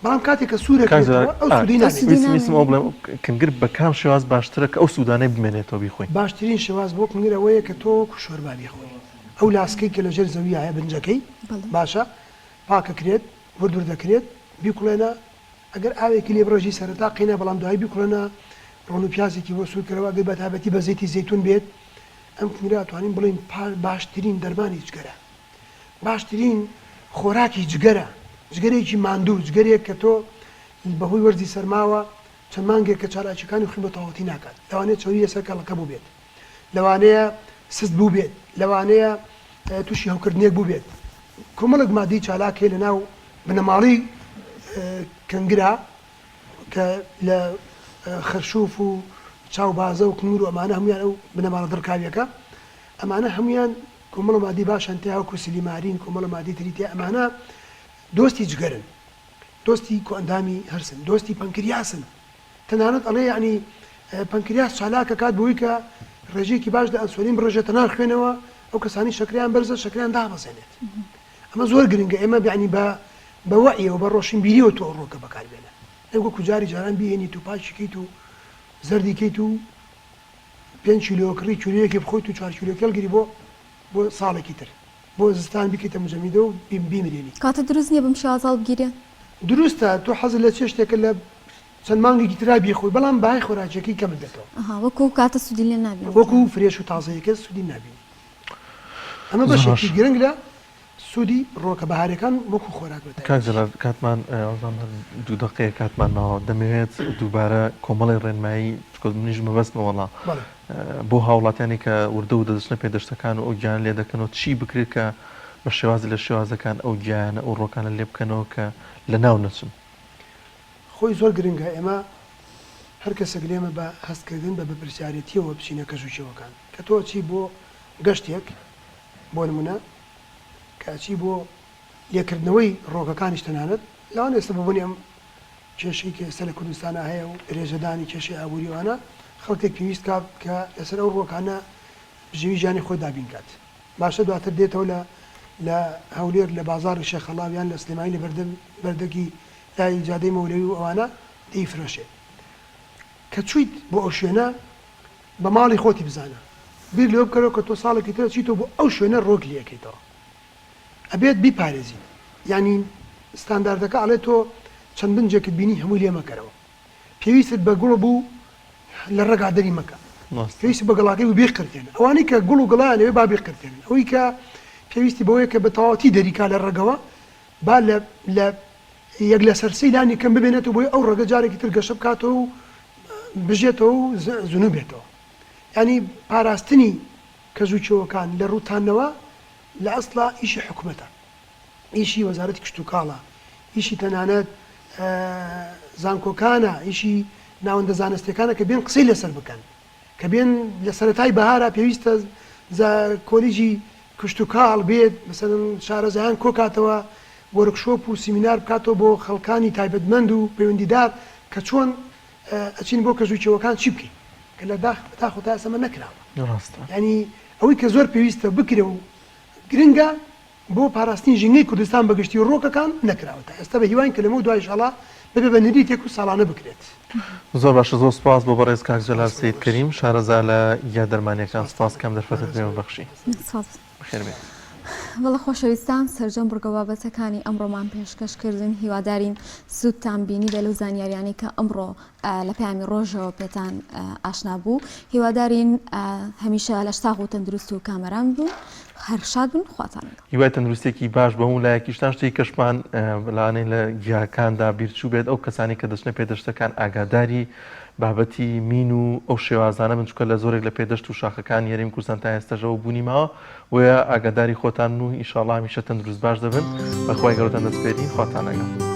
بەڵام کاتێک کە سوورە کاک جەلال ئەو ئا سوودەی نامێنێت. ویستم ویستم ئەوە بڵێم کنگر بە کام شێواز باشترە کە ئەو سوودانەی بمێنێتەوە بیخۆین؟ باشترین شێواز بۆ کنگر ئەوەیە کە تۆ وەکو شۆربا بیخۆی ئەو لاسکەی کە لەژێر زەویایە بنجەکەی باشە پاکەکرێت ورد ورد دەکرێت بیکوڵێنە ئەگەر ئاوێکی لێ بڕێژی سەرەتا قینە بەڵام دوایی بیکوڵێنە ڕۆن و پیازێکی بۆ سوور کەرەوە ئەگەر بەتایبەتی بە زەیتی زەیتون بێت ئەم کنگرە ئەتوانین بڵێین باشترین دەرمانی جگەرە باشترین خۆراکی جگەرە، جگەرێکی ماندوو، جگەرێک کە تۆ بەهۆی وەرزی سەرماوە چەند مانگێکە چالاکییەکانی خوێن بە تەواوەتی ناکات، لەوانەیە چەوری لەسەر کەڵەکە بووبێت، لەوانەیە سست بووبێت، لەوانەیە تووشی هەوکردنێک بووبێت، کۆمەڵێک ماددەی چالاک هەیە لەناو بنەماڵەی کەنگرا کە لە خەرشوف و چاوبازە و کنگر و ئەمانە هەموویان ئەو بنەماڵە دڕکاویەکە ئەمانە هەموویان کۆمەڵە مادەی باشیان تیایە وەکو silymarin کۆمەڵە مادەی تری تیایە ئەمانە دۆستی جگەرن دۆستی کۆئەندامی هەرسن دۆستی پەنکریاسن تەنانەت ئەڵێ یعنی پەنکریاس چالاک ئەکات بۆی کە ڕێژەیەکی باش لە ئەنسۆلین بڕێژێتە ناو خوێنەوە ئەو کەسانی شەکریان بەرزە شەکریان دابەزێنێت ئەمە زۆر گرنگە ئێمە بیانی بە بە وەعیەوە بە ڕۆشنبیریەوە تۆ ڕۆکە بەکاربێنە نەک وەکو جاری جاران بیهێنیت و پاکی کەیت و زەردی کەیت و پێنج کیلۆ کڕی کیلۆیەکی بخۆیت و چوار کیلۆکەی هەڵگری بۆ بۆ ساڵێکی تر بۆ زستان بیکەیتە مجەمیدە و بیمرێنی. کاتە دروست نیە بەم شێوازە هەڵبگیرێ؟ دروستە تۆ حەزت لە چێشتێکە لە چەند مانگێکی ترا بیخۆی بەڵام بەهای خۆراکیەکەی کەمت دەتەوە. ئەها وەکو ئەو کاتە سوودی لێ نابینیت. وەکو fresh و تازەیەکە سوودی نابینی. ئەمە بەشێکی گرنگ لە سوودی ڕووەکە بەهاریەکان وەکو خۆراک بە کاک تایبەتیش. جەلال کاتمان وابزانم هەر دوو دەقەیە کاتمان ماوە دەمەوێت دووبارە کۆمەڵی ڕێنمایی چونکە منیش مەبەستمە وەڵا بەڵێ. بۆ هاوڵاتیانی کە وردە وردە دەچنە پێدەشتەکان و ئەو گیانە لێ دەکەنەوە چی بکرێت کە بە شێوازی لە شێوازەکان ئەو گیانە ئەو ڕۆکانە لێ بکەنەوە کە لە ناو نەچن. خۆی زۆر گرنگە ئێمە هەر کەسێک لێمە بە هەست کردن بە بەپرسیارێتیەوە بچینە کەژ و کێوەکان کە تۆ ئەچی بۆ گەشتێک بۆ نمونە کە ئەچی بۆ لێکردنەوەی ڕۆکەکانیش تەنانەت لەوانە ئێستا بە بۆنی ئەم کێشەی کە ئێستا لە کوردستانا هەیە و درێژەدانی کێشەی ئابووری ئەوانە خەڵکێک پێویست کات کە لەسەر ئەو ڕۆکانە بژێوی ژیانی خۆی دابین کات باشە دواتر دێتەوە لە. لە هەولێر لە بازاڕی شێخەڵاو یان لە سلێمانی لە بەردەم بەردەکی لای جادەی مەولەوی و ئەوانە دەیفرۆشێ. کە چوویت بۆ ئەو شوێنە بە ماڵی خۆتی بزانە. بیر لەوە بکەرەوە کە تۆ ساڵێکی تر ئەچیتەوە بۆ ئەو شوێنە ڕۆک لێ ئەکەیتەوە. ئەبێت بیپارێزیت. یانی ستانداردەکە ئەڵێ تۆ چەند بنجێکت بینی هەمووی لێ مەکەرەوە. پێویستت بە گوڵ بوو لە ڕەگا دەری مەکە. پێویستی بە گەڵاکەی بوو بیقرتێنە. ئەوانەی کە گوڵ و گەڵایان ئەوێ با بیقرتێنن. ئەوەی کە پێویستی بەوەیە کە بە تەواوەتی دەریکا لە ڕەگەوە با لە لە یەک لەسەر سێی لانی کەم بمێنێتەوە بۆی ئەو ڕەگە جارێکی تر گەشە بکاتەوە و بژێتەوە و زنوو بێتەوە. یانی پاراستنی کەژ و کێوەکان لە ڕووتاندنەوە لە ئەسڵا ئیشی حکومەتە. ئیشی وەزارەتی کشتوکاڵە، ئیشی تەنانەت زانکۆکانە، ئیشی ناوەندە زانستیەکانە کە بێن قسەی لەسەر بکەن، کە بێن لە سەرەتای بەهارا پێویستە کۆلیجی کشتوکاڵ بێت مەسەلەن شارەزایان کۆکاتەوە وۆرکشۆپ و سیمینار بکاتەوە بۆ خەڵکانی تایبەتمەند و پەیوەندیدار کە چۆن ئەچین بۆ کەژ و کێوەکان چی بکەین کە لە داخ بەداخەوە تا ئێستا ئەمە نەکراوە. ڕاستە. یانی ئەوەی کە زۆر پێویستە بکرێ و گرنگە بۆ پاراستنی ژینگەی کوردستان بە گشتی و ڕووەکەکان نەکراوە تا ئێستا بە هیواین کە لەمەو دوا ئیشاڵا ببێ بە نەریتێک و ساڵانە بکرێت. زۆر باشە زۆر سوپاس بۆ بەڕێز کاک جەلال سەید کەریم شارەزا لە گیا دەرمانیەکان سوپاس کەم دەرفەتت پێمە بەخشی. سوپاس. بەخێر بێیت. بەڵێ خۆشەویستان سەرجەم بڕگە بابەتەکانی ئەمڕۆمان پێشکەش کردن هیوادارین سوودتان بینیبێ لەو زانیاریانەی کە ئەمڕۆ لە پەیامی ڕۆژەوە پێتان ئاشنا بوو هیوادارین هەمیشە لەش ساغ و تەندروست و کامەران بوون هەر شاد بن خواتان لەگەڵ. هیوای تەندروستیەکی باش بۆ هەموو لایەکیشتان شتێکی کەشمان لەوانەیە لە گیاکاندا بیرچوو بێت ئەو کەسانی کە دەچنە پێدەشتەکان ئاگاداری بابەتی مین و ئەو شێوازانە بن چونکە لە زۆرێک لە پێدەشت و شاخەکانی هەرێمی کوردستان تا ئێستاش ئەوە بوونی ماوە بۆیە ئاگاداری خۆتان و ئیشاڵا هەمیشە تەندروست باش دەبن بەخوای گەورەتان دەسپێرین خواتان لەگەڵ.